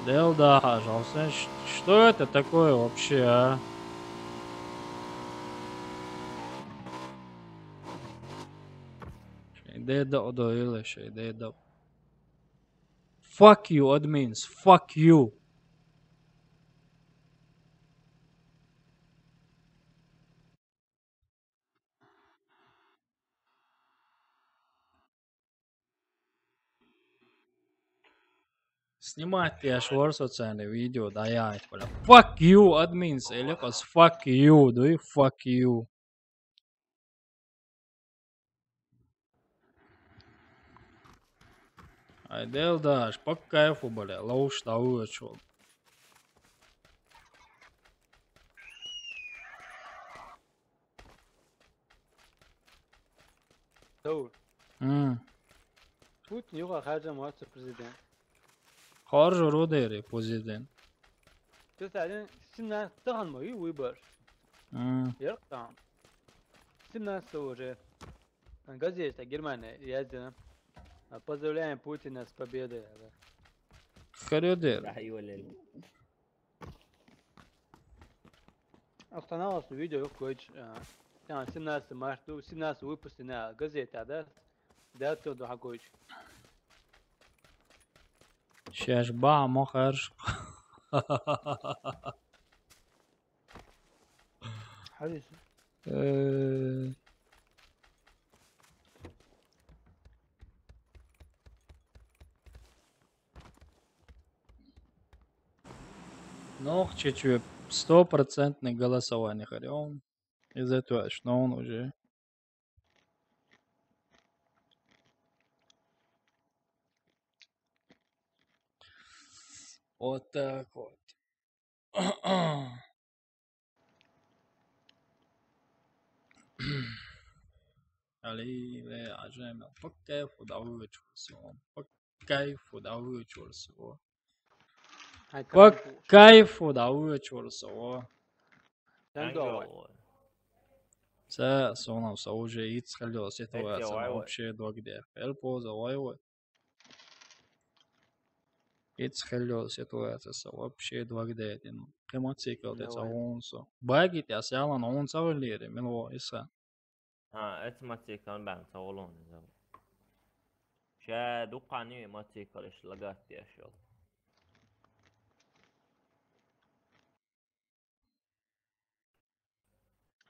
Дел да, пожалуйста. Ш-, что это такое вообще, а? Шейде да удойле, шейде да. Fuck you, admins. Fuck you. Снимать я швор социальный видео, да я это, бля. Fuck you, admins, или кос fuck you, do you fuck you. Ай, дел даш, по кайфу, бля, лоуш да уечу. Даур. М. Путин юха хаджа муаца президент. Хоржо рудери президент. Ты садин симнан тахан ма ю выбор. М. Ярк там. Симнан уже. Газета Германия яздина. А, поздравляем Путина с победой, да. Хрюдер. Да, Юлия. Остановился видео, короче, а, там семнадцатого марта, ну, семнадцатого выпуска на газета, да? Да, то, да, короче. Сейчас ба, махарш. Хадис. Э. Ну, чуть-чуть стопроцентное голосование, хорём. Из этого что он уже. Вот так вот. Allez, les agents, mais pas que faut d'avoir autre chose. Pas que faut d'avoir autre chose. По кайфу, да, вычурсово. Sen doğru. Sen sonra sa уже иц хилиос это вообще дог де. Эл поза вай вай. Иц хилиос это вообще дог де. Кхы мотоцикл те ца гонсо. Баги те сялан он ца валири, мило иса. Ха, эц мотоцикл бан ца волон иза. Ша дуккани мотоцикл иш лагат деш йол.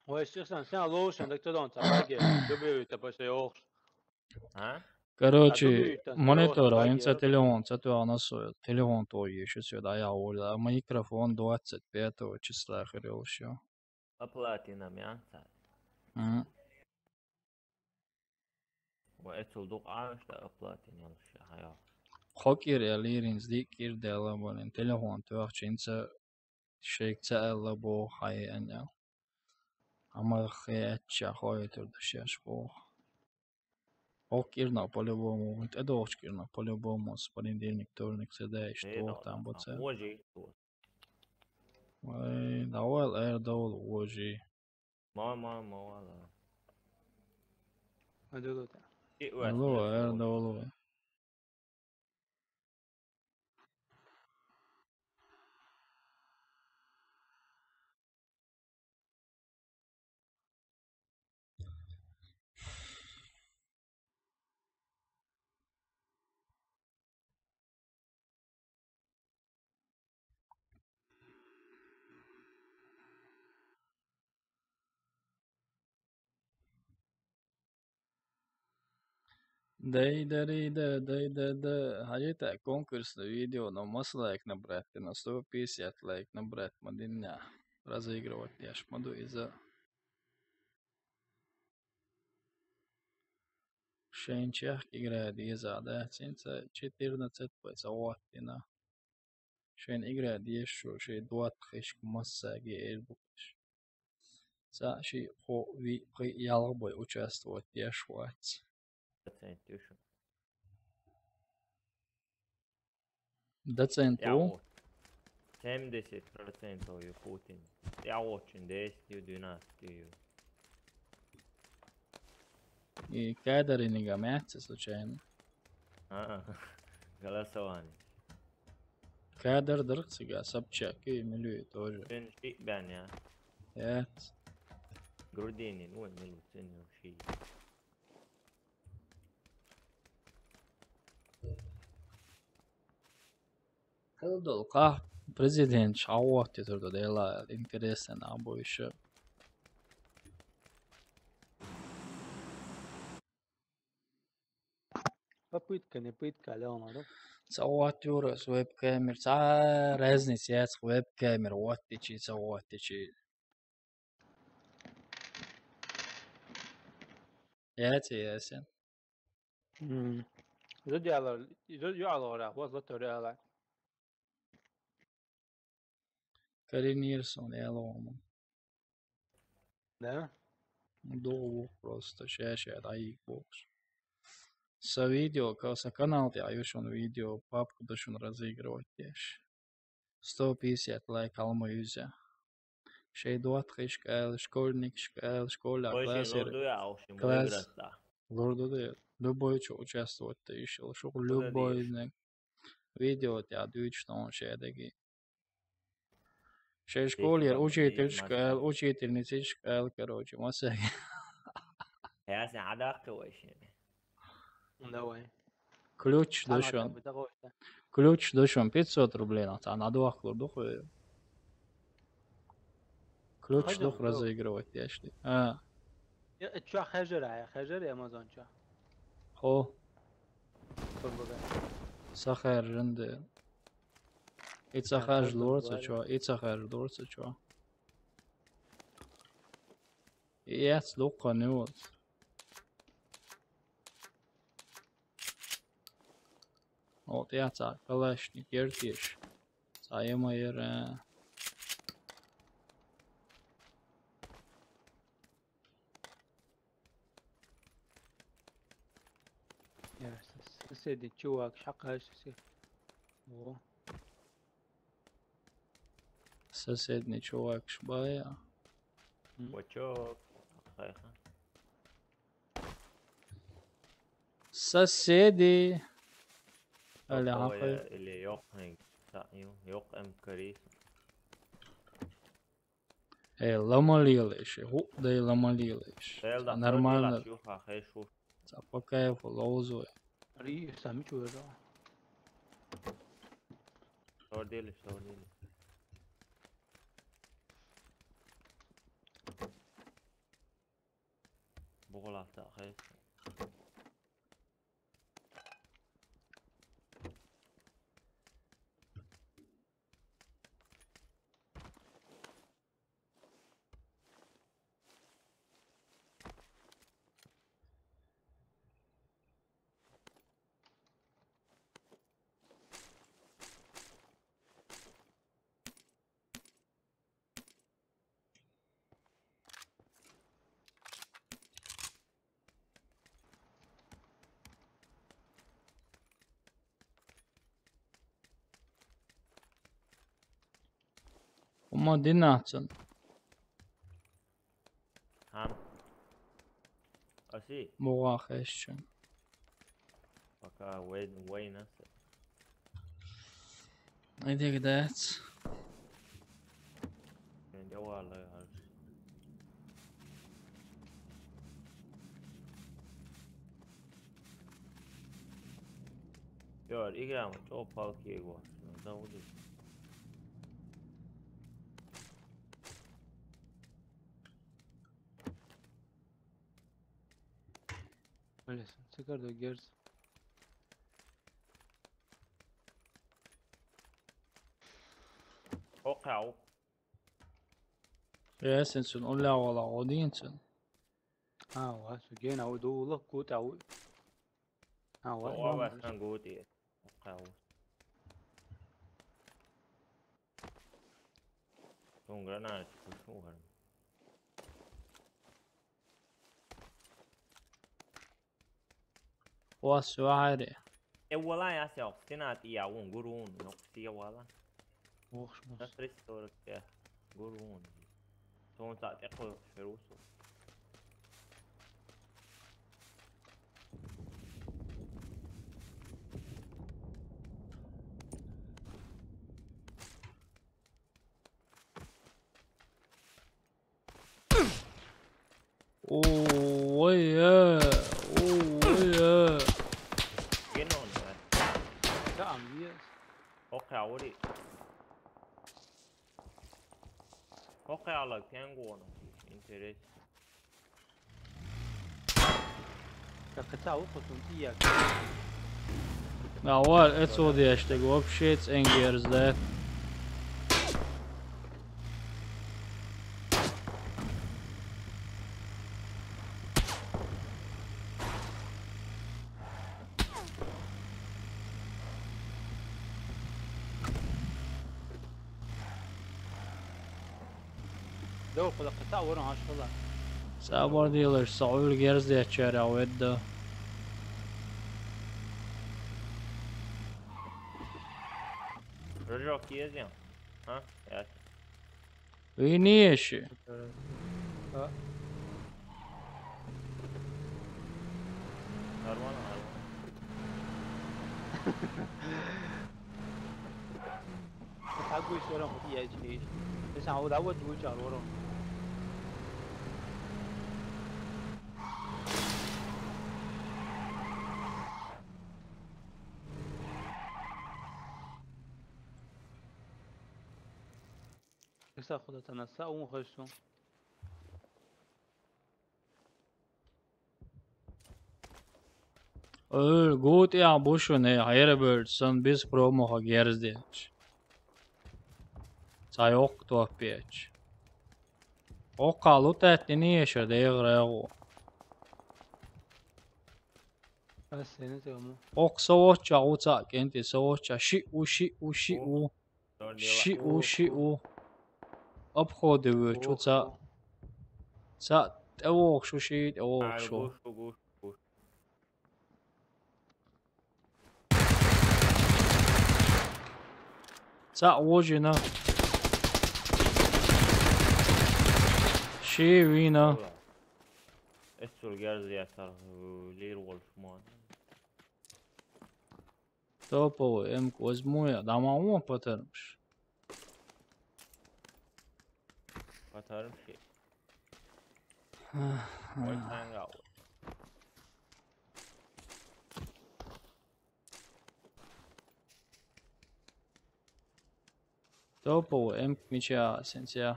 Ой, сейчас сам, сам лучше, так ты дон, там, баги, любил это после охш. А? Короче, монитор, а им ца телефон, ца ту она сой, телефон то ещё сюда, я уволил, а микрофон двадцать пятого числа хрел ещё. Оплатина мянца. Мгм. Ва эцул дукъа аш да оплатина луша, хая. Хокир я лирин, здикир дела, болин, телефон ту ахчинца, шейк ца элла бо, хая, аня. Ама хая, ача, хая, тур да шаш бо. Ок, ирна по-любому, вот это ок, ирна по-любому, с понедельник, вторник, среда, и что там, вот это. Ой, давай, эр, давай, ожи. Ма, ма, ма, вала. Алло, эр, давай. Дай, дай, да, дай, да, да. Ходите конкурсное видео, но мас лайк набрать, на сто пятьдесят лайк набрать, мадиння. Разыгрывать я ж маду из-за. Шейн чех играет из-за, да? Сенца четырнадцать пойца вот, you know. Шейн играет ещё, шей двадцать хешк массаги эльбукаш. Са ши хо ви хи ялгбой участвовать еш вац. Доцент, ты шо? Доцент, я у? Вот. Семьдесят процентов ю Путин. Я очень десять ю, двенадцать ю. И кадры не гамятся случайно? А, голосование. Кадр дырк сига, Собчак и Милюй тоже. Сен ши бен я. Эт. Грудинин, ой, Милюй, сен ши. Хелдолка президент шавватти турду дела интересен абу иши. Попытка, не пытка, Алёна, да? Ца ваттюрас веб-камер, ца разница яц веб-камер, ваттичи, ца ваттичи. Яц, ясен. М. Зо диалар, зо юалар, вот, вот реала. Коренирсон, я ломан. Да? Долу просто, ща, ща, да, и бокс. Са видео, ка-, са канал те аюшон видео, папку дашон разыгрывать деш. Сто пятьдесят лайк алма юзя. Шей дуатхиш кайл, школьник шкайл, школа класс. Лурду да. Любой чё участвовать ты ещё, шо любой из них. Видео те адвич, что он шей деги. Шей школе учитель шкайл, учительница шкайл, короче, масаги. Я ся адакы вайшеме. Давай. Ключ дошон. Ключ дошон пятьсот рублей на, та на двух лур духу. Ключ дух разыгрывать, я что ли? А. Чё, хажира, хажира, Амазон чё? Хо. Турбуга. Сахар рынды. И сахар лорца чё, и сахар лорца чё. И яц лукка не вот. Вот я ца калашник ертиш. Ца ема ера. Я с-, соседний чувак, шакаш, все. О. Соседний чувак шбая. Бачок. Хайха. Соседи. Али Какое хахай. Или ёхнинг. Та, ю, ёх эм карис. Э, ламалилэш, ху, дай ламалилэш. Эл да Нормально. Ю ха хай шу. Ца по кайфу лоузуэ. Ри, сами чуэра. Сордили, сордили. Бугулафта хай. Ума динацан. Хан. Аси. Муга хешчен. Пока вейн, вейн асе. Эдик дац. Энди вала яр. Яр, играм, чо палки его. Да, вот. Блин, цикар да герц. Окау. Э, сен сен, он ля вала, один сен. А, ва, су ген, а, у, ду, улак, кут, а, у. А, ва, О, ва, ва, ва, сан гути. Окау. Тун гранат, кушугар. Уас вари. Э, вала я сел, стена ти я, вон, гурун, но, ти я вала. Ох, шмус. На триста сорок пять. Гурун. Тон та, те, ко, шерусу. Ой, э, ой, э. Ген он, э. Tamam, yes. Окей, а вот и. Окей, а лак, пенгуон. Интересно. Как это, а вот он, и я. А вот, это вот я, что вообще, это энгерс, да? Дөө, кулакката орон аш бола. Сабар дилер, саул герз дечер, а ведда. Рыжок ездим. А? Я. Вы не ещё. А? Нормально, нормально. Такой всё равно, я честь. Ты сам вот, а вот лучше, а, ворон. Кыса худа танаса, он хойсун. Өл, гут я бушун, э, хайра бөлсін, без промоға герздеч. Цай ок топ печ. Ок алу тәттіні еші дейгірі ғу. А сені тегімі? Ок соғытча, у ца кенті соғытча. Ши у, ши у, ши у. Ши у, ши у. Обходы вы, чу ца. Ца, тәвок шу ши, тәвок шу. Ца ожина. Чи вина. Эсул герзия сар лир волш мон. Топовый эмк возьму я. Да мама патармыш. Патармыш. Ой, танга. Топовый эмк меча сенсея.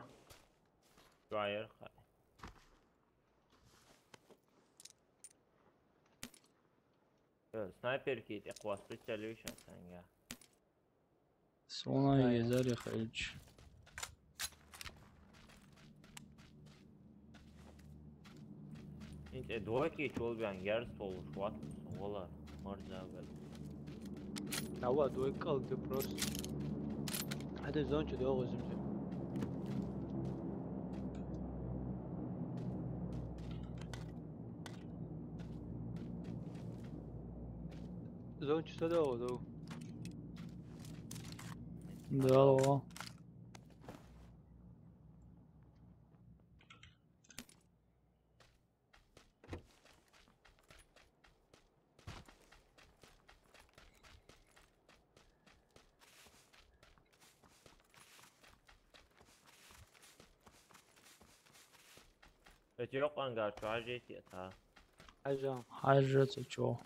Гайер хай. Снайперки те хвасту телевишн санга. Сона езари хелч. Инте двойки чул бян герз толуш ват. Вала марза бел. Ава двойка алды просто. Хада зончу да огъузум. Зончу да огъузум. Да, ава. Эти ёкъан гар чу ажети та. Ажа. Ажа чу.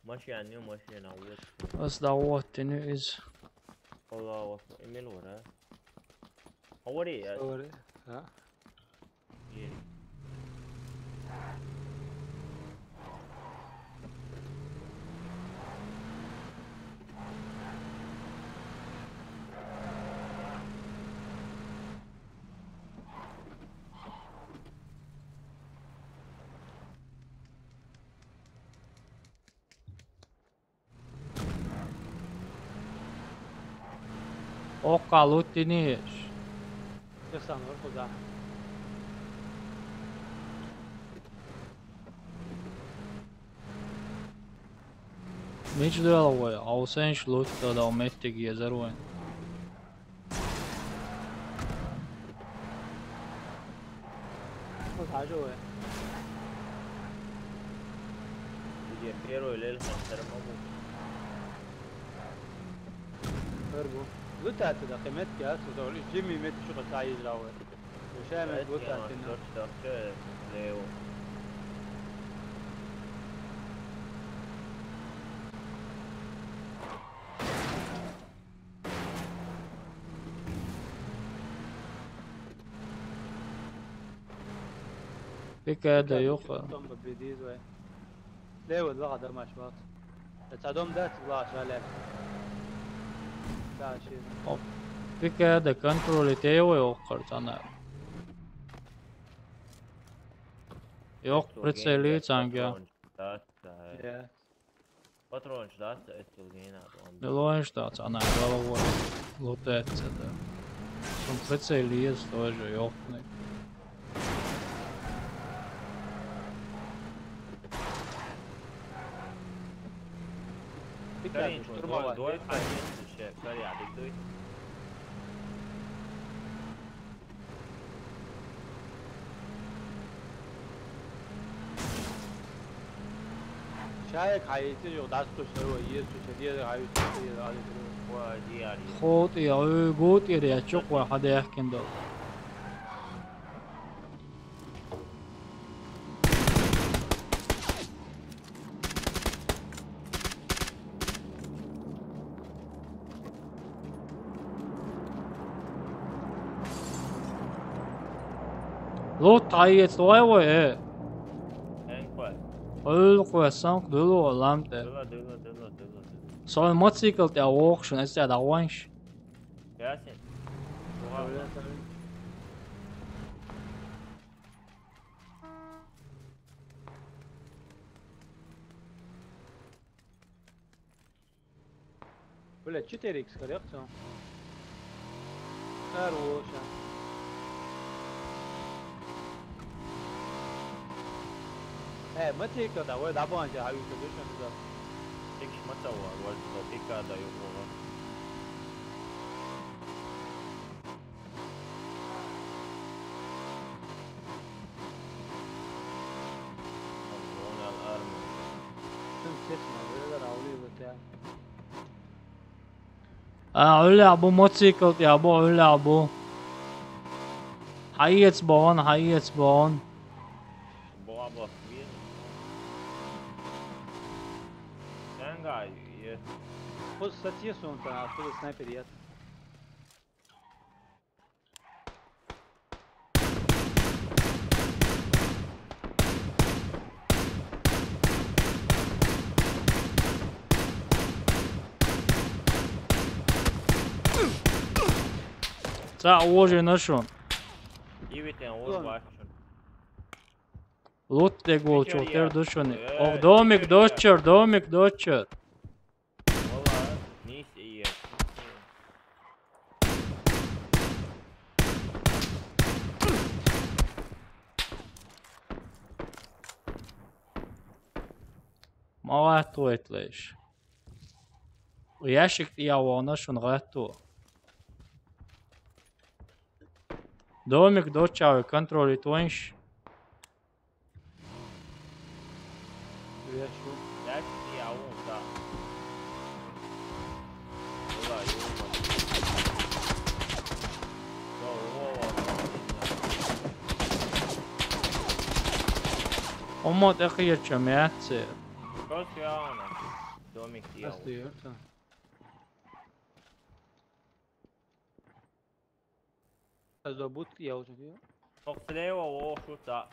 Машина, машина, вот. Ас да вот, ты не из. Алла, вот, имел вара. Авари, я. Авари, а? Окъа лутиниш. Ихсан ор худа. Мич дала вай, аусенш лутта да метте гезер вай. Хажу вай. Где первый лел хантер могу. Эргу. Лутата да къимет я, сузали, жими мет шу къатаи жраве. Шайме лутатина. Лео. Пикада юха. Лево два адам ашват. Цадом да цла шале. Да, ши. Оп. Пикада контроль те его ёкъ къарцана. Ёкъ, прицели цанга. Да, да. Я. Патронч да, это гена. Делоинш да, цана головой. Лутается, да. Сон прицели есть тоже, ёкъ. Карин, штурмовать. Дуай, дуай, карин, дуай. Шай кайти жо дасту шо, иесу шо, диа кайти жо, али. Ва, диари. Хот, я, ой, гот, я, чок, ва, хада яхкин дол. Лут таец луай вай, э. Энква. Ул квасан дулу ламте. Дулу, дулу, дулу, дулу, дулу. Сон мотоцикл те вохшун, эсте да ванш. Ясен. Дуа. Бля, четыре икс коррекция. Хорошая. Э, мы тільки давай добавим, а вы тут точно туда. Тільки ж мацава, валь, тільки даю, ого. Ӏуллехь бу моцикл тӀехь бу, Ӏуллехь бу. Хьаэца боху, хьаэца боху. Боху, боху. Кхуза сатесунта, а кхуза снайпер яц. Цхьаъ вожийна шуна. Ивитен вож бац шуна. Лут дегволчух тера ду шуна. Ох, домик доччар, домик доччар. Вала, нийса иер. Ма гӀаттавайталаш. Ящик тӀехь вахана шуна гӀатто. Домик доччаве контролить вайнаш. Веш ву. Дальше я вон, да. Была, Вова. Хьо ма тӀекхеча меца. Просто я вон. Домик я вон. Просто я вон. Ас до будки я уже делаю. Ох, слева, о, шута.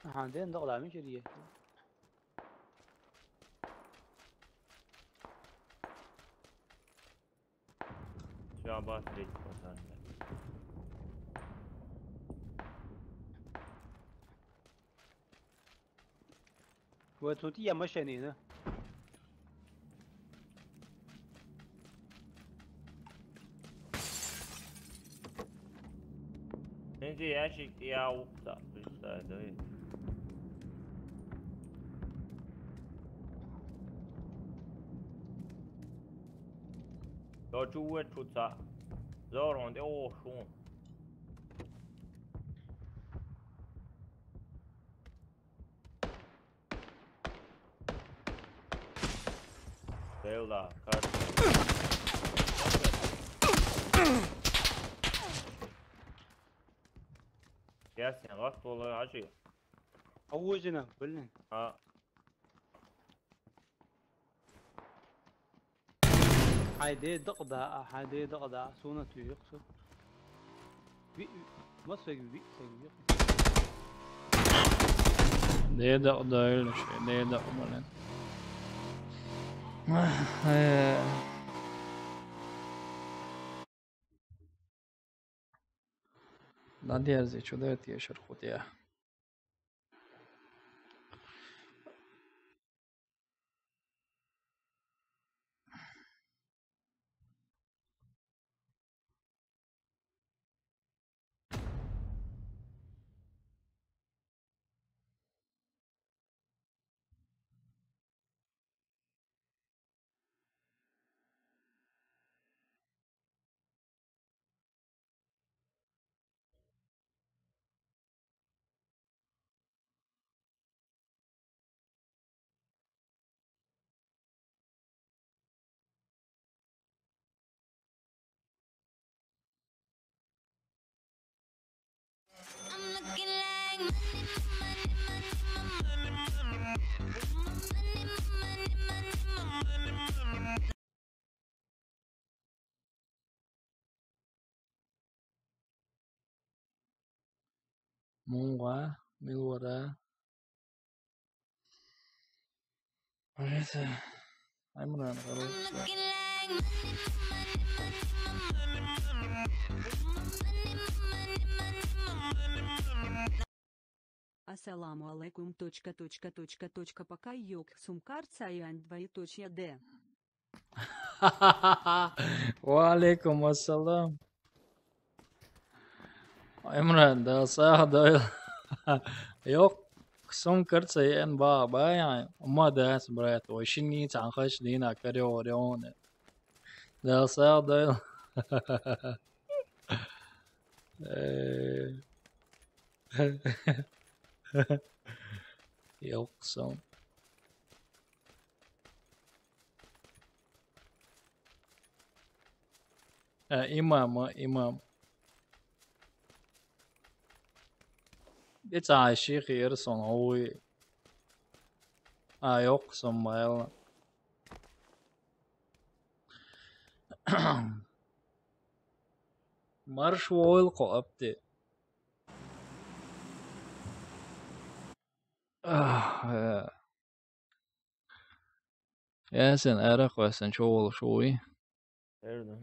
Ага, ден догла ми черие. Всё, обострить, пацаны. Вот тут я машина, да? Эти ящик я ухта, представь, да. Дочу уэт шуца. Зорун де охшун. Белла, карта. Ясно, вот было, а чё? А узина, блин. А. Хьайн ден дакъа да, хьайн ден дакъа да, суна туьйху со. Ви-, ма соьга ви-, соьга ви-. Ден дакъа дойла шен, ден дакъа бален. Э. Надерзи, чу дайта ешар хӀу тӀе. Мунга, милвара. Ай, мунан, хорошо. Ассаламу алейкум, точка, точка, точка, точка, пока ёк, сумкар цаян, двоеточие, Д. Ва алейкум ассалам. Имран, да, сагӀа дойла. Йоккха сумкар ца еана баха баьхьа. Ма дац, брат, вай шинний цхьаьна хача дийнахь карайогӀур ю хьуна. Да, сагӀа дойла. Э. Йоккха сом. Э, имам, э, имам. Ди цхьа шийх йира сон гӀовгӀа. А, йоккха сон ма аьлла. Марш войла кхо апте. Ах, э. Ясин, аьрах ваьссан чу волуш вуй? Эрна.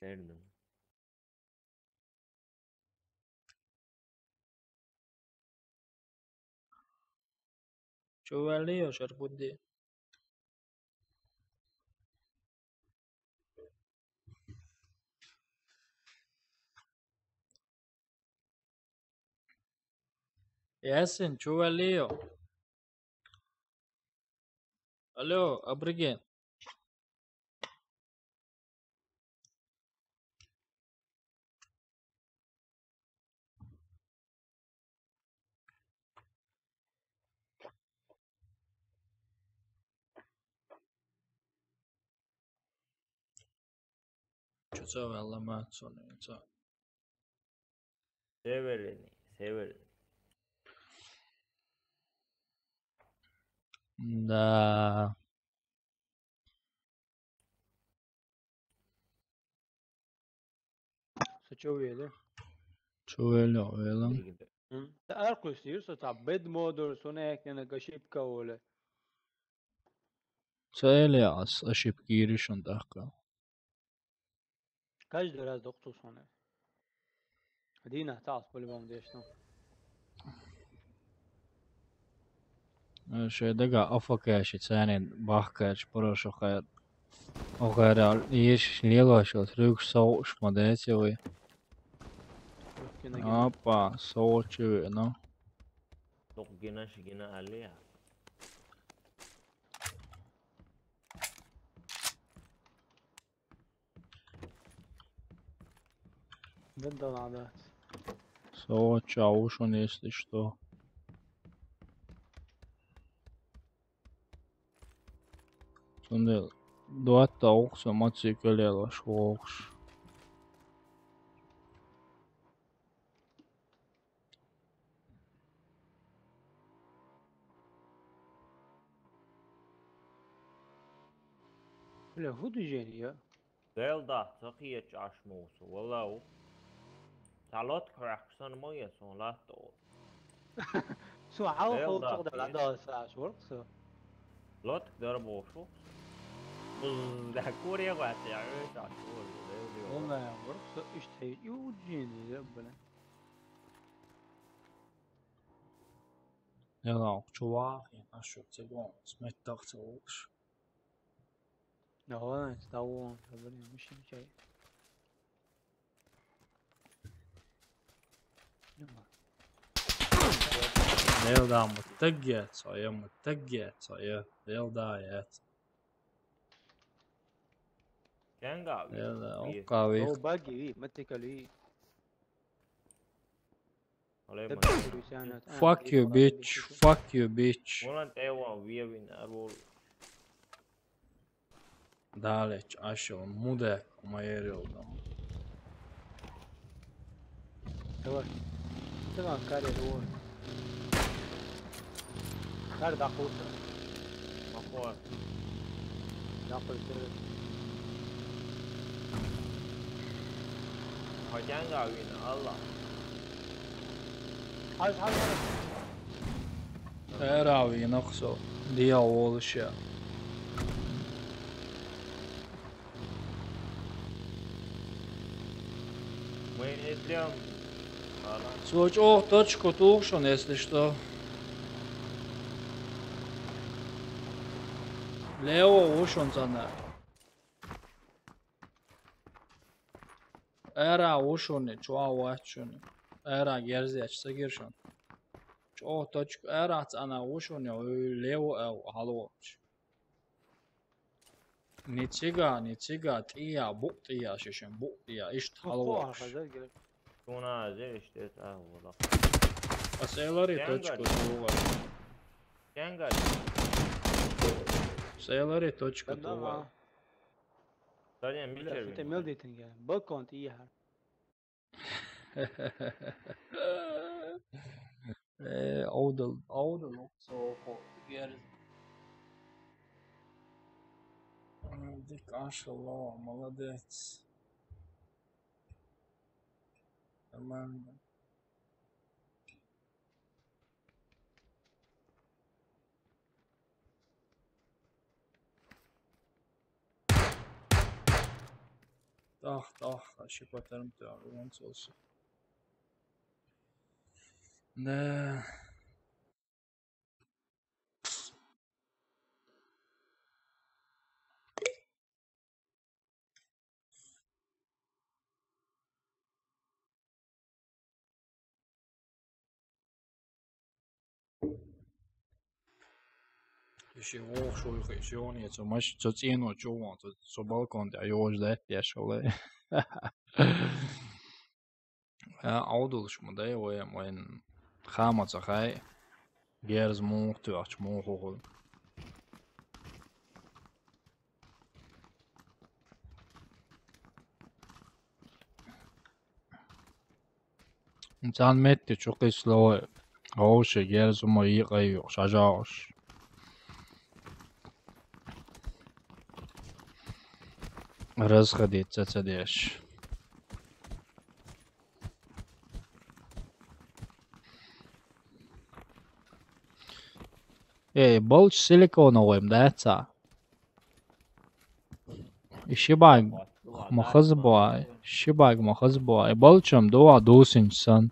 Эрна. Чу ваьллий йо шарпудди? Ясин, чу ваьллий йо? Алло, абориген. Чу ца ваьлла мац суна ца. Северный, северный. Да. Со чу вела? Чу вела, вела. М, та аркус йир со, та бед модур, со не кена гашипка оле. Со эле ас ошибка йири шун тӀаккха. Каждый раз доккху суна. Дийнахь цхьаъ по-любому деш ду. Шайн дагахь АФК ши царнин бахкача порошокхара. Охара еш лелош йолу трюк совгӀуш ма деций вай. Опа, совгӀучу веана. Дукха гина ши гина аллея. Бен дала дац. Со чавушун, если что. Цундела дуатта ухса маци калелаш вохуш. Бля, хӀун движение я? Дел дац, ца кхеча Ӏаш муса, валлахӀи. Цхьа лотка хьоькхуш санна ма е суна латта олу. Со хьалха Дел дац, хӀаллакдала е. Дала саш варх со. Лотка дара бохуш ву. Бузз, да, куре гӀоьттий, Ӏуьйсу Ӏаш ву, Дел дио. Валлахьи, варх со иштта хьийча, и уджин, я, бля. Яла, чувак, я нашел цигон, сметтах целуш. Давай, давай, давай, мужчина чай. Давай. Дел да, муттагет, соя, муттагет, соя, дел да, ет. Кенга, Дел да, ви. Окка, ви. О, баги, ви, маттикали. Алей, Деб ман. Курусянат. А, Fuck you, ви, bitch. Fuck you, bitch. Мулан тайван, ви, ви, нарвол. Далеч, ашо, мудек, ма ерил дам. Давай. Давай, каре, давай. Кар дакуса. Махуа. Дакуса. Хакянга вина, Аллах. Хаз, хаз, хаз. Ара вина, хсо. Диа волуша. Мы идём. Ладно. Цо чӀогӀа точку туху шуна, если что. Лево ву шуна цӀана. Ара ву шуна, чӀогӀа вац шуна. Ара герзач ца гира шуна. ЧӀогӀа точку ара цӀана ву шуна, лево ав, хьалвоккхуш. Ницига, ницига, тӀия, букъ тӀия, шишин букъ тӀия, иштта хьалавоккхуш. Хаза гира. Шуна зе иштта тӀе а вала. А сейлари Кенга точка ли? Тува. Кенга ли? Сейлари точка Кенга тува. Ма. Саден Бля, мичер шун тӀе вин. Мел дейтинге. Балкон тӀе яхар. Э, Аудал, Аудал, сохо, герз. М, дик ашала, молодец. Нормально. Тах, тах, ши патарм тар, он солсы. Да. Иши вох шуйхи, иши он я, цо маш, цо цӀено чувон, цо, цо балкон тӀе йож дать я шоле. А, Аудал шума дай, вай, вайн хама ца хай. Герз мух, ту ач мух хо. Цан метте чукъи слой. Гъовше герз ума йикъай юкъ, шажагъуш. Расходиться ца деш. Эй, балч силиконовый даца. И шибаг ма хазбуай, шибаг ма хазбуай. Балчам дуа дусинч сан.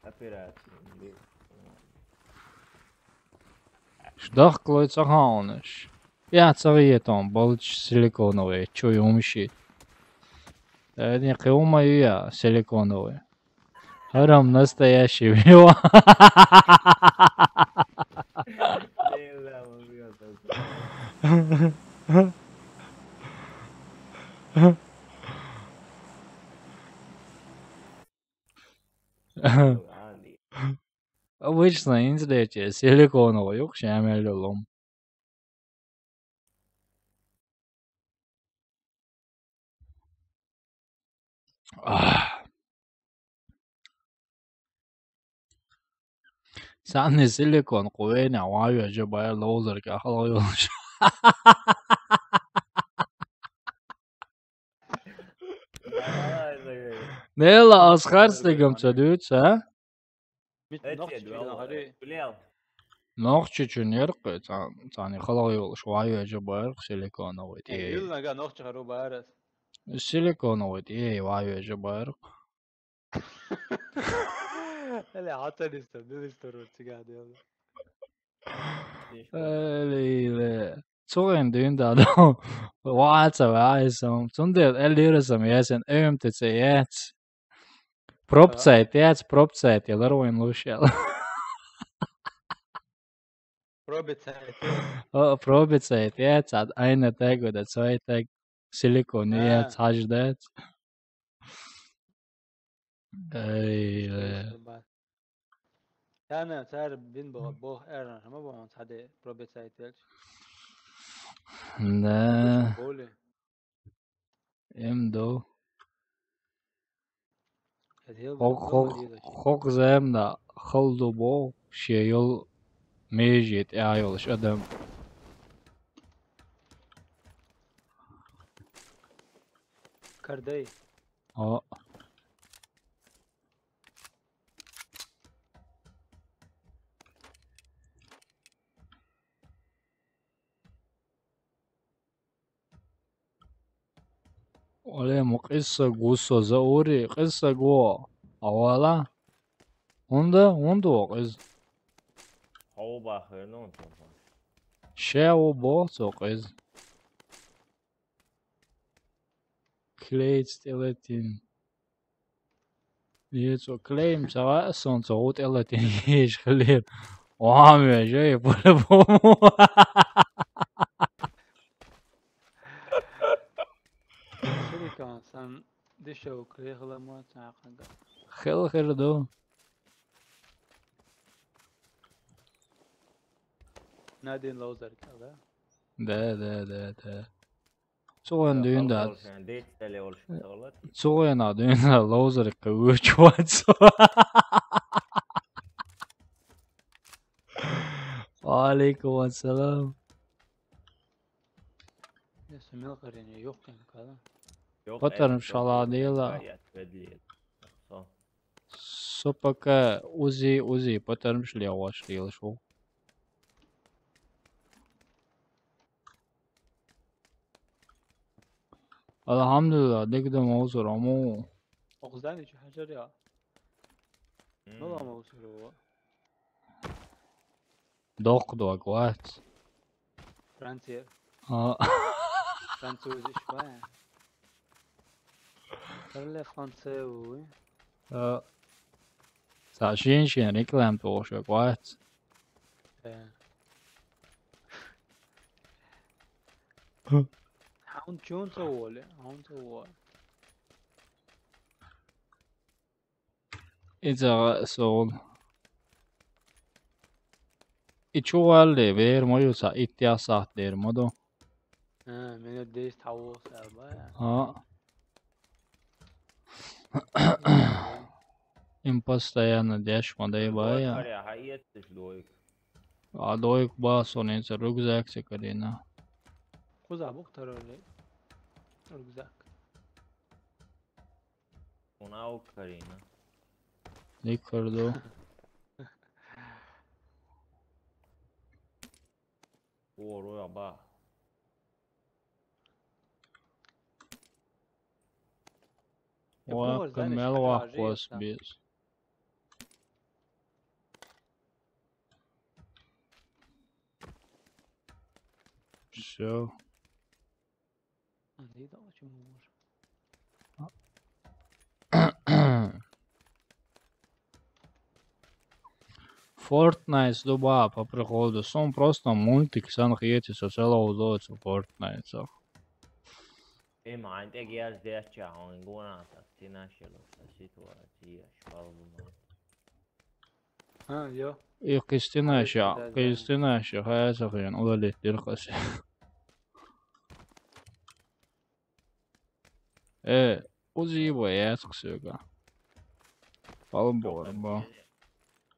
Операция. Шдах клой цахаунаш. Я цагиетон балч силиконовый, чё юмши. Э, не кыума я силиконовый. Харам настоящий вива. Обычно инсдече силиконовый юк шамеллюлум. Санни силикон къувена вайва жабая лоузер ка халал юлш. Нела асхар стегам цадуц, а? Мит Эти нохчи дуал, чуна хари. Блин. Нохчи чун яркъы, цан, цани халал юлш вайва жабая силиконовый. Э, юл нага нохчи хару барас. Силиконовый, э, вайва жабая. Эле хаталиста, билиста ручига дел. Эле, эле. Цуген дюн да да. Ваца вайсам. Цунде элирсам ясен эм тэ цэ яц. Пробцайт яц, пробцайт ялар вайн лушал. Пробицайт. О, пробицайт яц, ад айна таг да цой таг. Силикон яц, хаждац. Эй, э. Тана цар бин бо бо эрна, ма бо цаде пробицайт яц. Да. Боли. Эм до. Хок, хок, хок зэм да халду бо, шеёл межет яёлш адам. Кардай. О. Оле, мо къисса гуссо за ури, къисса гуо. Авала. Унда, унда о къиз. Хау бахыр, ну, он там. Ше о бо, цо къиз. Клейц телетин. Ецо клейм цава сон цо утелатин еш хлеб. Вам я же по-любому. Силикон сан Дешевка, хила ма цхьаькханга. Хила хир ду. Надин лоузер кала. Да, да, да, да. Цуган дүүн да. Дээч тэле олш тагылат. Цугана дүүн да лоузер кавч вац. Алейкум ассалам. Я сумел карене, ёх кем кала. Потарым шала дела. Со. Со пока узи, узи, потарым шле ваш лил шо. Алхамдулилла, дегдем олзур аму. Огъуздани чи хажар я. Ну ла ма усуру. Док дог вац. Франция. А, Француз иш ба. Тарле Франция уй. а. Са шин шин реклам то шо вац. Э. Хаун чун со воле, хаун со воле. Иза сол. И чугал де вер мою са итя сат дер моду. А, мене дес таву са ба. А. Им постоянно деш модай бая. Каря, ха иет тиш дойк. А дойк ба соненца рюкзак се карина. Куза бук тароле. Рюкзак. Унау карина. Ликарду. О, роя ба. Я помню, Ва знаешь, камел как ва ложится. хос без. Все. А, да и да, почему можно? Fortnite дуба по приколу. Сон просто мультик сан хиети со целого зоца Fortnite. Им ан те герз деча, он гуна та тинашело, та ситуация, шпалбума. А, я. И кистинаша, Да, да. Кистинаша хаяса хин удалить диркасе. Э, узи бо яск сёга. Палбор бо.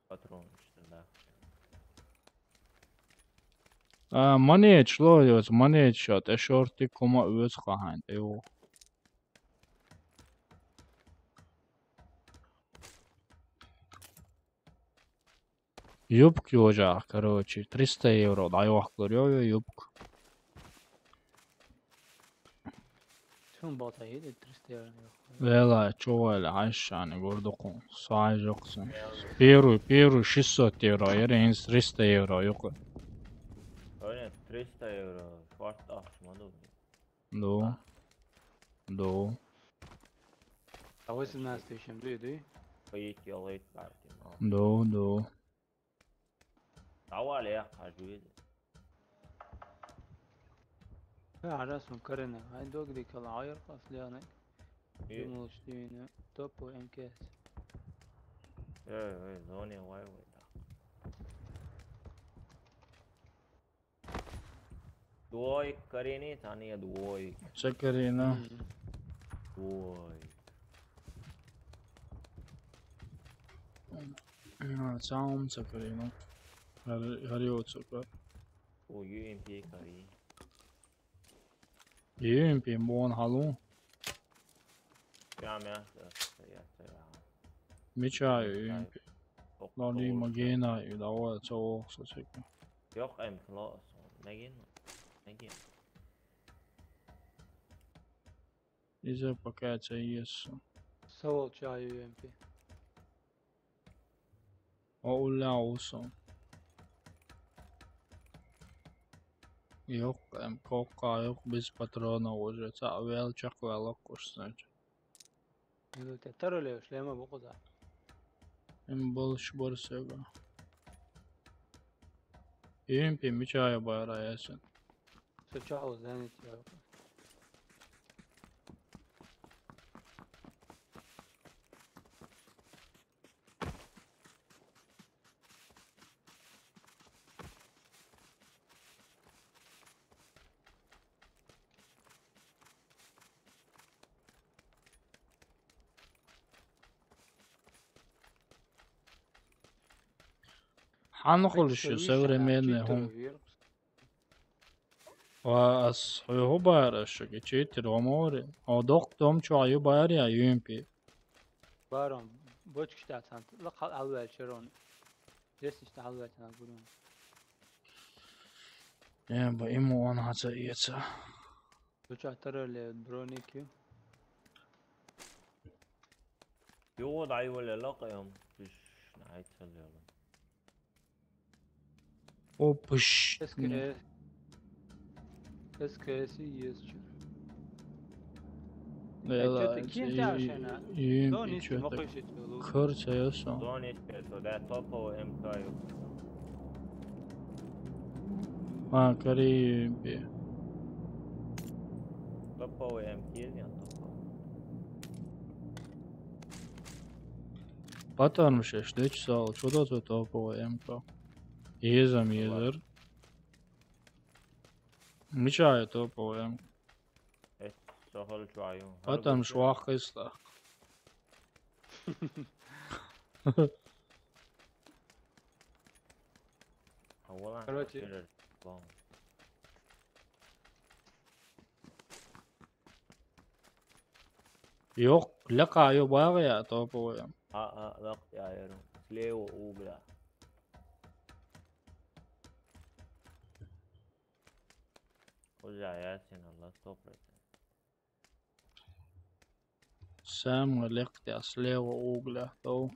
Патрон, что да. А, манеч лоёс, манеч шот, э шорти кома уёс кахайн, э о. Юбк ёжа, короче, триста евро, да, юбк, юбк. Чун бота еде триста евро. Вела, чувала, айшани, гордокун, сай жоксун. Первый, первый шестьсот евро, еренс триста евро, юку. Öyle триста евро, шварт ахмаду. Ду. Ду. А восемнадцать тысяч, ду, ду. Поедь, делает карты, но. Ду, ду. Давай, я хожу, видишь. А, раз он карена, ай дог ди кала айр пас леонай. И, Думал, что именно топ по МКС. э, э, зоне вай, вай, да. Двоек карени, тане двоек. Чекарина. Двоек. А, сам чекарина. Харио чека. О, UMP кари. Юмпи бон халу. Я мясо, я, я. Мечаю юмпи. Лали магена и давай цо сосека. Yok, em, close. Nagin. Nagin. Изе пока це ес. Савол чаю МП. О уля усо. Yok, em, кока yok, без патрона уже. Ца вел чак вел куш, значит. Ну, те тароле шлема бокуза. Им больше борсега. Юмпи мечаю байра ясен. Сочао занят я. Хьанна хуьлуш ю современный хӀума? Ва ас хьоьху бара шуга читир ва море. О, доккха дом чохь ю бара я юьмпи. Барон, бочкаш тӀе цхьаьна лакха хьалаваьлча рон. Десна тӀе хьалаваьлча нах гурон. Э, ба, иму он хьаца эца. Луча тарале броник ю. Югъу дӀайоле лакъем, тиш нахьайца лела. Опуш. Эскере. Эскере си ес чу. Ела, Э, чё ты, кин и- тяшена? Юьмпи, Дон ис чё ты? Мокъуш ит лу. Кор цаёсан. Дон ис пе, то да топовый М К ю. А, кори юьмпи. Топовый М К я, топовый. Патарм шеш, дечсал, чё да то топовый М К? Езам, езар. Мича я топовый М К? Э, сохал чуаю. Патарм швах кисла. Короче. Йокъ, лакха ю бара я топовый. А, а, лакха я яру. Слева угла. Уже ясен, Аллах, сто процентов. Самый лакха я слева угла, то.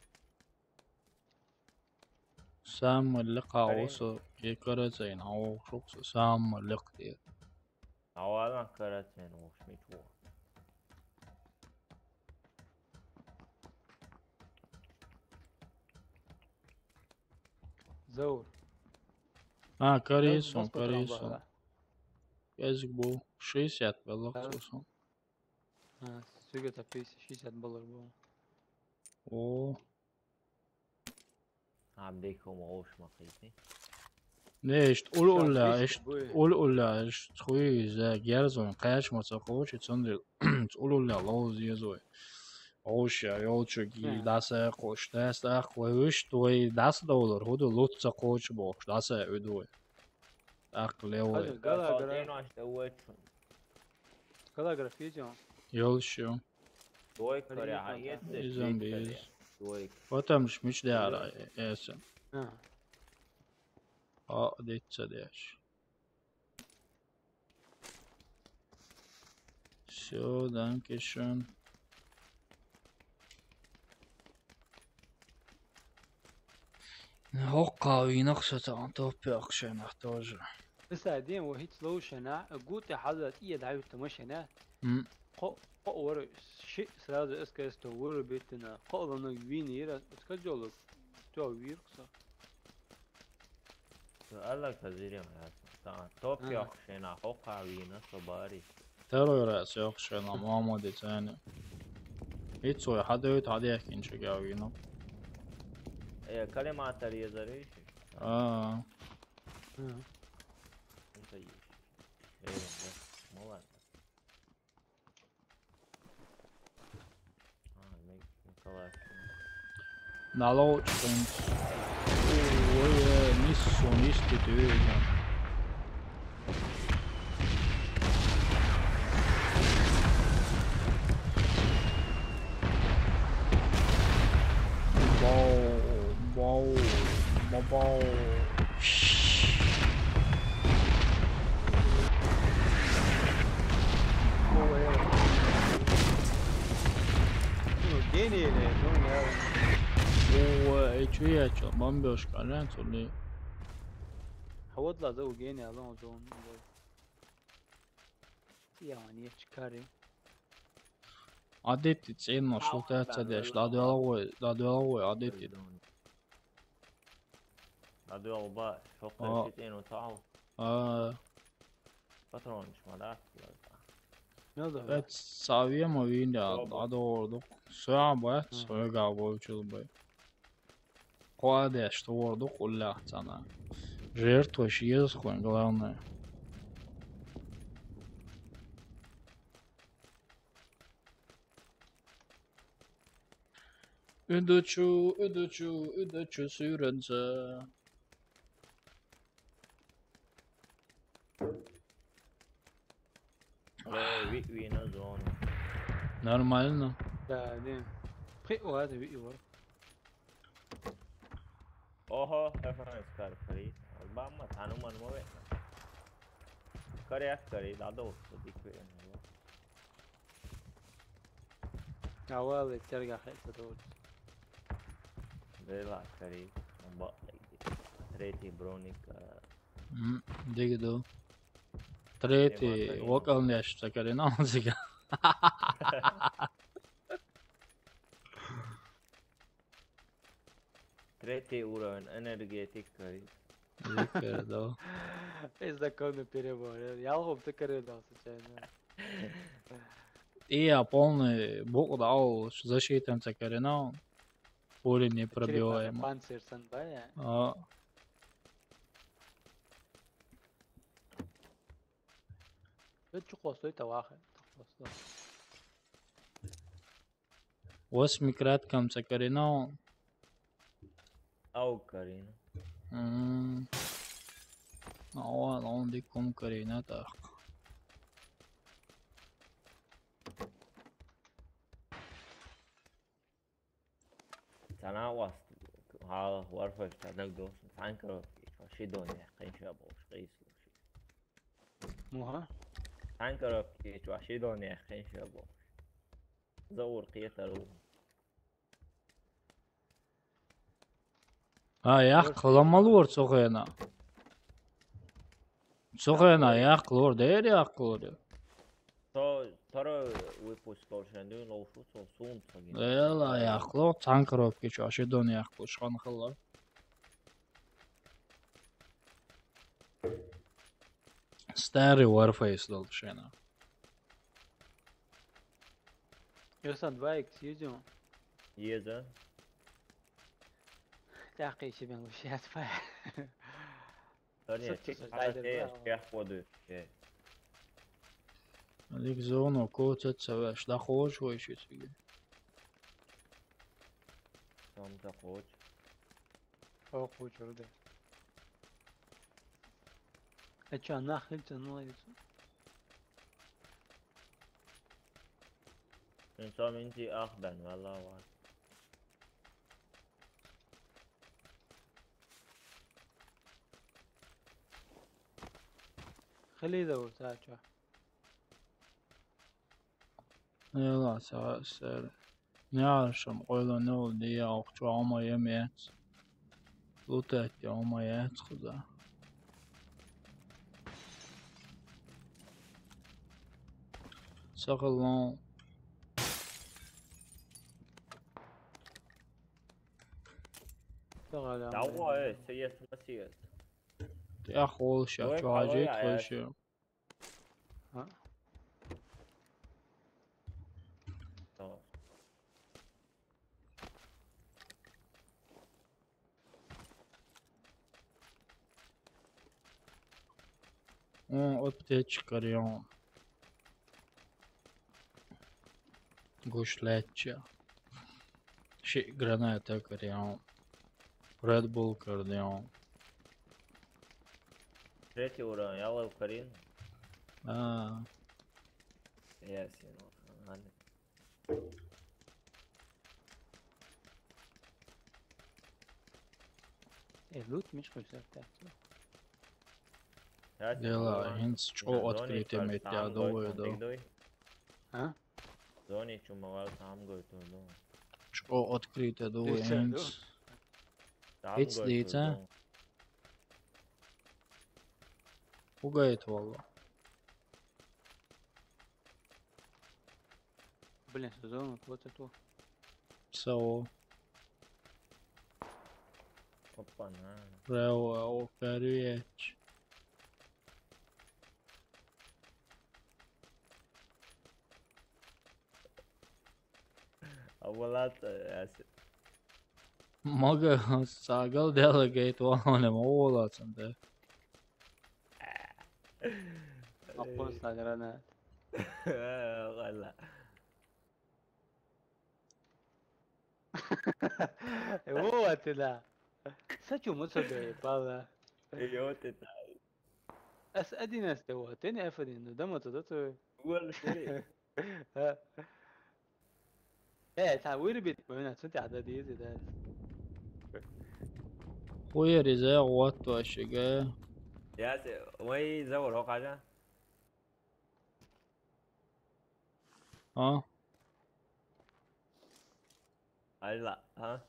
Самый лакха Карин. Усу, и карацайн, а охшукса самый лакха я. Авалан карацен вошмит во. Заур. А, карисон, карисон. Эзик бу шестьдесят баллар сосон. А, сюга та пятьдесят, шестьдесят баллар бу. О. Абдейко ма ош ма кайти. Не, ишт ул улла, ишт ул улла, ишт хуй за герзон, каш ма ца коч, цундил ул улла лоз езой. Ош я, ёлчу ги, даса кош, дас ах, виш твой дас доллар, худу лут ца коч бокш, даса удой. Ах, левой. Голография. Ёлчу. Дойка, а если изам без. Дойка. Потом ж мич дара, эсен. А. А, дитца деш. Всё, danke schön. Хоккавинах сатан топпиах шенах тоже. Исадин ва хит лоушена, гути хазат иед хавит машена. М. Ко, ко вор ши сразу эскес то вор битна. Ко лана вин ира, скажолу. То виркса. Алла казирим я. Та топпиах шена хоккавина собари. Второй раз я вообще на маму детяне. И цой, хадают, хадяхкин чагавину. Э, калиматар езариш. А. Мгм. Это есть. Э, да. Молодец. А, Ник-, Николай. Налочком. Ой, э, мисс, он есть и ты, да. Бау, бау, бау. Ну, гений, ну, я. О, э, чё я, чё, бомбёжка, да, что ли? А вот ладно, у гения, ладно, он, он, он. Я, он, я, чикари. Адетти цӀено шултӀе ца деш, дадвелгӀой, дадвелгӀой адетти. ДадвелгӀа ба, шокъе шитӀено тау. А. Патронаш ма дац. Ну да. Эт савема виндя, дадордук. Соя бат, соя гавбой чул бай. Кладеш твордук уллахцана. Жертвуешь езус хуен, главное. Үдүчү, үдүчү, үдүчү сүйренсе. Ой, ви-, вина зона. Нормально. Да, да. При-, ладно, ви-, вот. Ого, F N S кари. Албама, тануман мове. Кари ах кари, да, да, вот, вот, вот. Авал, терга хай, да, вот. Бела кари. Ба-, третий броник, а. М, диги да. Третий, Ема кари. Вокал не аш, ца кари, но, зига. Третий уровень, энергетик кари. Виктор, да. Из законы перебора. Я лгу, ты коридор, случайно. И я полный буква дал, защитам ца кари, но пули не пробиваем. Панцирь сан бая. А. Ты чё, косой-то ваха? Восьмикратка ца кари, но. Ау кари. М. А, он, он дикум кари, но так. Цана вас, ха, варфаш, цанак дос, цанкаро, ши дони, хин ша бош, хин слушай. Муха? Цанкаро, ши дони, хин ша бош. Заур киетару. А, яхкъ ламалур цохена. Цохена яхкъ лур, дер яхкъ лур. То, второй выпуск должен, ну, лошу, со, сун, со, гин. Эла, яхкъ лур, цан коробки чу, аши дон яхкъ лур, шхан хала. Старый Warface дол шена. Ёсан два икс езем. Еза. Так, ещё бен вообще отпа. Да не, Сыт чек, чек, а, чек, э, чек, чек, ходу, э. Лиг зону, коцет, савеш, да хоч, вой, щит, фиги. Там да хоч. О, хоч, вроде. А чё, нахрен тянула яйцо? Инсом инти ахдан, валла, ва. Хили да вот, а чё? Эла, са, сэр. Не аршам, ойло, не ол, дия, ох, чё, ама ем яц. Лутать, ама яц, худа. Сахалон. Давай, э, сеет, сеет. Я холща, Давай, чё, давай, ажит, а я холща. А? Tamam. О, аптечка, рём. Гушляча. Ши граната, рём. Red Bull, рём. Третий уровень, я лов Карин. А. Я сильно. Ладно. Э, лут мешка взял, так. Дела, инс чё открытый мет, я думаю, да. А? Зони чумавал там гой то, да. Чё открытый, да, инс. Там гой то, да. Пугает, валла. Блин, сезон, вот это. Сао. Опа-на. Браво, о, короче. А Влад, э, ас-, Мага сагал делегейт валане ма волацан да. Аппон саграна. Валла. Э, вот и да. Сачу муцо да, пала. Ёте да. Ас один ас де вот, тени афадин, ну, дама то, то. Гуал шери. Ха. Э, та вир бит, бона, цу та да дизи да. Хуя реза вот вообще, га. Я се, ой, завор хокажа. А? Айла, а?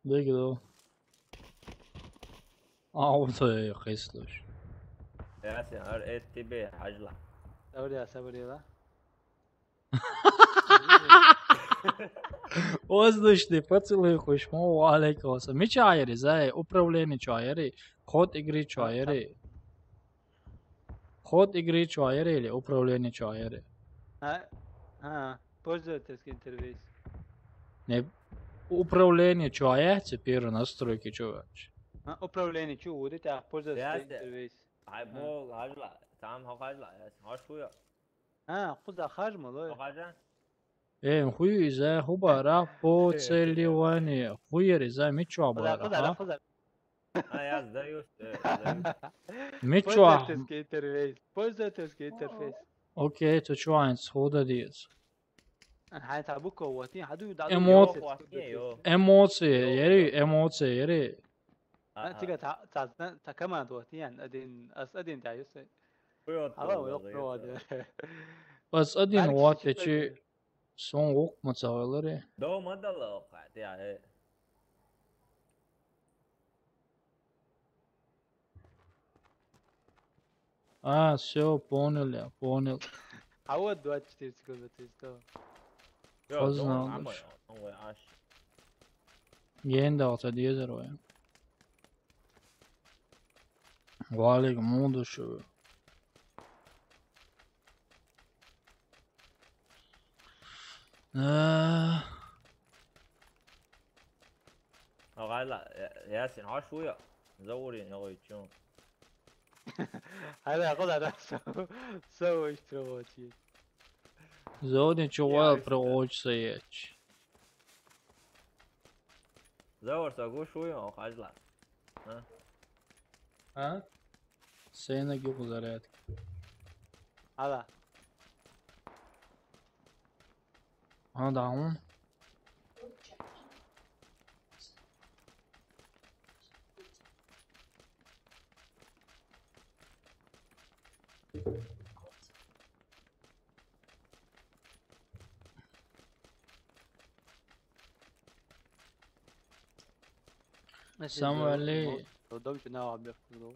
Бегдо. А, вот, э, хислуш. Я се, ар эт тебе, хажла. Сабрия, сабрия, да? Воздушный поцелуй, хуш, мо, ва алейкум ассалам. Ми чайри, зай, управление чайри, код игры чайри. Ход игры чайри или управление чайри? А, а, пользовательский интерфейс. Не, управление чая, теперь настройки чувач. А, управление чего? Вот это, а, пользовательский интерфейс. Ай, а. Бо, хажла, там хажла, я, хаш хуя. А, куза хажма, ло. Хажа? Э, хуй иза, хуба, ра, по, целевание. Хуер иза, ми чуа, куза, бара, куза, а? Куза. А, я сдаюсь, э, сдаюсь. Ми чуа. Пользовательский интерфейс. Пользовательский интерфейс. Окей, то чуа, инц, худа диц. Ан хай та буко вати, хаду да. Эмо-, эмоции, ери, эмоции, ери. А, а. Тига та, та, та команда вати, ян, один, ас один да, юсе. Ала, уйок проводи. Ас один вати, чи. Сон гук мацавалари. До мадала окати, а, э. А, всё, понял я, понял. А вот двадцать четыре секунды, ты что? Поздно. Ген да ата дезер ой. Валик муду шу. Э. Агайла, я, Ясин, хаш хуя. Заурин, я, ой, чё? Хайла, куда да, со, со, ой, что, вот, и. Зони чё, я, ва, проводится, еч. Заур, са гуш хуя, о, хажла. А? А? Сена гюк зарядка. Ала. А, да, он. Самвали. Дом чё на объявку.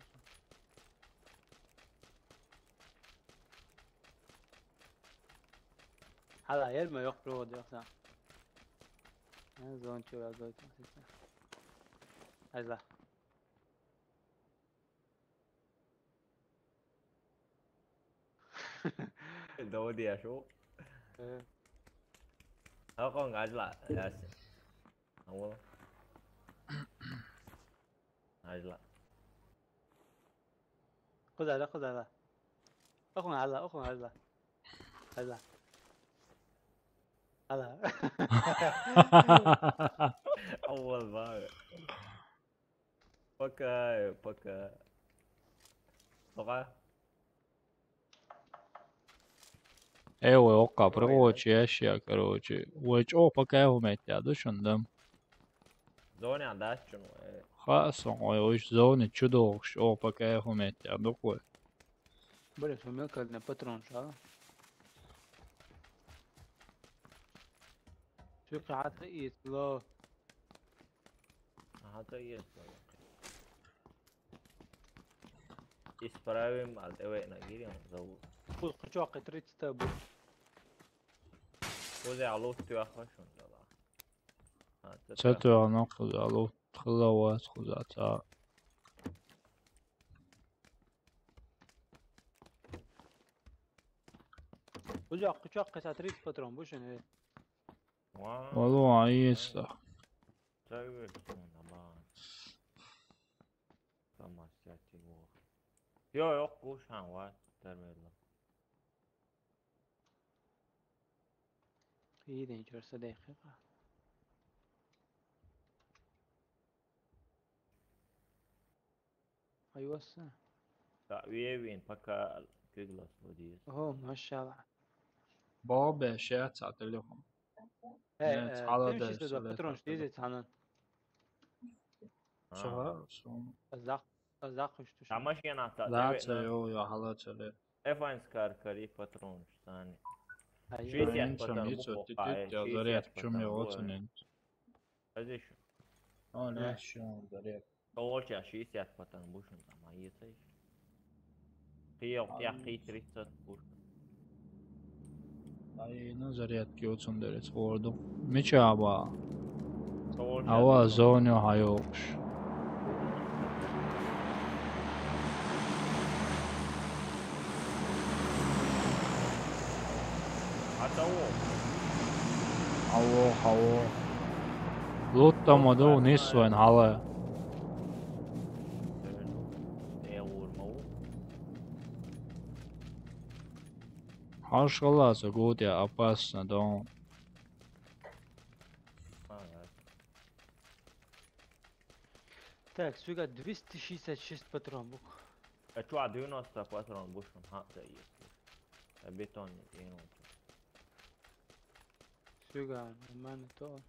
Hala yer mi yok bro diyorsa. Ha, zon çöre zon çöre. Hadi la. Doğru diye şu. Hı. Hakon gajla. Yasin. Tamam. Hajla. Kuzala, kuzala. Okun hala, okun hala. Hala. Hala. Awwal baa. Пока, пока. Пока. Э, ой, окка, прикол, чешья, короче. Ой, чё, пока я уметь, я душу, да? Зоне отдать, чё, ну, э. Ха, сон, ой, ой, зоне чудо, чё, пока я уметь, я духой. Блин, сумел, как на патрон, ша? Чё, как-то и сло. Ага, то есть. Исправим, а давай на гири, он зовут. Пусть крючок и тридцать табу. Кузе алут тюахва шундала. А, це це тюахна кузе алут, кузе ват, кузе та. Кузе крючок, кузе тридцать патрон, бу шуну. Вау. Валу, а есть. Чай версион, ама. Tamam, сядьте его. Йо, йо, кушан, ва, термелла. Иден чёрса декыка. Айваса. Та вевин, пока кыглас лодис. О, машалла. Бобе, шеца телефон. Э, Нет, э, хала тем да, числе всё, да да, патрон так, да. Дизец, ханан. Всё, всё. Зах, зах уж туш. Тамашкина та. Да, це йо, йо, хала це ле. Эфанс каркари патрон штани. Ай, Шестьдесят Блин, патрон чё, буху ты, пае, ты, я шестьдесят заряд, чё мне патрон вот буху. ценен. Азиш. О, Да. не, что он заряд. Толча шестьдесят патрон бушин там, а это. Киев, я кий тридцать бушин. Ай, на зарядке вот он дарит, ворду. Меча ба. Толча. Ава зоню хайокш. А того. Аво, аво. Лут там аду нис вен хала. Э, урмау. Хашгала за гуд я опасно, дон. Ага. Так, сука, двести шестьдесят шесть патрон бух. А чё, девяносто патрон бушин, ха, да есть. А бетонный, и ну. Сука, нормально то.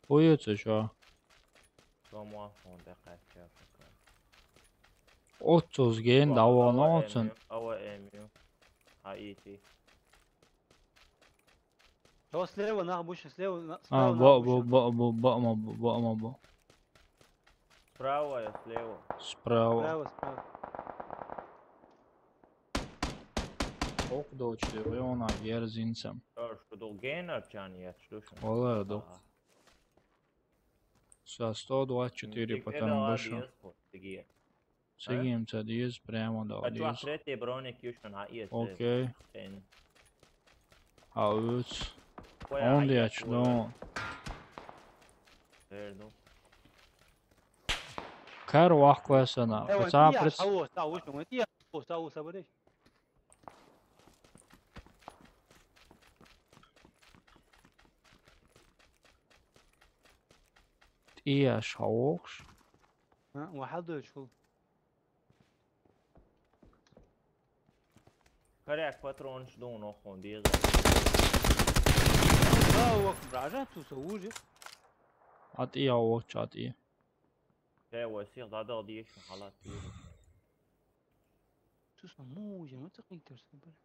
Уйца чё? Сома, он да кача пока. Отцус ген да вон отцун. Ава эмю. А ити. То слева нах буш, слева на- А, справа бо, нах бо, буш. бо, бо, бо, ма, бо, бо, ма, бо. Справа я слева. Справа. Справа, справа. Ок дочи, вы он а герзинцем. Что, что долгенер чан я, что ж? Вала да. Со сто двадцать четыре потом вышел. Сигим ца диз прямо да А чё, диз. Третий броник юшкан, а есть. Окей. А уц. Он дяч, ну. Верно. Кар вахквасана. Эва, Пацан тия, прец. Саво, Саво, Саво, тия, Саво, Саво, Саво, Саво. Тия шаокш. А, واحد شو. Коряк патрон жду, но он деза. Да, вот, бража, тут уже. Ат и аокш, ат и. Те, вот, сир, да, да, дишь, халат. Тут мужа, ну ты как-то что, блин.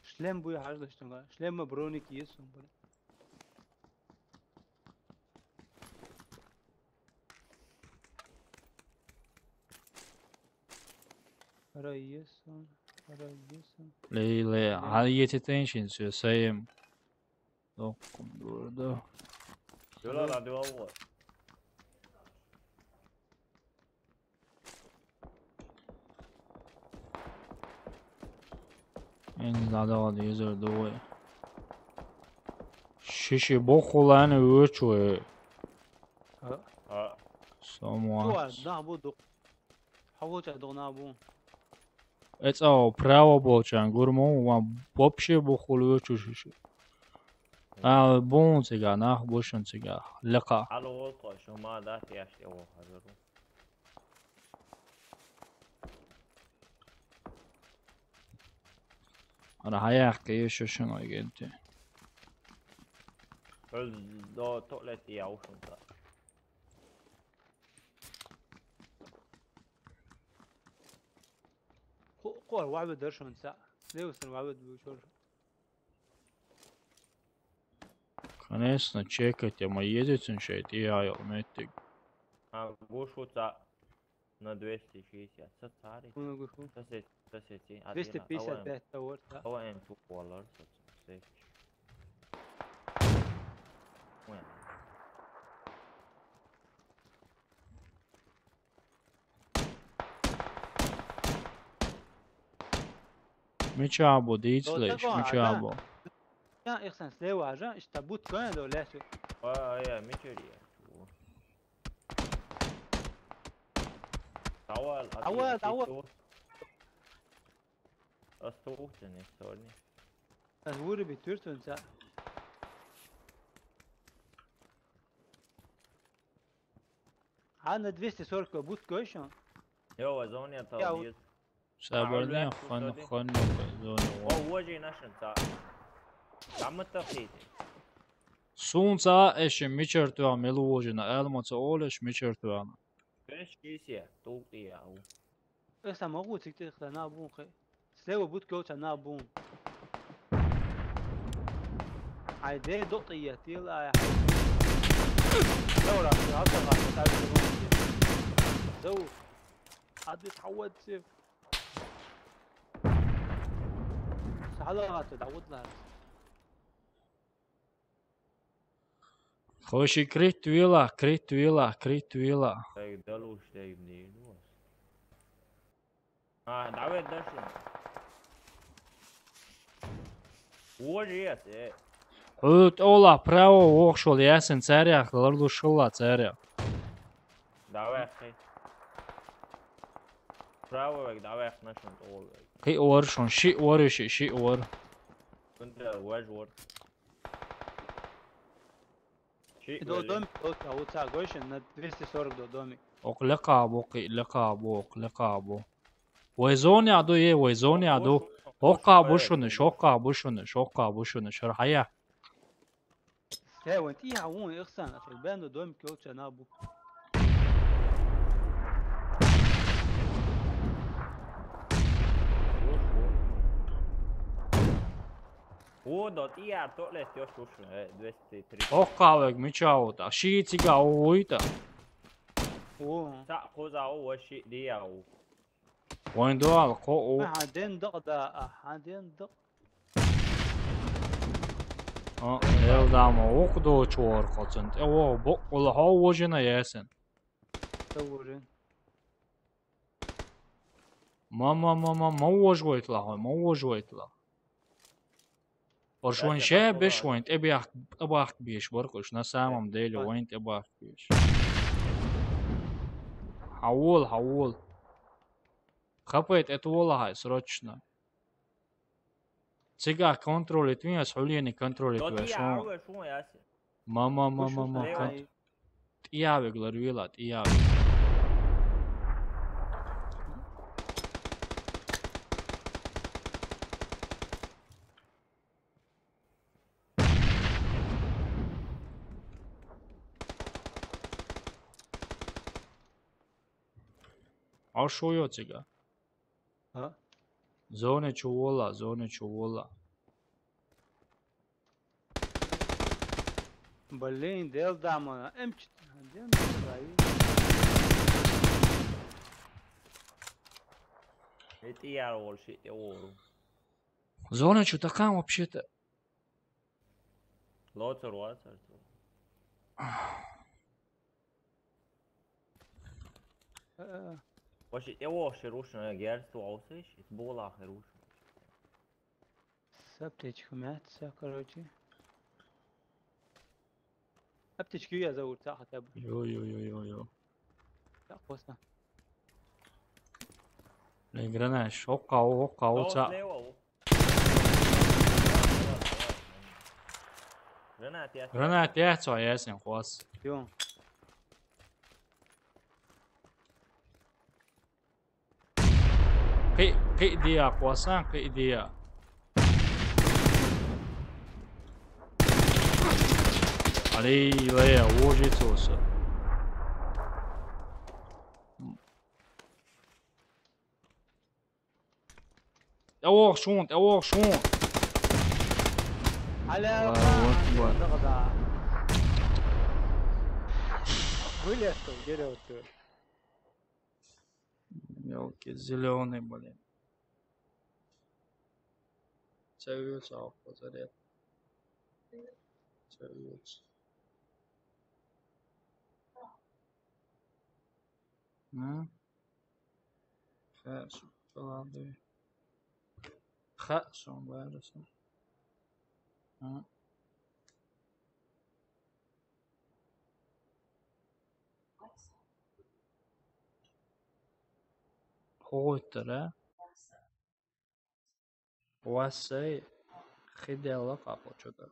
Шлем буй хаждашдынга. Шлем ма броник иесон, блин. Ара иесон, ара иесон. Лейле, а ете теншин сю сейм. Доккун дурду. Yola da duvar var. Эн задавал юзер дуой. Шиши бохуланы өчуэ. А, Сомуа. Чуа, набу дук. Хавоча дук набу. Эцао право болчан гурму ва вообще бохул өчу шиши. А бун цига, нах бушун цига. Лека. Ало, вот, что ма да, я что его хожу. Ана хаяхка ещё шуну генте. Öldü, o tuvalet ya, uçun da. Ko, ko, wabe dershon sa. Lewson wabe duchor. Конечно, чекать, я моедет, он шейт, и я, я, метик. А, гушу та на двести шестьдесят. Са цари. Куна гушу. Са се, са се ци. Двести пятьдесят пять того, да. Ава эн ту колар, са се. Ой. Меча бу, дийц До леш, того, меча да. бу. Я их сан слева, а жа, ишта бут кана до лесу. А, я, мичери я. Давай, Давай, давай. Астух, не сорни. Ас вури би тюртун са. Ана двести сорок будка ишан. Йо, ва зоне Я тал вот- дез. Сабарне Аулак хан кусади. Хан зоне. О, вожи нашан ца. Дамата хити. Сунца эши мичертуа мелу вожина, алмаца олеш мичертуана. Пеш кисия, тултия. Эса магу цик тихта на бун хе. Слева будка ёлча на бун. Ай, де дот я, тил ай. Лаура, алта га, та бун. Зау. Ади тхават сиф. Сала га, та дауд ла. Хоши крит вила, крит вила, крит вила. Так, далуш, так, не, ну. А, давай дальше. Вожи, э. Хут ола право вохшол ясен царях, ларлушула царях. Давай, хи. Право век, давай, нашан тол век. Хи ор шон, ши ор, ши, ши ор. Кунда вож ор. Ши До ор. Домик, вот, а вот ца гойшен на двести сорок до домик. Ок лекабо, хи лекабо, ок лекабо. Вой зоне аду е, вой зоне аду. Хокка бушуны, шокка бушуны, шокка бушуны, шархая. Хе, вон ти я вон ихсан, а бен до домик ёлча на бу. О, дот я то лес ёш уш, э, двести три. Хокка век мичаут, а ши цига уйта. О. Та коза о ши диау. Вон дуал ко у. А, ден док да, а, ден док. А, эл дама, ок до чор коцент. Э, о, бо, ола хо вожина ясен. Та вожин. Мама, мама, ма вожвайтла, ма вожвайтла. Оршван ше беш вайн, эбяхк, эбяхк беш, баркуш, на самом деле, вайн эбяхк беш. Хавул, хавул. Хапайт, это вола хай, срочно. Цига контролит вин, ас хулиени контролит вин, шо. Мама, мама, мама, кон-, тиявиг лар вила, тиявиг. А шо йо цига? А? Зоне чувола, зоне чувола. Блин, дел дама, М четыре, дел дама. Эти я вол ши, я вору. Зона чё такая вообще-то? Лоцер, лоцер. Э. Вообще, я вообще рушно, я герсту аусыш, бола херушно. С аптечками, всё, короче. Аптечки я зовут, а, хотя бы. Йо, йо, йо, йо, йо. Так, вкусно. Блин, гранаш. Окка, окка, О, оца. Слева, о. Гранат, я. Гранат, я, цо, я, син, хвас. Ё. Кы, кы идея, хвасан, кы идея. Али, ле, ожи цоса. Эвох шунт, эвох шунт. Алло, Аллаху акбар. Вылез, что ли, дерево, что ли? Мелкий, зеленый, блин. Целуется, а, позаряд. Целуется. М? Хорошо, ладно. Хорошо, хорошо. М? Хойттар, а? Васай хидела капо чё-то.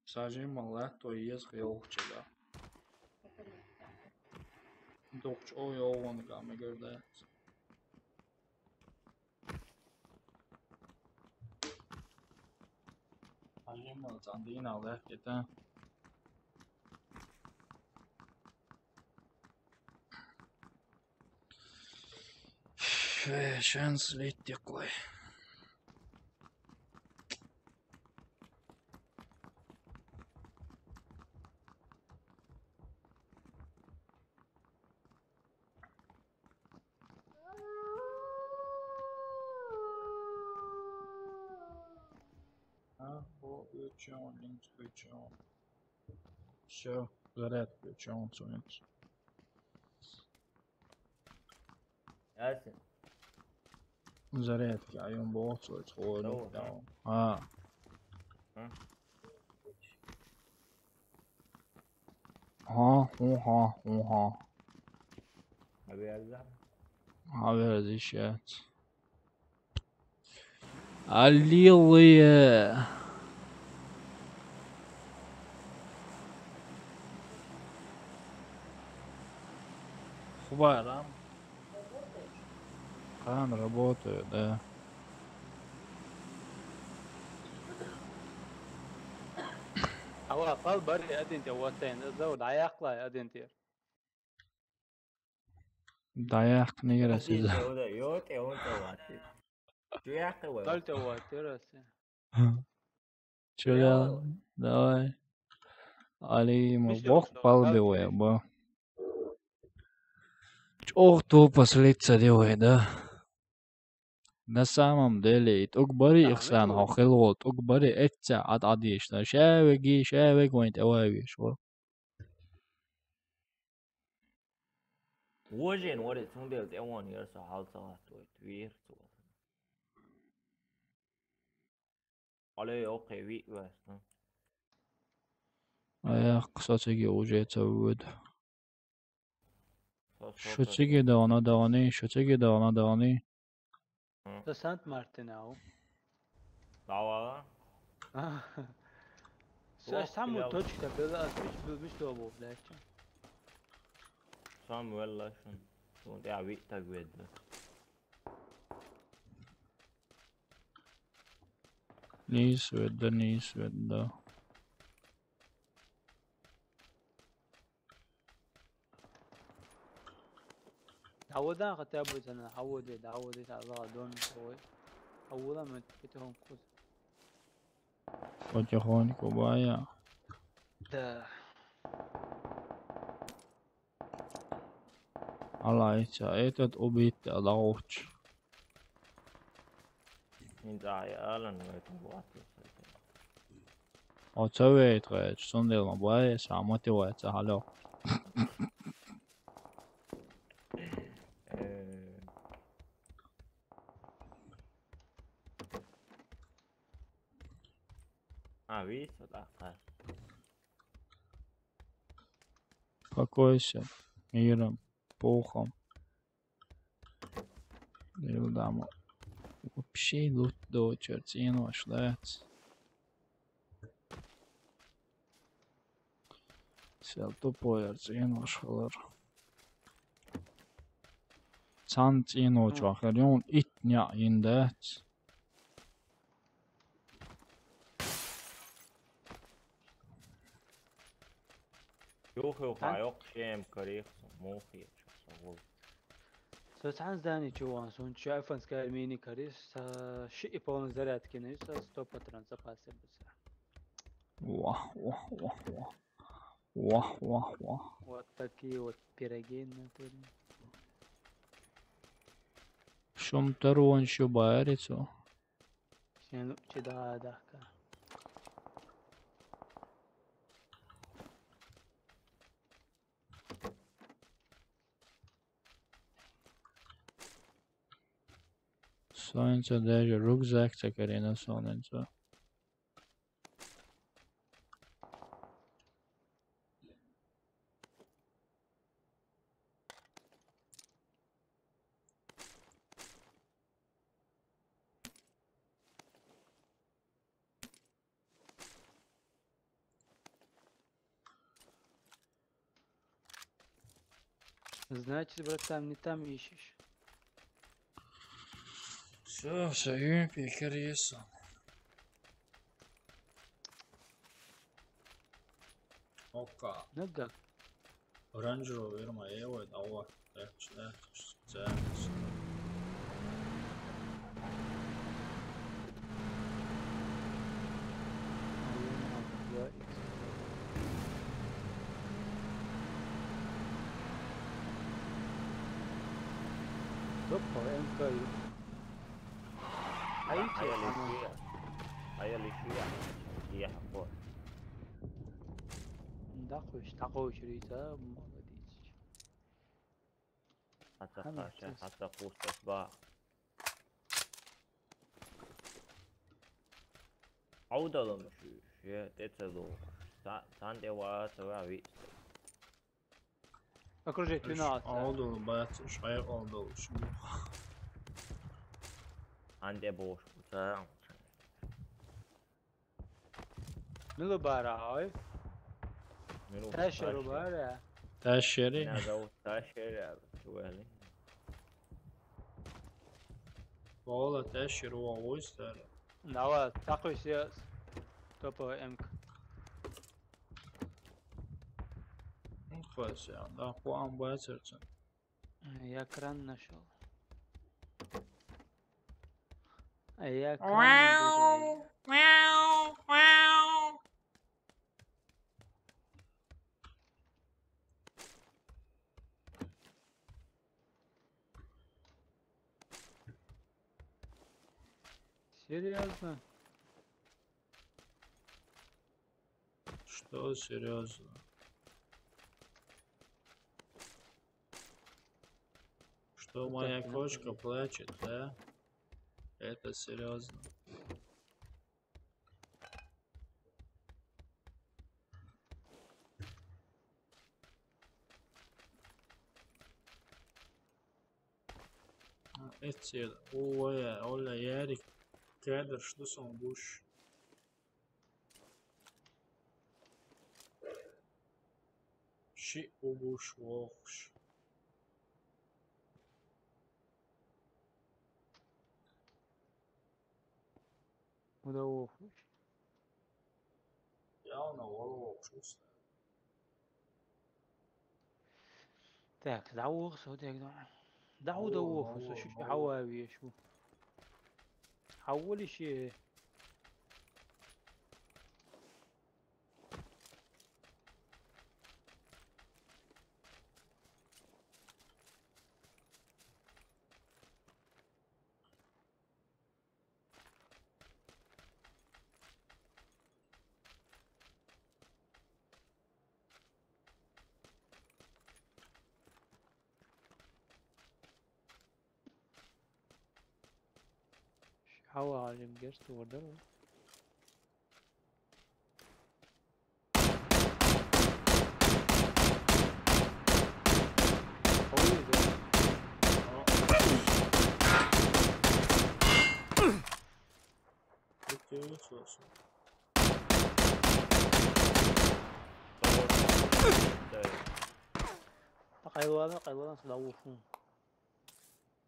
Сажен ма лаьтто еза хьалха чуга. Дукхача о йогӀунга мегар дац. Сажен ма цхьан дийнахьа лаьтта. Фе, шанс леттикой. А, о, учёный, учёный. Всё, зарядка учёный, солнце. Ясен. Зарядка, а он бокс, вот, сходу. Давай, да. А. А? Ха, уха, уха. Обязан. Обязан. Аллилуйя. Хубарам. Хан работаю, да. Ава, къал бари адинте ватен, зав даяхла адинте. Даяхнигара сеза. Йоте, йоте, йоте, вати. Чуяхте ва. Дальте вати расе. Чуя, давай. Али, ма бох палби вай, ба. ЧӀоагӀа тупо слиться де вай, да? На самом деле, и тӀуг бари, да, ихсан хӀо хилвол, тӀуг бари, эцца Ӏад-Ӏадеш, да? Шавеги, шавег вайн тӀе вай веш, ва. Вожен вари, цундел тӀе вон яр со хьал ца латтавайт, вир ца вон. Алей, окей, виъ ваьсна. Аякх, со циги уже ца вуд. Со, со, шо со, циги со. Давна давни, шо циги давна давни. М. Со Сант Мартин ау. Давала. А. Со саму точка бела, а пич бил биш добу, блядь. Самуэл лашун. Сун я виъ так ведда. Нийсведда, нийсведда. Даудан хотя бы цана, хьаводе, дауде, та Аллаха дон сой. Хьавола мет, потихоньку. Потихоньку, бая. Да. Алайца, этот убит, а лауч. Не знаю, Алан, это вот. О, ца вейт, гач, сундел ма бай, са мотивация, алло. Э. А, видишь, вот так, так. Покойся миром, пухом. Лил дама. Вообще лут до чёрт, ценош, да? Сел тупой ар ценош халар. Цан ценош вахар, ён ит ня индец. Юх, юх, а юх, шем, корих, мухи, чё, сагул. Со цан здание чё вон, сун чё, айфон скайр мини корис, са ши и полный зарядки не, са сто патрон запасе буса. Вах, вах, вах, вах. Вах, вах, вах. Вот такие вот пироги в натуре. Шум тарон шо байрицо. Шен лучи да дахка. Сонца даже рюкзак цакарина сонца. Значит, братан, не там ищешь. Всё, всё, и перекрестил. Okei. Надо. Range Rover ma evo, da, ovo. Znači, ne, znači. Опа, М К. Ai, ai, ali šuja. Ai, ali šuja. Ija, po. Dakuš, tako ću reći, a, молодец. Hatta Hadi, kaša, test. Hatta pušta sva. Audalım şu, şu, te celo. Sa-, san te va, sa va vi. Окружить, Š-, виноват, да. Audal, bac, šai audal, š-. Ande boš, sa. Milo bara, oj. Milo Tašer bara. Bara. Tašeri. Ne, da u Tašeri, čuveli. Vola Tašer, ovo, ovo isto, ali. Da, ova, tako je sve. Topo M K. Koja se, da, po ambacerca. Я кран нашёл. А я кран буду. Серьёзно? Что серьёзно? Что моя кошка плачет, да? Это серьёзно. Ece, ovo je, olha, Eric, Keder, što sam guš. Ši uguš vokš. Udovukš. Ja, na, udovukš. Так, да, удовукш, да. Да, удовукш, ши, ши, хавави, шу. Хавали ши. Hava alim gerçi orada mı? Ой, да. Geçmiş olsun. Qayılvadan, qayılvadan sıra vursun.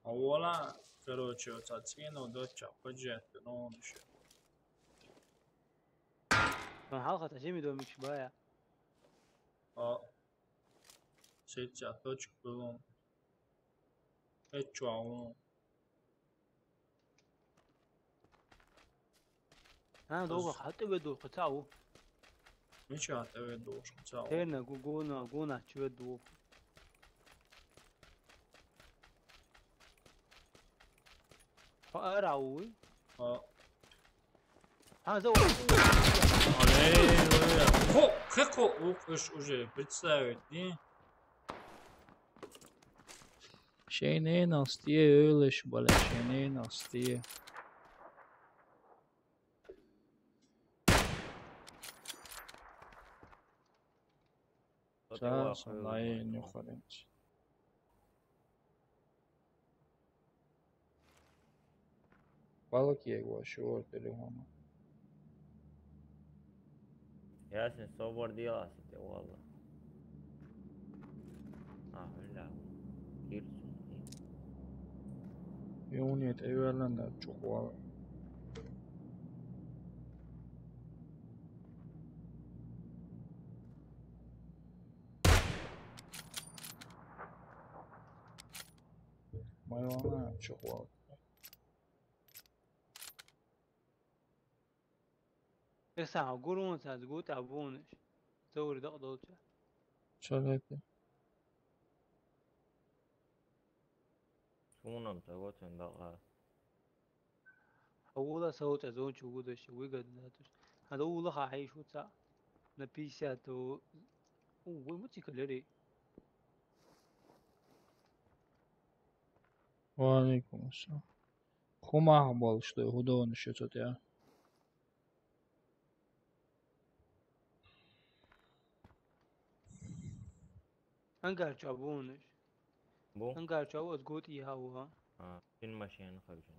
Ovola, короче, oca cijeno doća, pođete, no, više. Ma halka ta zimi do mi baja. A, seća točku bilo. Eću, a ono. Ha, dobro, hadi be dur, kıtavu. Ničija te ve došlo, čao. Terne, gu-, gona, gona, či ve do. Pa era, uj. Pa. Ha, za. Ale, ja. Ko, kako, u-, još uže, представить, nije? Šeine nastie, öyle şu bale, šeine nastie. Sa sam laje njuharenč. Hvala ki je go šor telefonu. Ja sam sobor dijela si te, valla. Ah, öyle. Юнит эвеллан да чухвал. Майвана чухвал. Эса гурун саз гут абунш. Заури дакъ долча. Шалати. Сунам сагот сен дакъа. Хавула сагот азон чугудаш, выгодно туш. Хада ула хахиш уца. На пятьдесят, о, вы мутика лери. Ва алейкум ассалам. Хумах болуш ду, худону шуцат я. Ангар чабунш. Бу? Ангар чабу аз гут и хава. А, чин машин хавшин.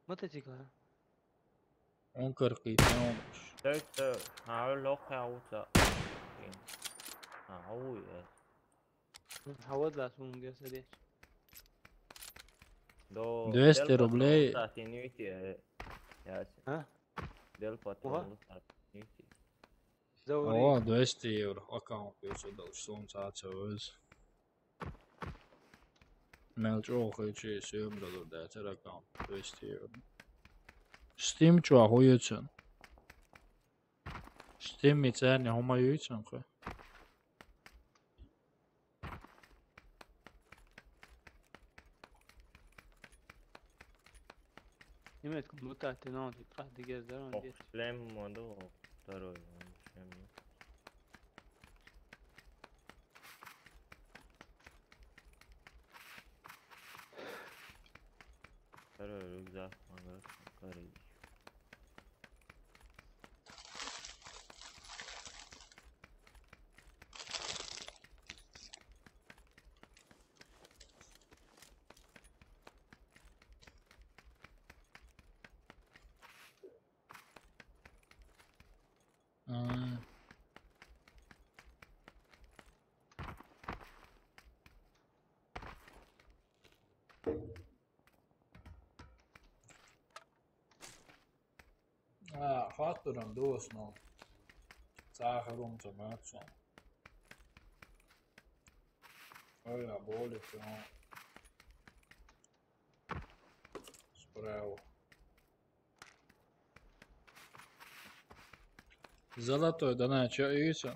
Мотоцикл. Он кыркый, он. Так, так, а, лёгкая уца. А, ой, э. Хавад ла сун гесадеш. До двести рублей. Сатинуйте, э, яси. А? Дел патрон сатинуйте. Заури. О, двести евро. Аккаунт пьёсо дал, что он сацевыз. Мел чё хочешь, съем дадут, да, это аккаунт двести евро. Steam чё охуется? Steam ми царни хума юйцан хо. Немец кому-то ты, ну, ты как ты гез, да, он Ох, здесь. Шлем моду второй, он шлем. Второй рюкзак, ага, короче. А. А, фактором досну. Сахаром цамацом. Ой, а болит, а. Справа. Золотой, да на, чё, и всё.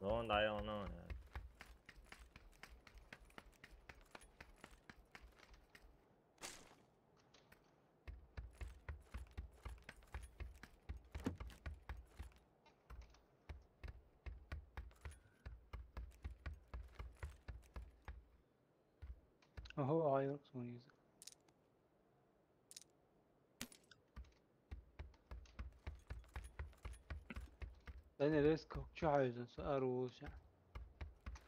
Зон дайоно. Ого, айрок сонгиз. Дани резко чу хайзан са арвуша.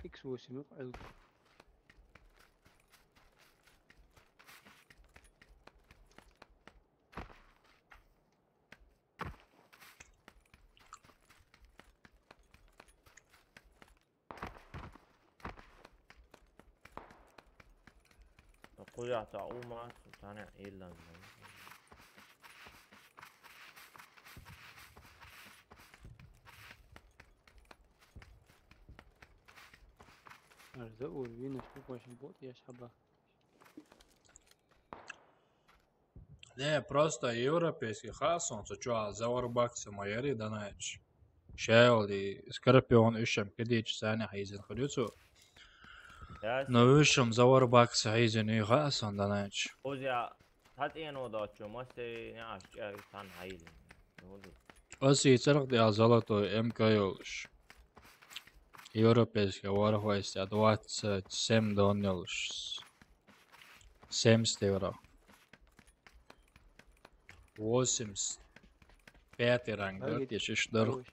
Икс восемь юк алг. Куя та ума тане илан. Арза урвина, что очень бот, я шаба. Не, просто европейский хасон, со чё, за Warbucks моя ри, да, знаешь. Шел и Скорпион ишем кидич сани хайзен ходюцу. Но ишем за Warbucks хайзен и хасон, да, знаешь. Озя, тат ено да чё, масте не аш чё, тан хайзен. Оси царх де золотой М К ёлш. Европейский Warhoist двадцать семь дон ёлш. Семьдесят евро. Восемьдесят пятый ранг, да, Ай, тешиш дор. Хорош.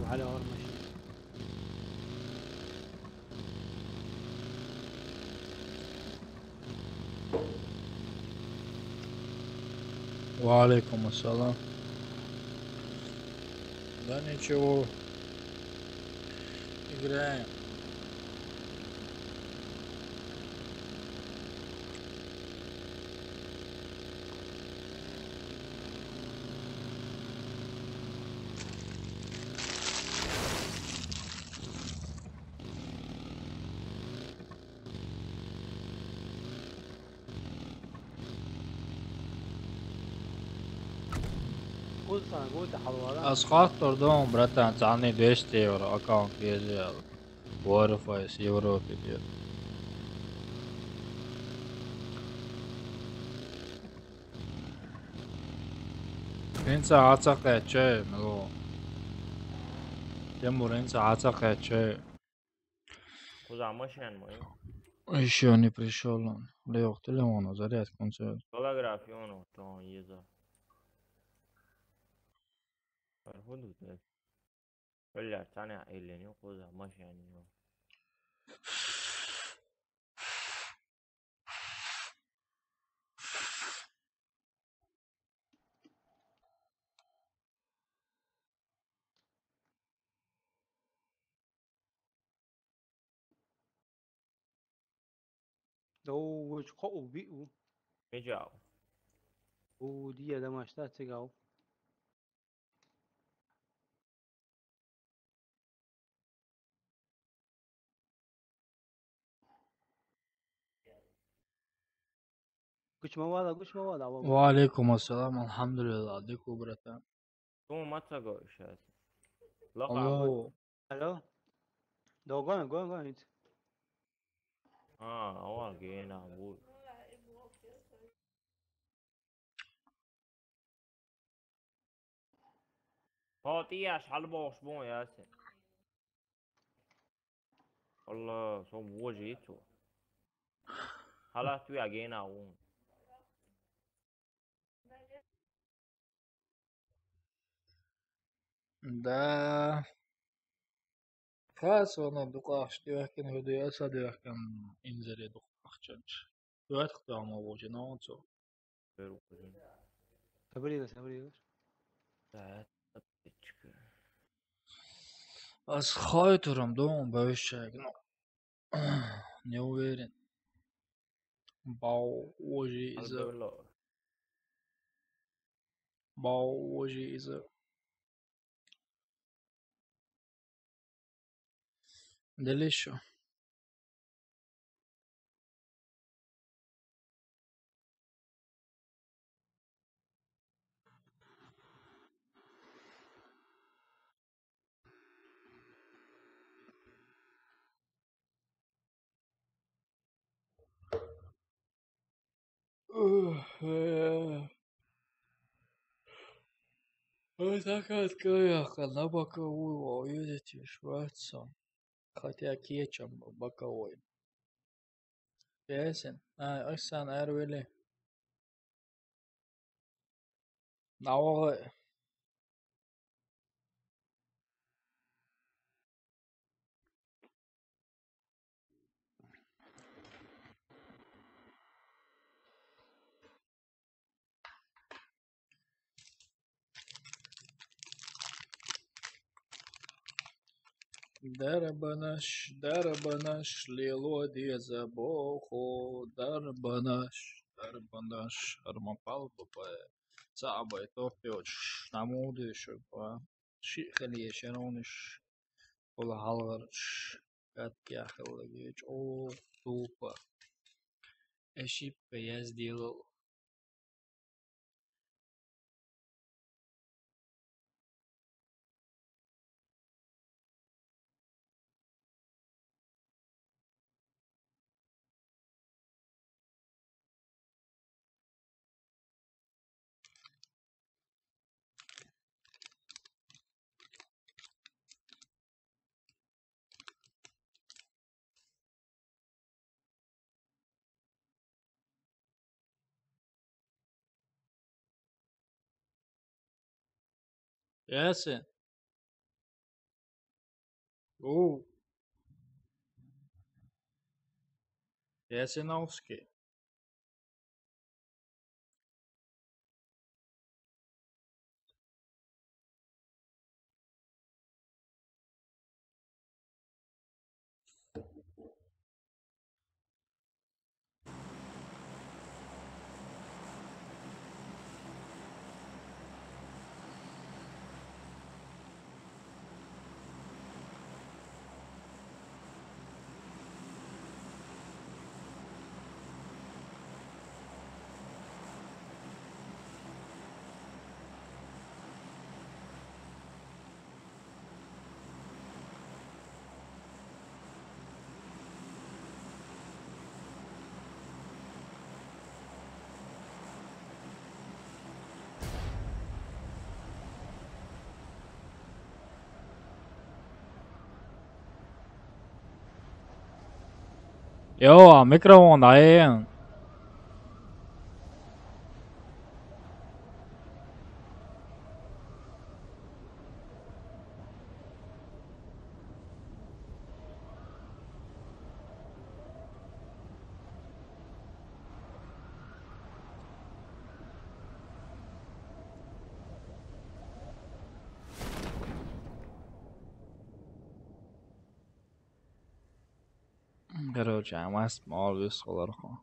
على ورا ماشي. وعليكم السلام. Да ничего. Играем. Аз хаттар дон, братан, цӀанни двести евро аккаунт еза ял. Wi-Fi с Европы бир. Инца ацакъе чай, мело. Тимур, инца ацакъе чай. Куза машин мой. Ещё не пришёл он. Лех, телефон, зарядка, он всё. Голография он, то он еза. Архуду, да. Өлләр, цӀана элене, куза машин мой. Дов вуч кхо у би у. Мижав. У дия дамашта цигав. Гучмавада, гучмавада, ава. وعليكم السلام، الحمد لله، дикубрата. Кому мацаго сейчас? Лоха. Алло. Алло. Да, гон, гон, гон, ит. А, ава гена, бу. Фатияш, хьалбохш бон ясе. Алла, со вожи цо. Халат ви агена вон. Да. Хас вона дукъахш дивахкин, худуя са дивахкин, инзаре дукъахчанч. Дивахкин ама вожи наонцо. Сабрила, сабрила. Да, подписчика. Аз хай турам дом бавишчаг, но не уверен. Бау вожи из. Алберло. Бау вожи из. Делишо. Ой, закат каяка на боковую уедете, шваться. Хотя кечам боковой. Песен. А, Оксан Эрвили. Навогы. Дарбанаш, дарбанаш, лило деза бохо, дарбанаш, дарбанаш, армапал бупа. Цабай топиоч, намуды шупа. Ши хали ешерониш, ола халгарш, кат яхалгич, о, тупа. Ошибка я сделал. Ясе. Ooh. Yes, and Oski. Jo, mikrofon, det er en. Короче, I'm a small вирус олорго.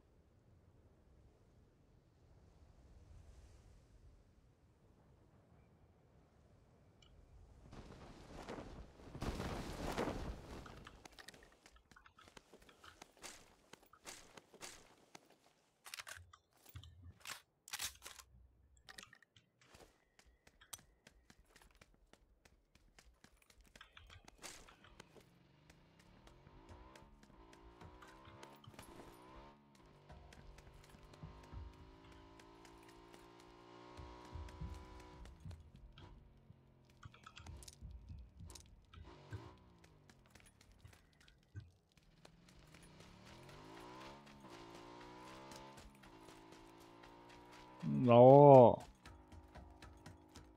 О.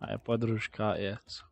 Ай, подружка, ец.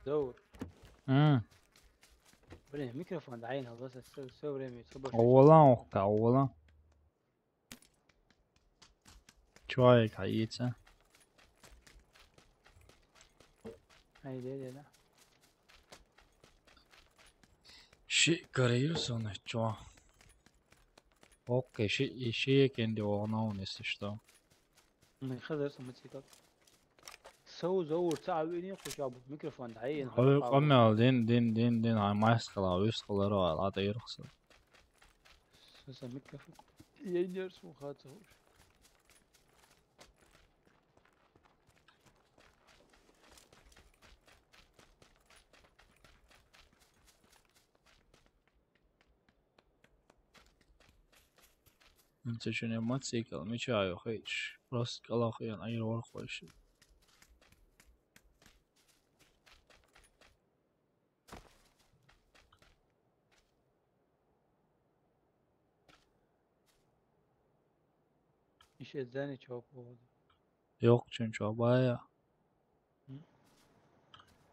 دور. امم. Блин, микрофон да عين هذا سو سو ريمي تخبر. اولا وقت اولا. شوية حييتها. هاي دي دي لا. شيء كريو سونة جوا. اوكي، شيء شيء كان دي وانا ونسشتو. من خضر سمتيكا. سو زور تعب إني خوش أبو ميكروفون دعين. قمي دين دين دين دين هاي مايس خلا ويس خلا رو على عطي رخصة. سوسا ميكروفون. ينيرس مخاطر. انت شنو ما تسيكل مشاي وخيش راس كلاخ يعني اي ورق وش. Иштта зани чоп вода. Йоккхачун чоп бая.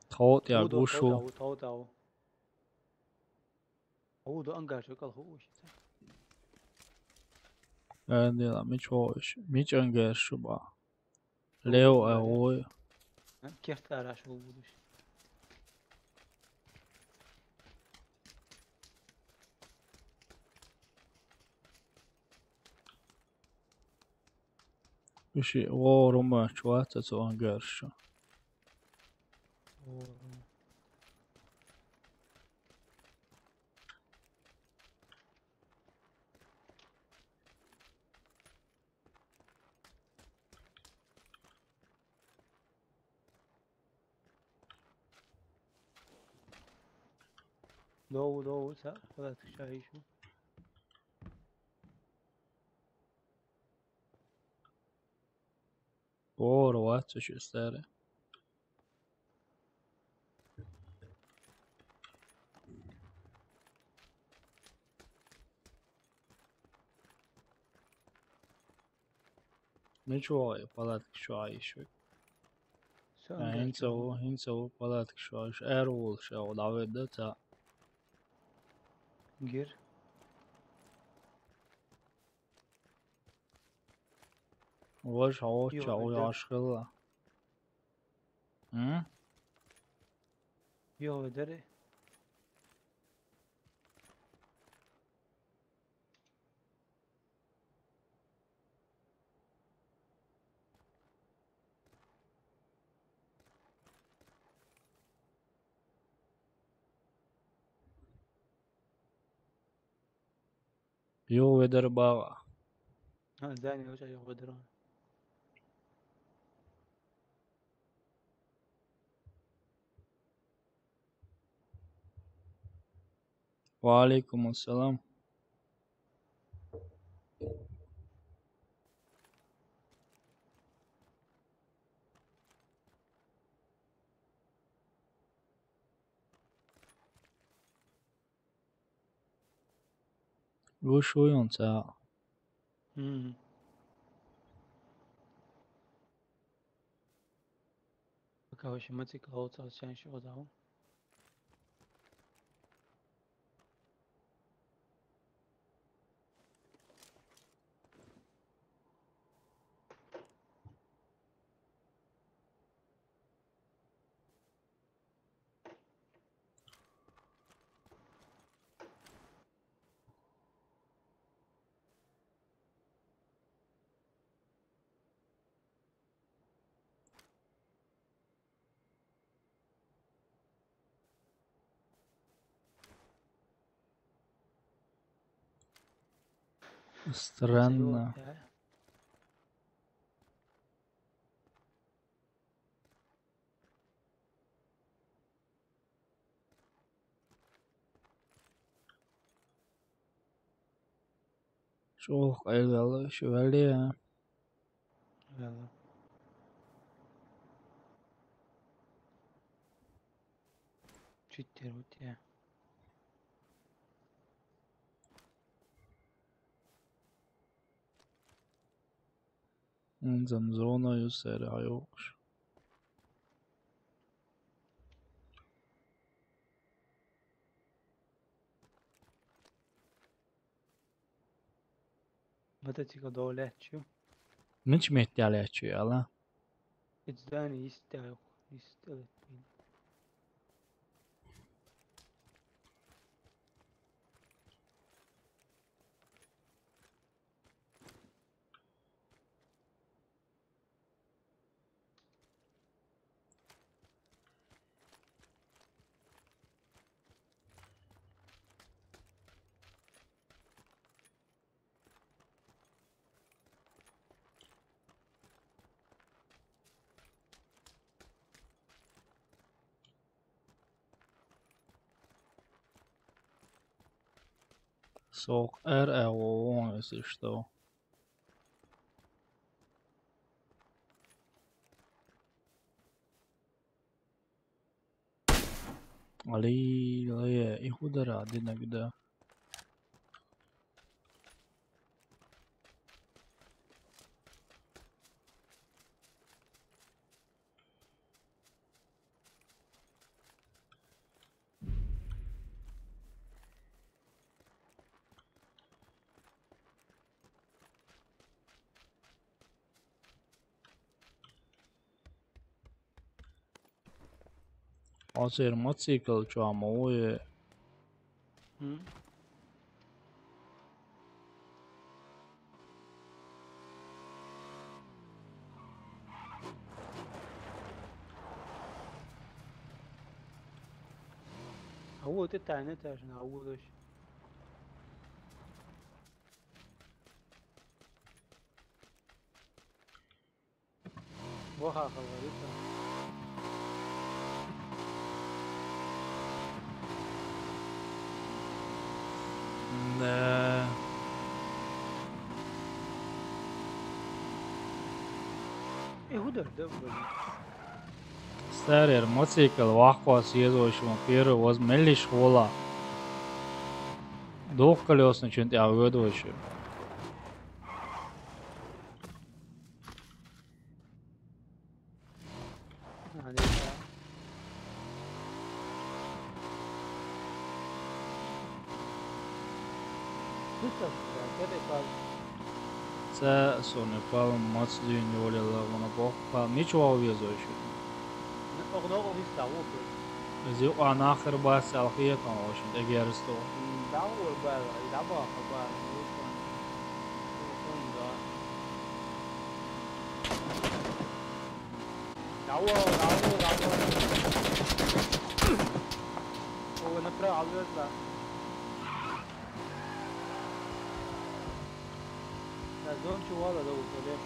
Тховт я гушу. Худа ангар шо кал ху ушица. Эндела мичо иш. Мич ангар шо ба. Лео а ой. Керта араш ху будуш. Иши о рома чуаца цо ангар шо. Доу, доу, са, палатка шайшу. О, роаца шо старе. Ничего, я палатка шайшу. Инца о, инца о палатка шайшу. Эрул шо, Давид да та. Гир. Вож хавча о яшхила. М? Йо, ведере. Йо, ведер бава. А, здание уже йо, ведер. Ва алейкум ассалам. Гушуюнца. Мгм. Пока вообще мотоцикл оцал сянщи одал. Странно. Шох айлгала шивали а. Айлгала. Читтер вот я. Унзам зона юсер айош. Мотоцикл долечу. Мич меття лечу яла. It's done, he's still, he's still. Сок эр эвон, если что. Али, али, и худара динагда. Оцер мотоцикл чуа ма вуй. М? А вот это, это же на удочь. Бо хахаларыта. Да. Э, удар, да, блин. Старый мотоцикл вахква съездил, в общем, первый воз мелиш вола. Двухколёсный что-нибудь, я выдал еще. Ця сони пал мац дюйм йолила вона бохпа. Мичо везочи. Огно огно виста вопы. Зи а нахер бас алхиет он очень эгерсто. Да, ор бал, да, бал, бал. Да, ор, да, ор, да, ор. О, направо, алвезла. Да, зон чувала, да, вот, леш.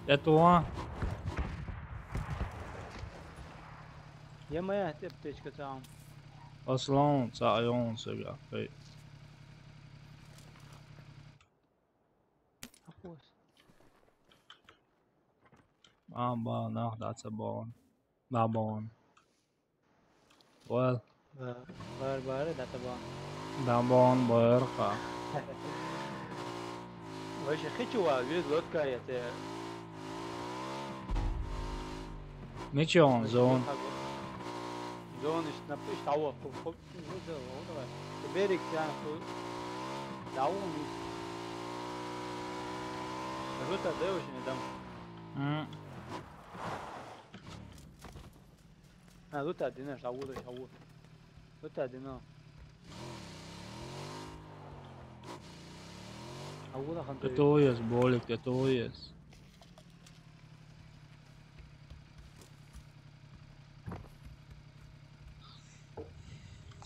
Это он. Я моя аптечка там. Аслан, ца айон сега. Эй. Акус. А, ба, нах, да, ца бон. Да, бон. Well. Ба-, бар, бар, да, та бон. Да, бон, бар, ха. Вообще, хочу ва, вез лодка, я те. Мичи он, зон. Зон, иш, на, иш, таво, хоп, хоп. Берег тян, ху-, давун ис. Рута девушка не дам. М. А, рута дина, шавура, шавура. Рута дина. Шавура хан. Ты то есть, Болик, ты то есть.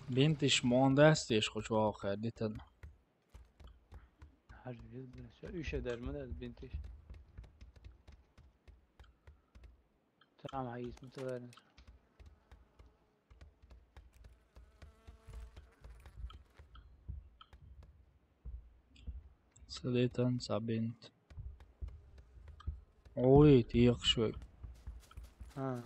Бинтиш мондастиш, хоч вахедитен. Хар вез бир. Всё, уьш эдер ма да бинтиш. Там айс муталарин. Садитан сабинт. Ой, тихо швек. А.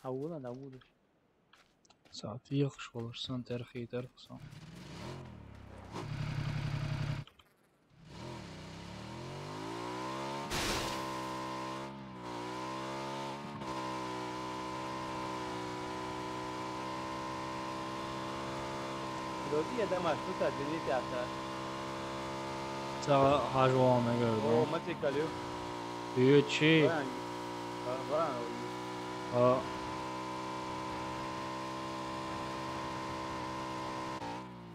Авула, авула. Саат йых школаш сан, терхи, терхи сан. Доди я дамаш, тут отдвините аса. Ца хажуам эгер. О, да. Мати калю. Ю чи. Ван. А, ван. А.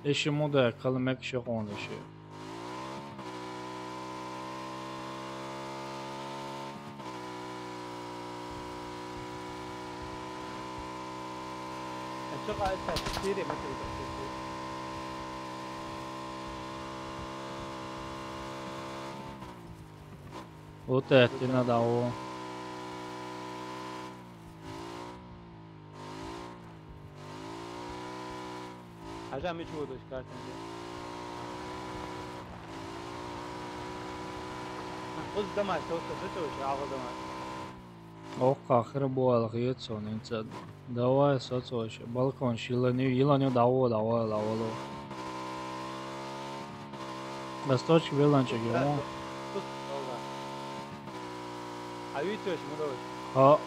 Эши муда калмек ши хон эши. А чё, а это четыре метра? Вот это надо, о. Хажа мич водоч картинде. Хуз дамай, соста, соста, аго дамай. Ох, ахыр буал, хиет сон, инца. Давай, соцоч. Балкон, шилани, илани, даво, даво, даво. Басточ веланчик, ему. А виточ, мудоч. А.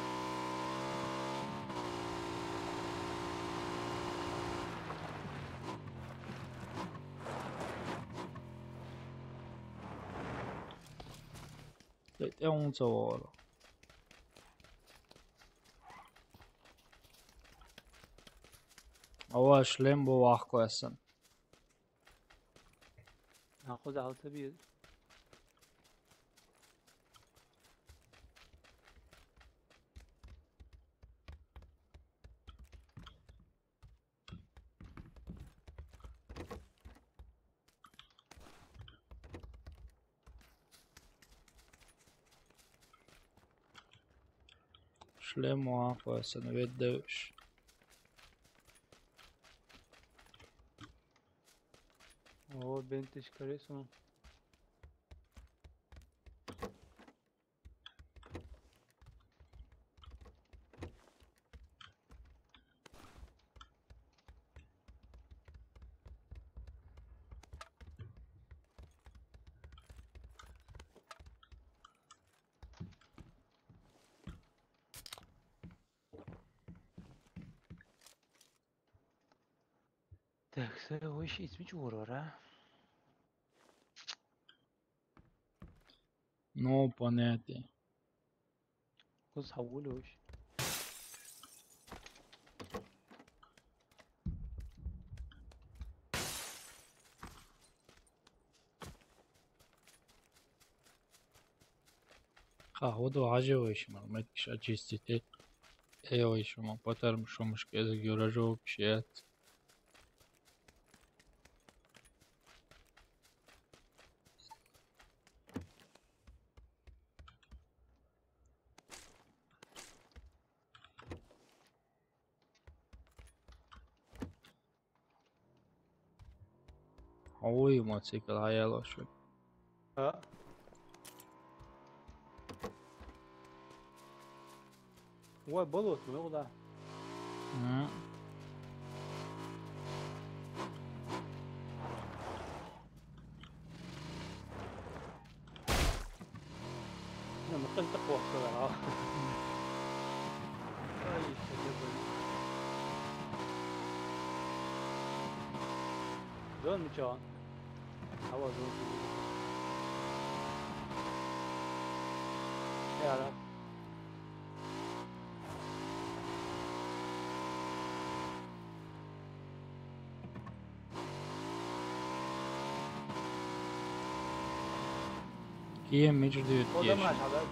тӀе унца вора. Ава шлем бу вахкосан. Нахуй алта бир. Шлем вахкосан веддевш. О, бентиш каресун. Так, сэ уж исмич угорора. Но понятие. Кус хавулуш. Ха, ходу ажевайшима, меткиш очистите. Эйвайшима, потом шумушке за гюражо пишет. Ой, мотоцикл, а я лошадь. А? Ой, болот, ну да. М. Ну, мы только плохо, а. Ай, что делать? Жон, ну чё? Алло, жон. Я, да. Кие меч дают? О, дома кеш. Шалай.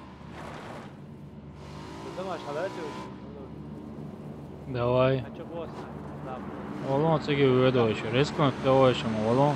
Дома шалай, ты уж. Давай. А чё, босс? Да. Олон, цеге уйду вообще. Резко давай, чем олон.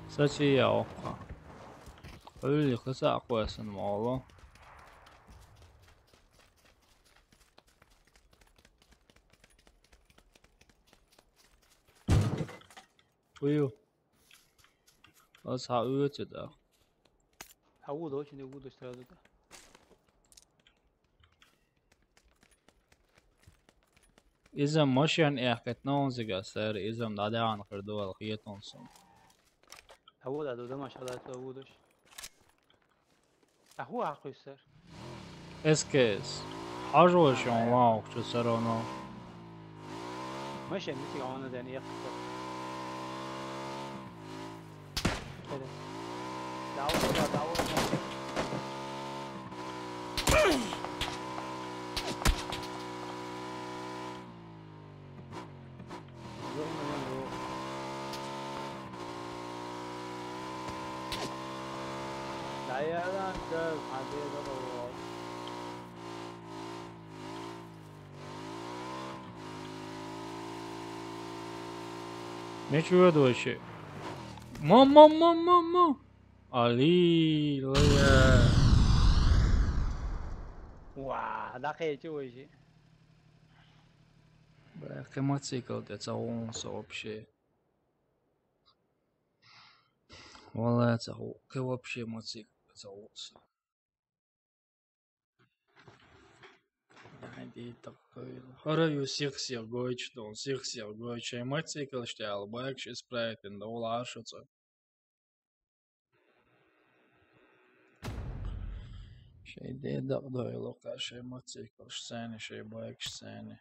Сачи я окко. Ой, хаса аквасан мало. Уйу. Аз ха уйу да. Ха удо, очень удо сразу да. Изам машин яхкет наунзига сэр, изам дадян кырдуал хиетонсон. Ха удо, да, машалла, это удо. Аху ахуй сэр. Эскес. Хажуашон вау, что всё равно. Машин митиг авана дэн яхта. Давай, давай, давай. Меч уйду вообще. Мама, мама, мама. Аллилуйя. Ва, да хей, чё вообще? Бля, какой мотоцикл, это он вообще. Вала, это ху-, какой вообще мотоцикл, это он. И такой. ХӀара ю сих-сих гойтуш ду, сих-сих гойтуш. Шайн мотоциклаш тӀехьа байкаш исправить дан довла Ӏаш оцу. Шайн ден дакъа дойло кху шайн мотоциклаш цӀена, шайн байкаш цӀена.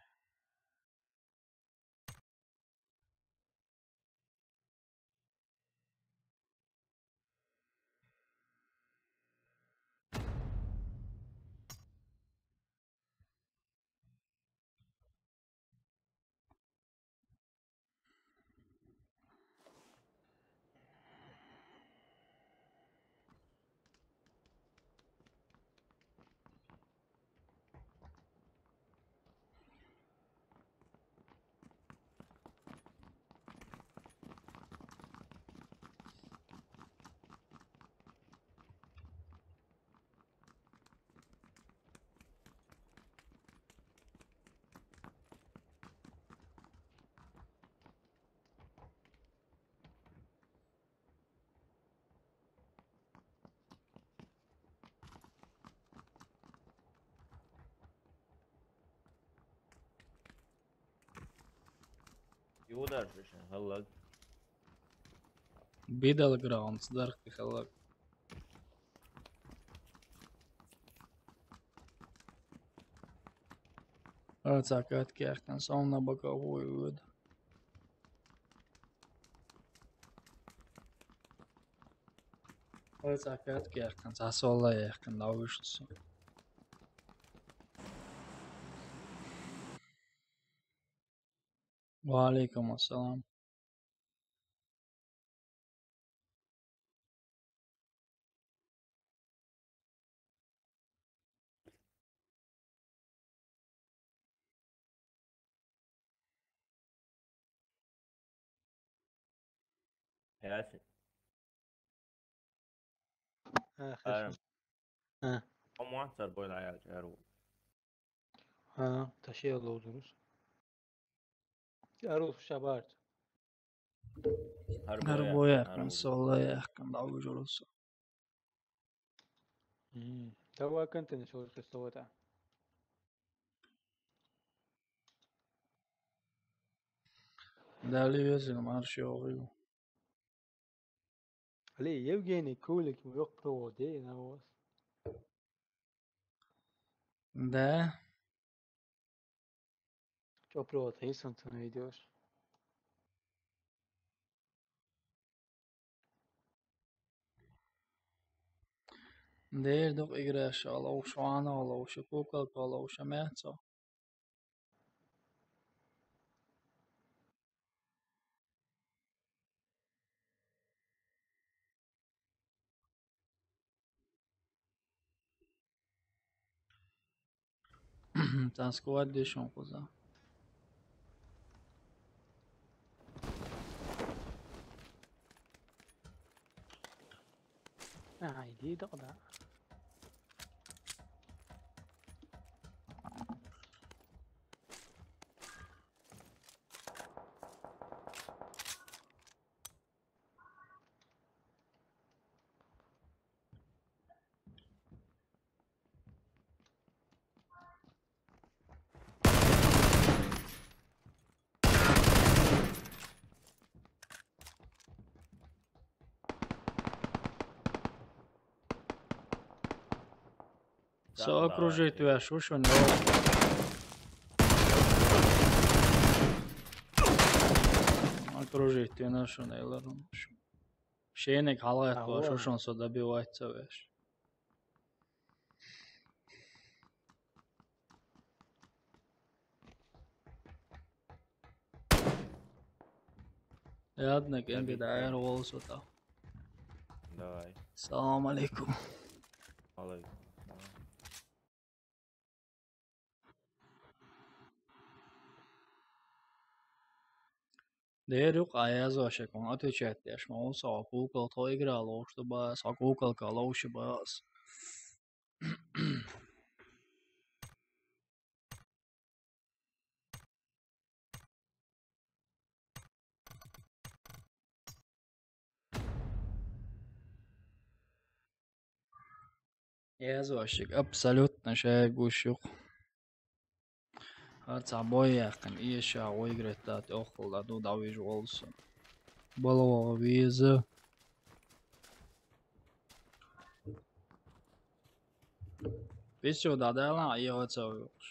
Юдарш иштта хӀаллаг. Бидал граунс дарх хӀаллаг. Ой, цхьа катка яьккхина, со на боковую уйду. Ой, цхьа катка яьккхина, цхьа соло яьккхина, дӀавуьйшуш со. Ва алейкум ассалам. Ясин. Ха, Арам. Ха. Амма сар бойла аял чару. Ха, таши алло дурус. Ару шабарт. Гьар боя, гьар боя, гьар боя. Солла яхкан, дагу жорусу. М, дава кантен шор кыстовата. Дали везен марш йогъу. Али, Евгений Кулик, ёх проводе, на вас. Да. Чё провод, есть он там видеош? Дер дук играешь, алоуш, ана алоуш, куколка алоуш, мецо. Цан сквад дешон куза. Ай, ди докъда. Со окружить веш, ушун. Окружить веш, ушун, эларун. Шенек халгайт веш, ушун со добивать веш. Ладно, кем беда, я ролл сота. Давай. Салам алейкум. Алейкум. Дер юкъа язва шекун отвечать деш, ма ун са куколка игра лоуш да ба, са куколка лоуш ба. Язвашик абсолютно шай гуш юкъ. Ар цхьа бой яьккхина, эша выиграть дати охула ду, дӀавижа волу со. БалагӀа веза. Писю дӀадала, а я оцу юкъуш.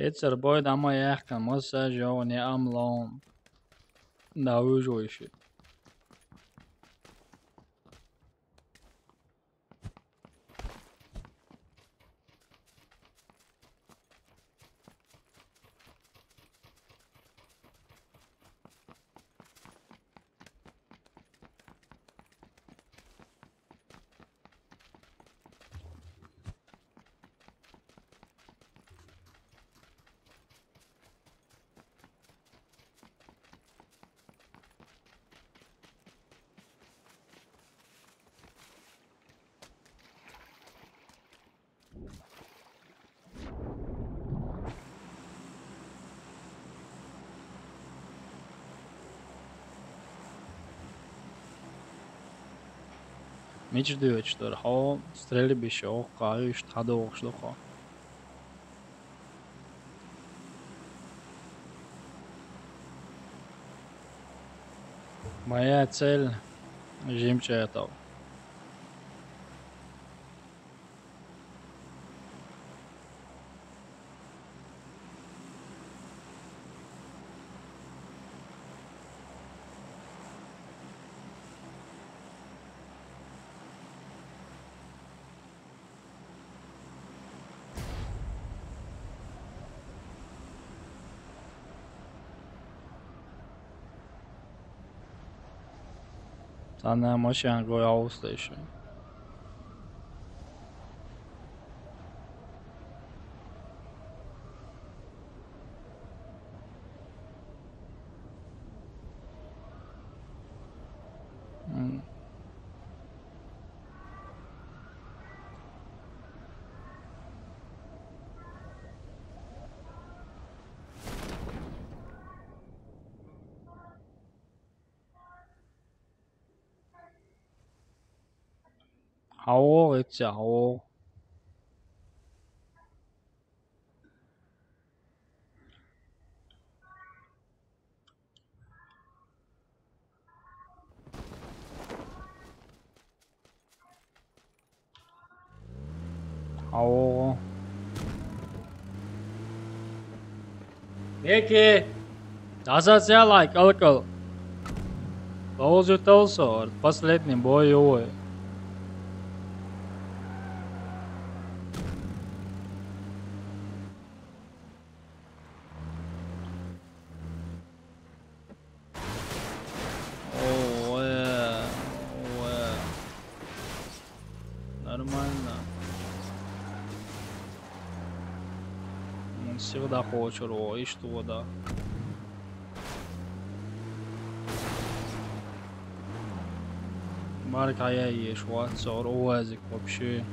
Эцар бойда ма яьккхина массаж йогӀу неам лоун. Да, уьш вуй ши. Мича доьдуш дара хьо, стрельбище, оха, иштта хьадогӀуш ду хьо. Моя цель — жимчӀ ятал. Цхьана машен гой Ӏовсалуш. М. ХьавогӀу, итт сахь хьавогӀу. ХьавогӀу. Меки! ДӀасаца лайк, алкал. Ловзуьйтал со, последний бой ю вай. О, э, о, э. Нормально. М, всегда хочет, о, и что, да. Марк, а я ешь, вот, сор, уазик вообще.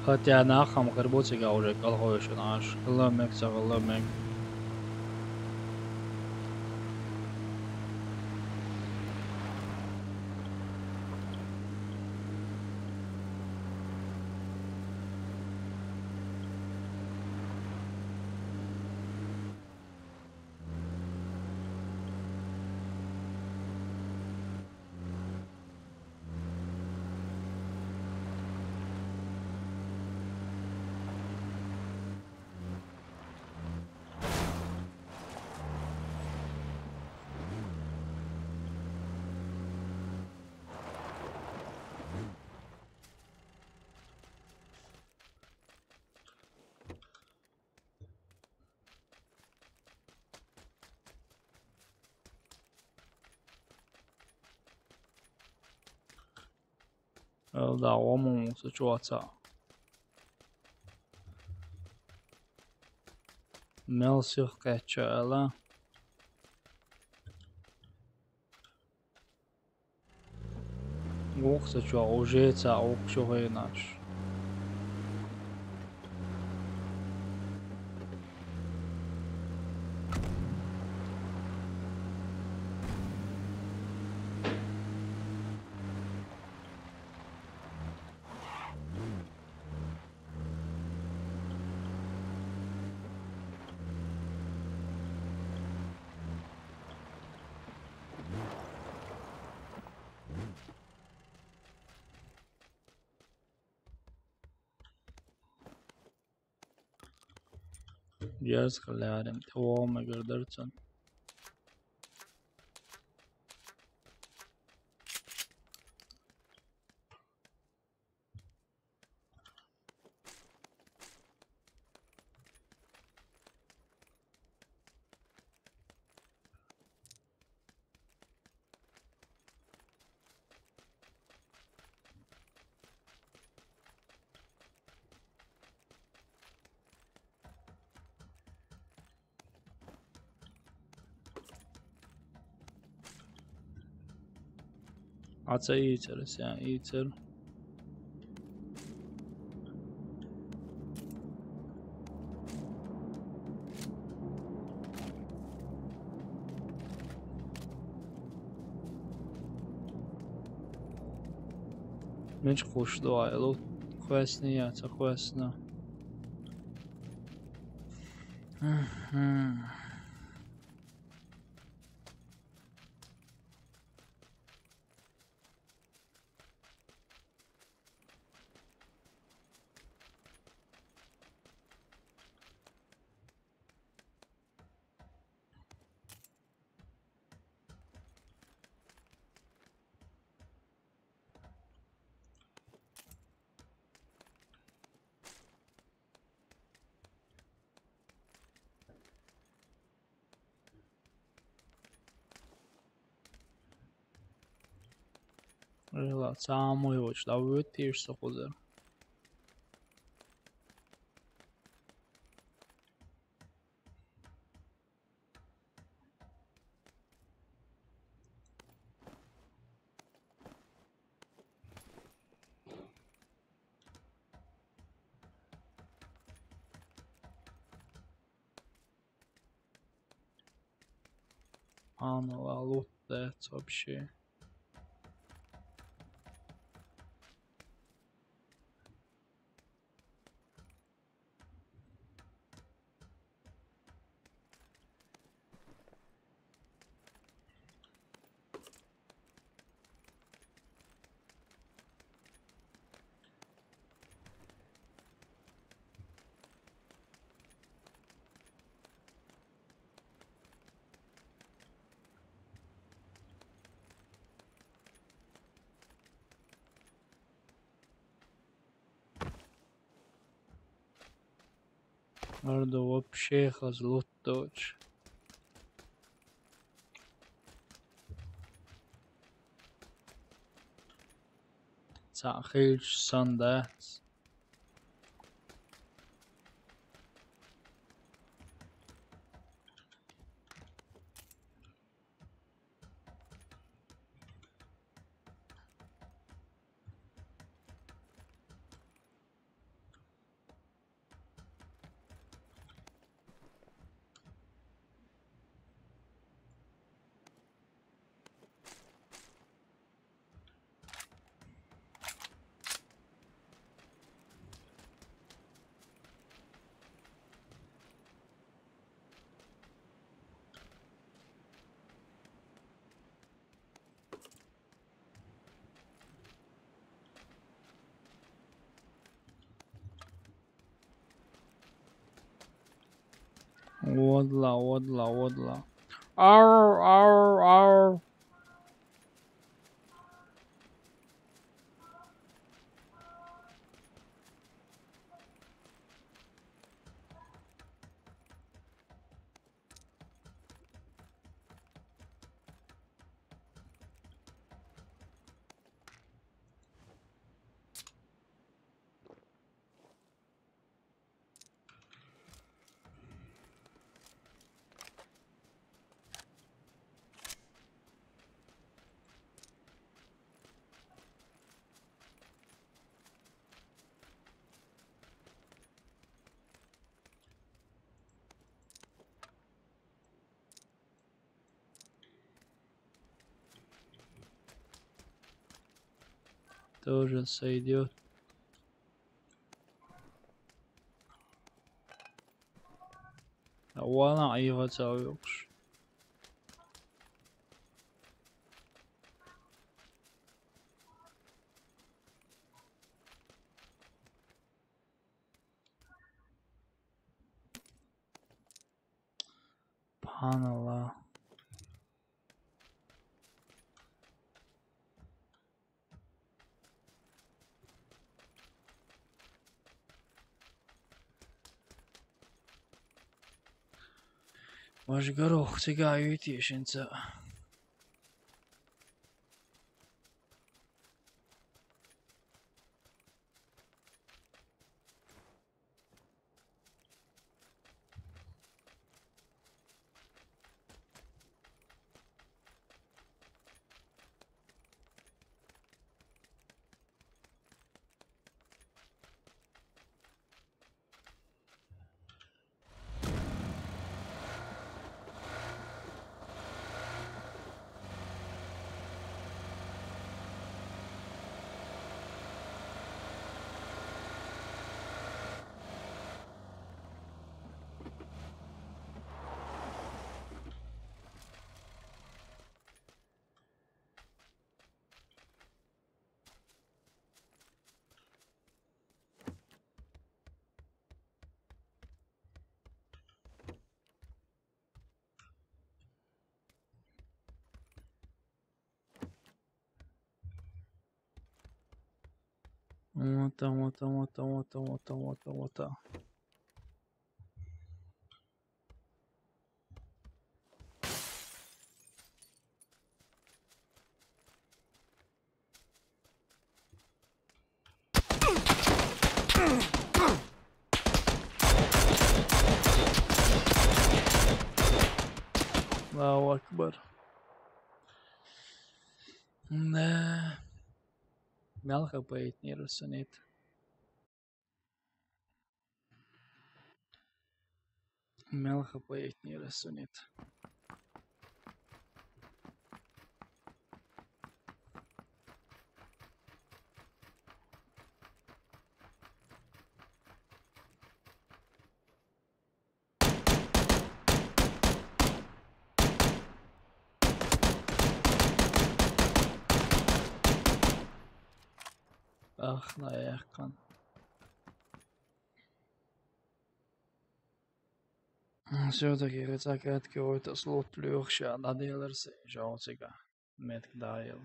Хотя нахам хир бу цига уже кӀалхойшина Ӏаш. ГӀалла мег ца гӀалла мег. Эл да, гӀо ма ву со чоца. Мел сих кхечча ала. Укхаза чу уже ца укх чу хойнаш. Yes, Kaliarim, te wall me gardar cun. Аца ийцар, сян ийцар. Меч куш дуай лут. Квестни я, ца квестна. Мгм. Рила, цаамуй вуч, да вуттир сохуза. Ана ла лут дэц вообще. Ардо вообще хаз лут доч. Ца хилч сан дац. Водла, водла, водла. Ар, ар, ар. Тоже сойдёт. А вона айга цаавюкш. Панала. Важ горох цига ютишинца. Вата, вата, вата, вата, вата, вата, вата. Аллаху акбар. Да. Мел хпитнира сунит. Мел хпитнира сунит. Ах, наяккан. Всё-таки рыцарь открывает слот лёгче, а надо лерсы, жёлтика. Метк дайл.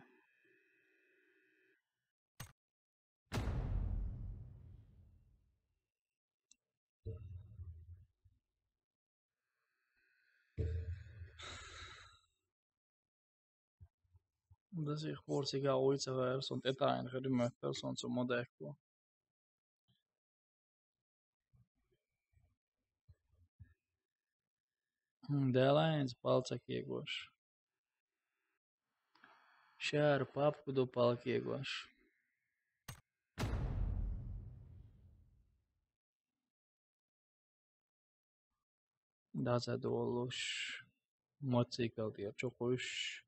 До сих пор сега улица вайр, сон тетайн хадим мэттэл, сон сумодайку. М, да лайнс палца кегош. Шар папку до палки егош. Да, задолуш. Мотоцикл дир чокуш.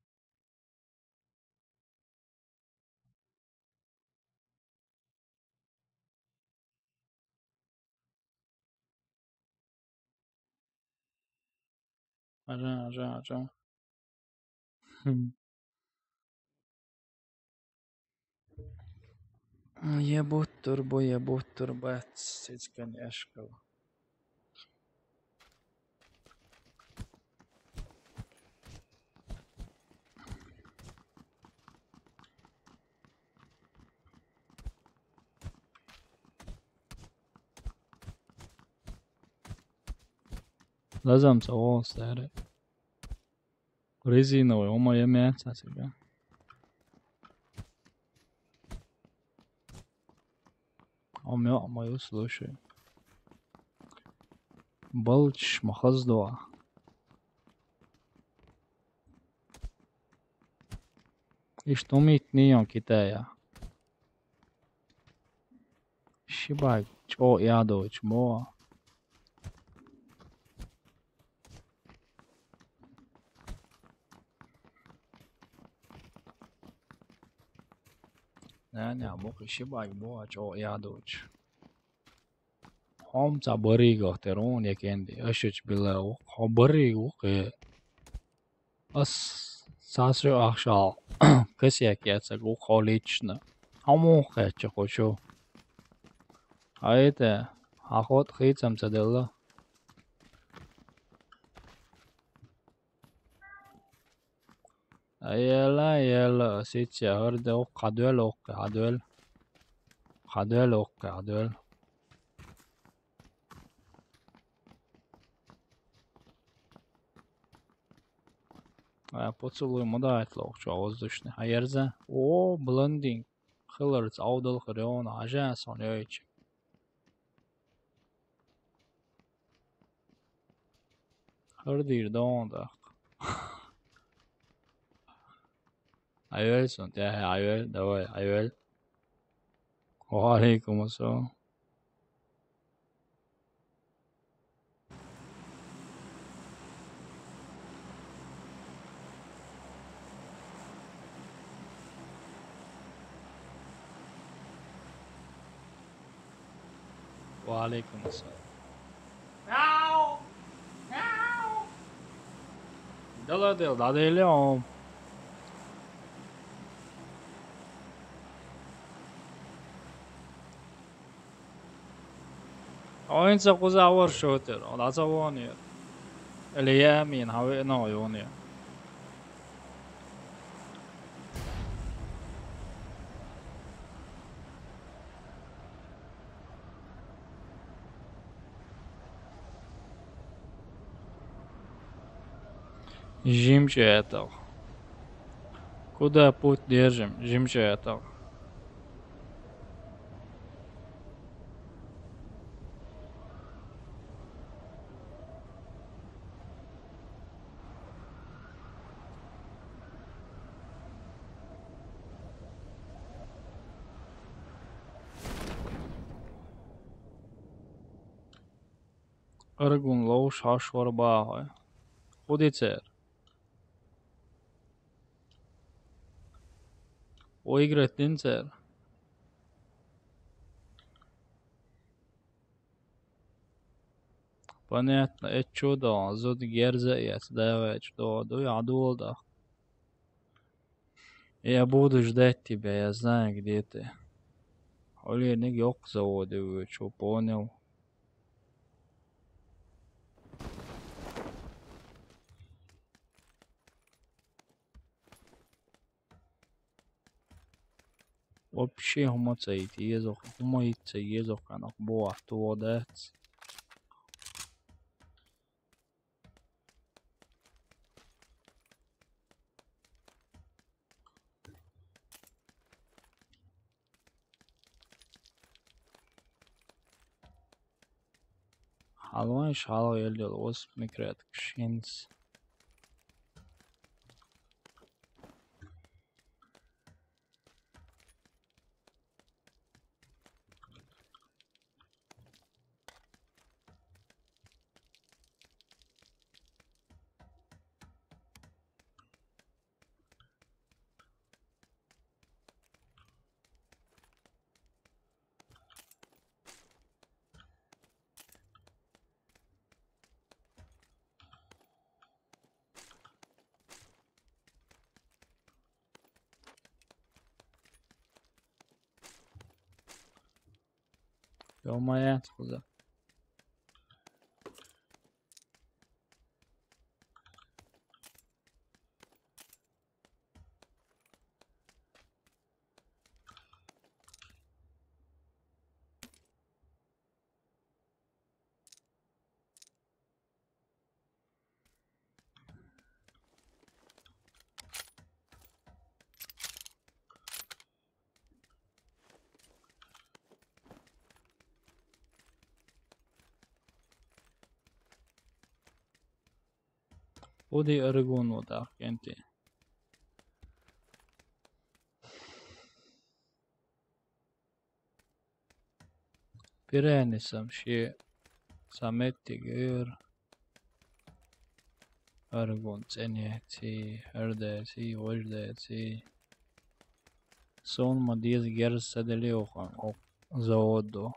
Ажа, ажа, ажа. Хм. Ебут турбо, ебут турбац, сецкан яшкал. Лазам са ол сари. Резиновый, ома я мясо себе. Омё, мою слушай. Балч махаздуа. Иш тумит нион Китая. Шибай, чо ядоч мо. Нана, мукъи шибаг бу, а чӀо ядуч. Хьом ца баригах тер вон якенди, ашич била ву, хо бариг ву кхе. Ас сасу ахшал, кас як яцаг ву кхо лично. Хьом ву кхеча кхучу. Айта, хахот хицам ца делла. Аяла, аяла, сиция, хӀарда, укх хьадвел, укх хьадвел. Хьадвел, укх хьадвел. А, поцелуй ма даьтлох, чё, воздушный. А ерза? О, блондин. Хиларц авдал хиреон, ажа сон йойчи. Хардир дон дах. Айвел сон, тя, айвел, давай, айвел. Ва алейкум ассалам. Ва алейкум ассалам. Мяу! Мяу! Дала дел, да дел, ом. Ойнца куза вар шотер, он аса вон я. Или я мин, хаве но юни. Жимча ятал. Куда путь держим? Жимча ятал. Аргун лоуш хьаш вара бахьа. Худицер. Выиграть динцер. Понятно, это чудо, зуд герза яц, давай, чудо, дуй, адул да. Я буду ждать тебя, я знаю, где ты. Олег, не ёк заводы, вы чё, понял? Вообще хӀума ца йит езох, хӀума йит ца езох, канах бо ахту водац. Хьалван шалгӀа елдел оз микрет кшинц. Ё-моё, куда? Уди аргун вот ахкенти. Пиренисам ши саметтигер. Аргун ценеци, эрдеци, вождеци. Сонма деза герз ца деле оха, о, заводо.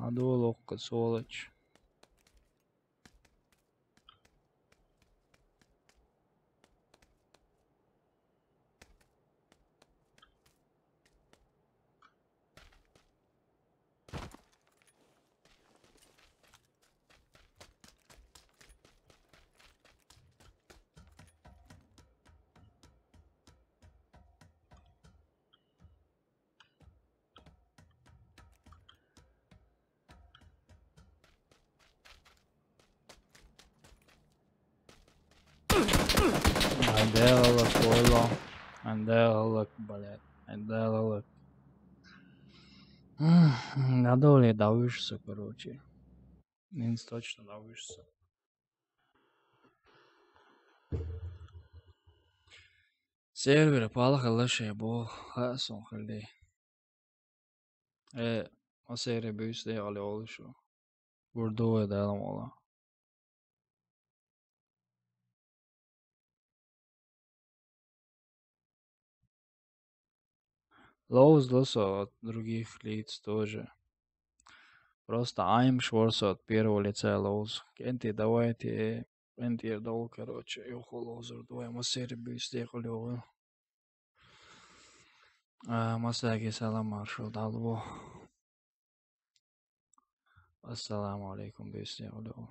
А долго, сволочь. Айда, лок, ойло. Айда, лок, блядь. Айда, лок. Надо ли давишься, короче. Минс точно давишься. Сервер палахалла шебо, ха, сон хилди. Э, а сервер бюсте али олушу. Бурду эдалам ола. Лоуз лосо от других лиц тоже. Просто айм шворсо от первого лица лоуз. Кенти, давайте, кенти дол, короче, юху лоузур, давай, ма сервер бюсте хулёвы. А, масаги салам маршал далбо. Ассаламу алейкум, бюсте хулёвы.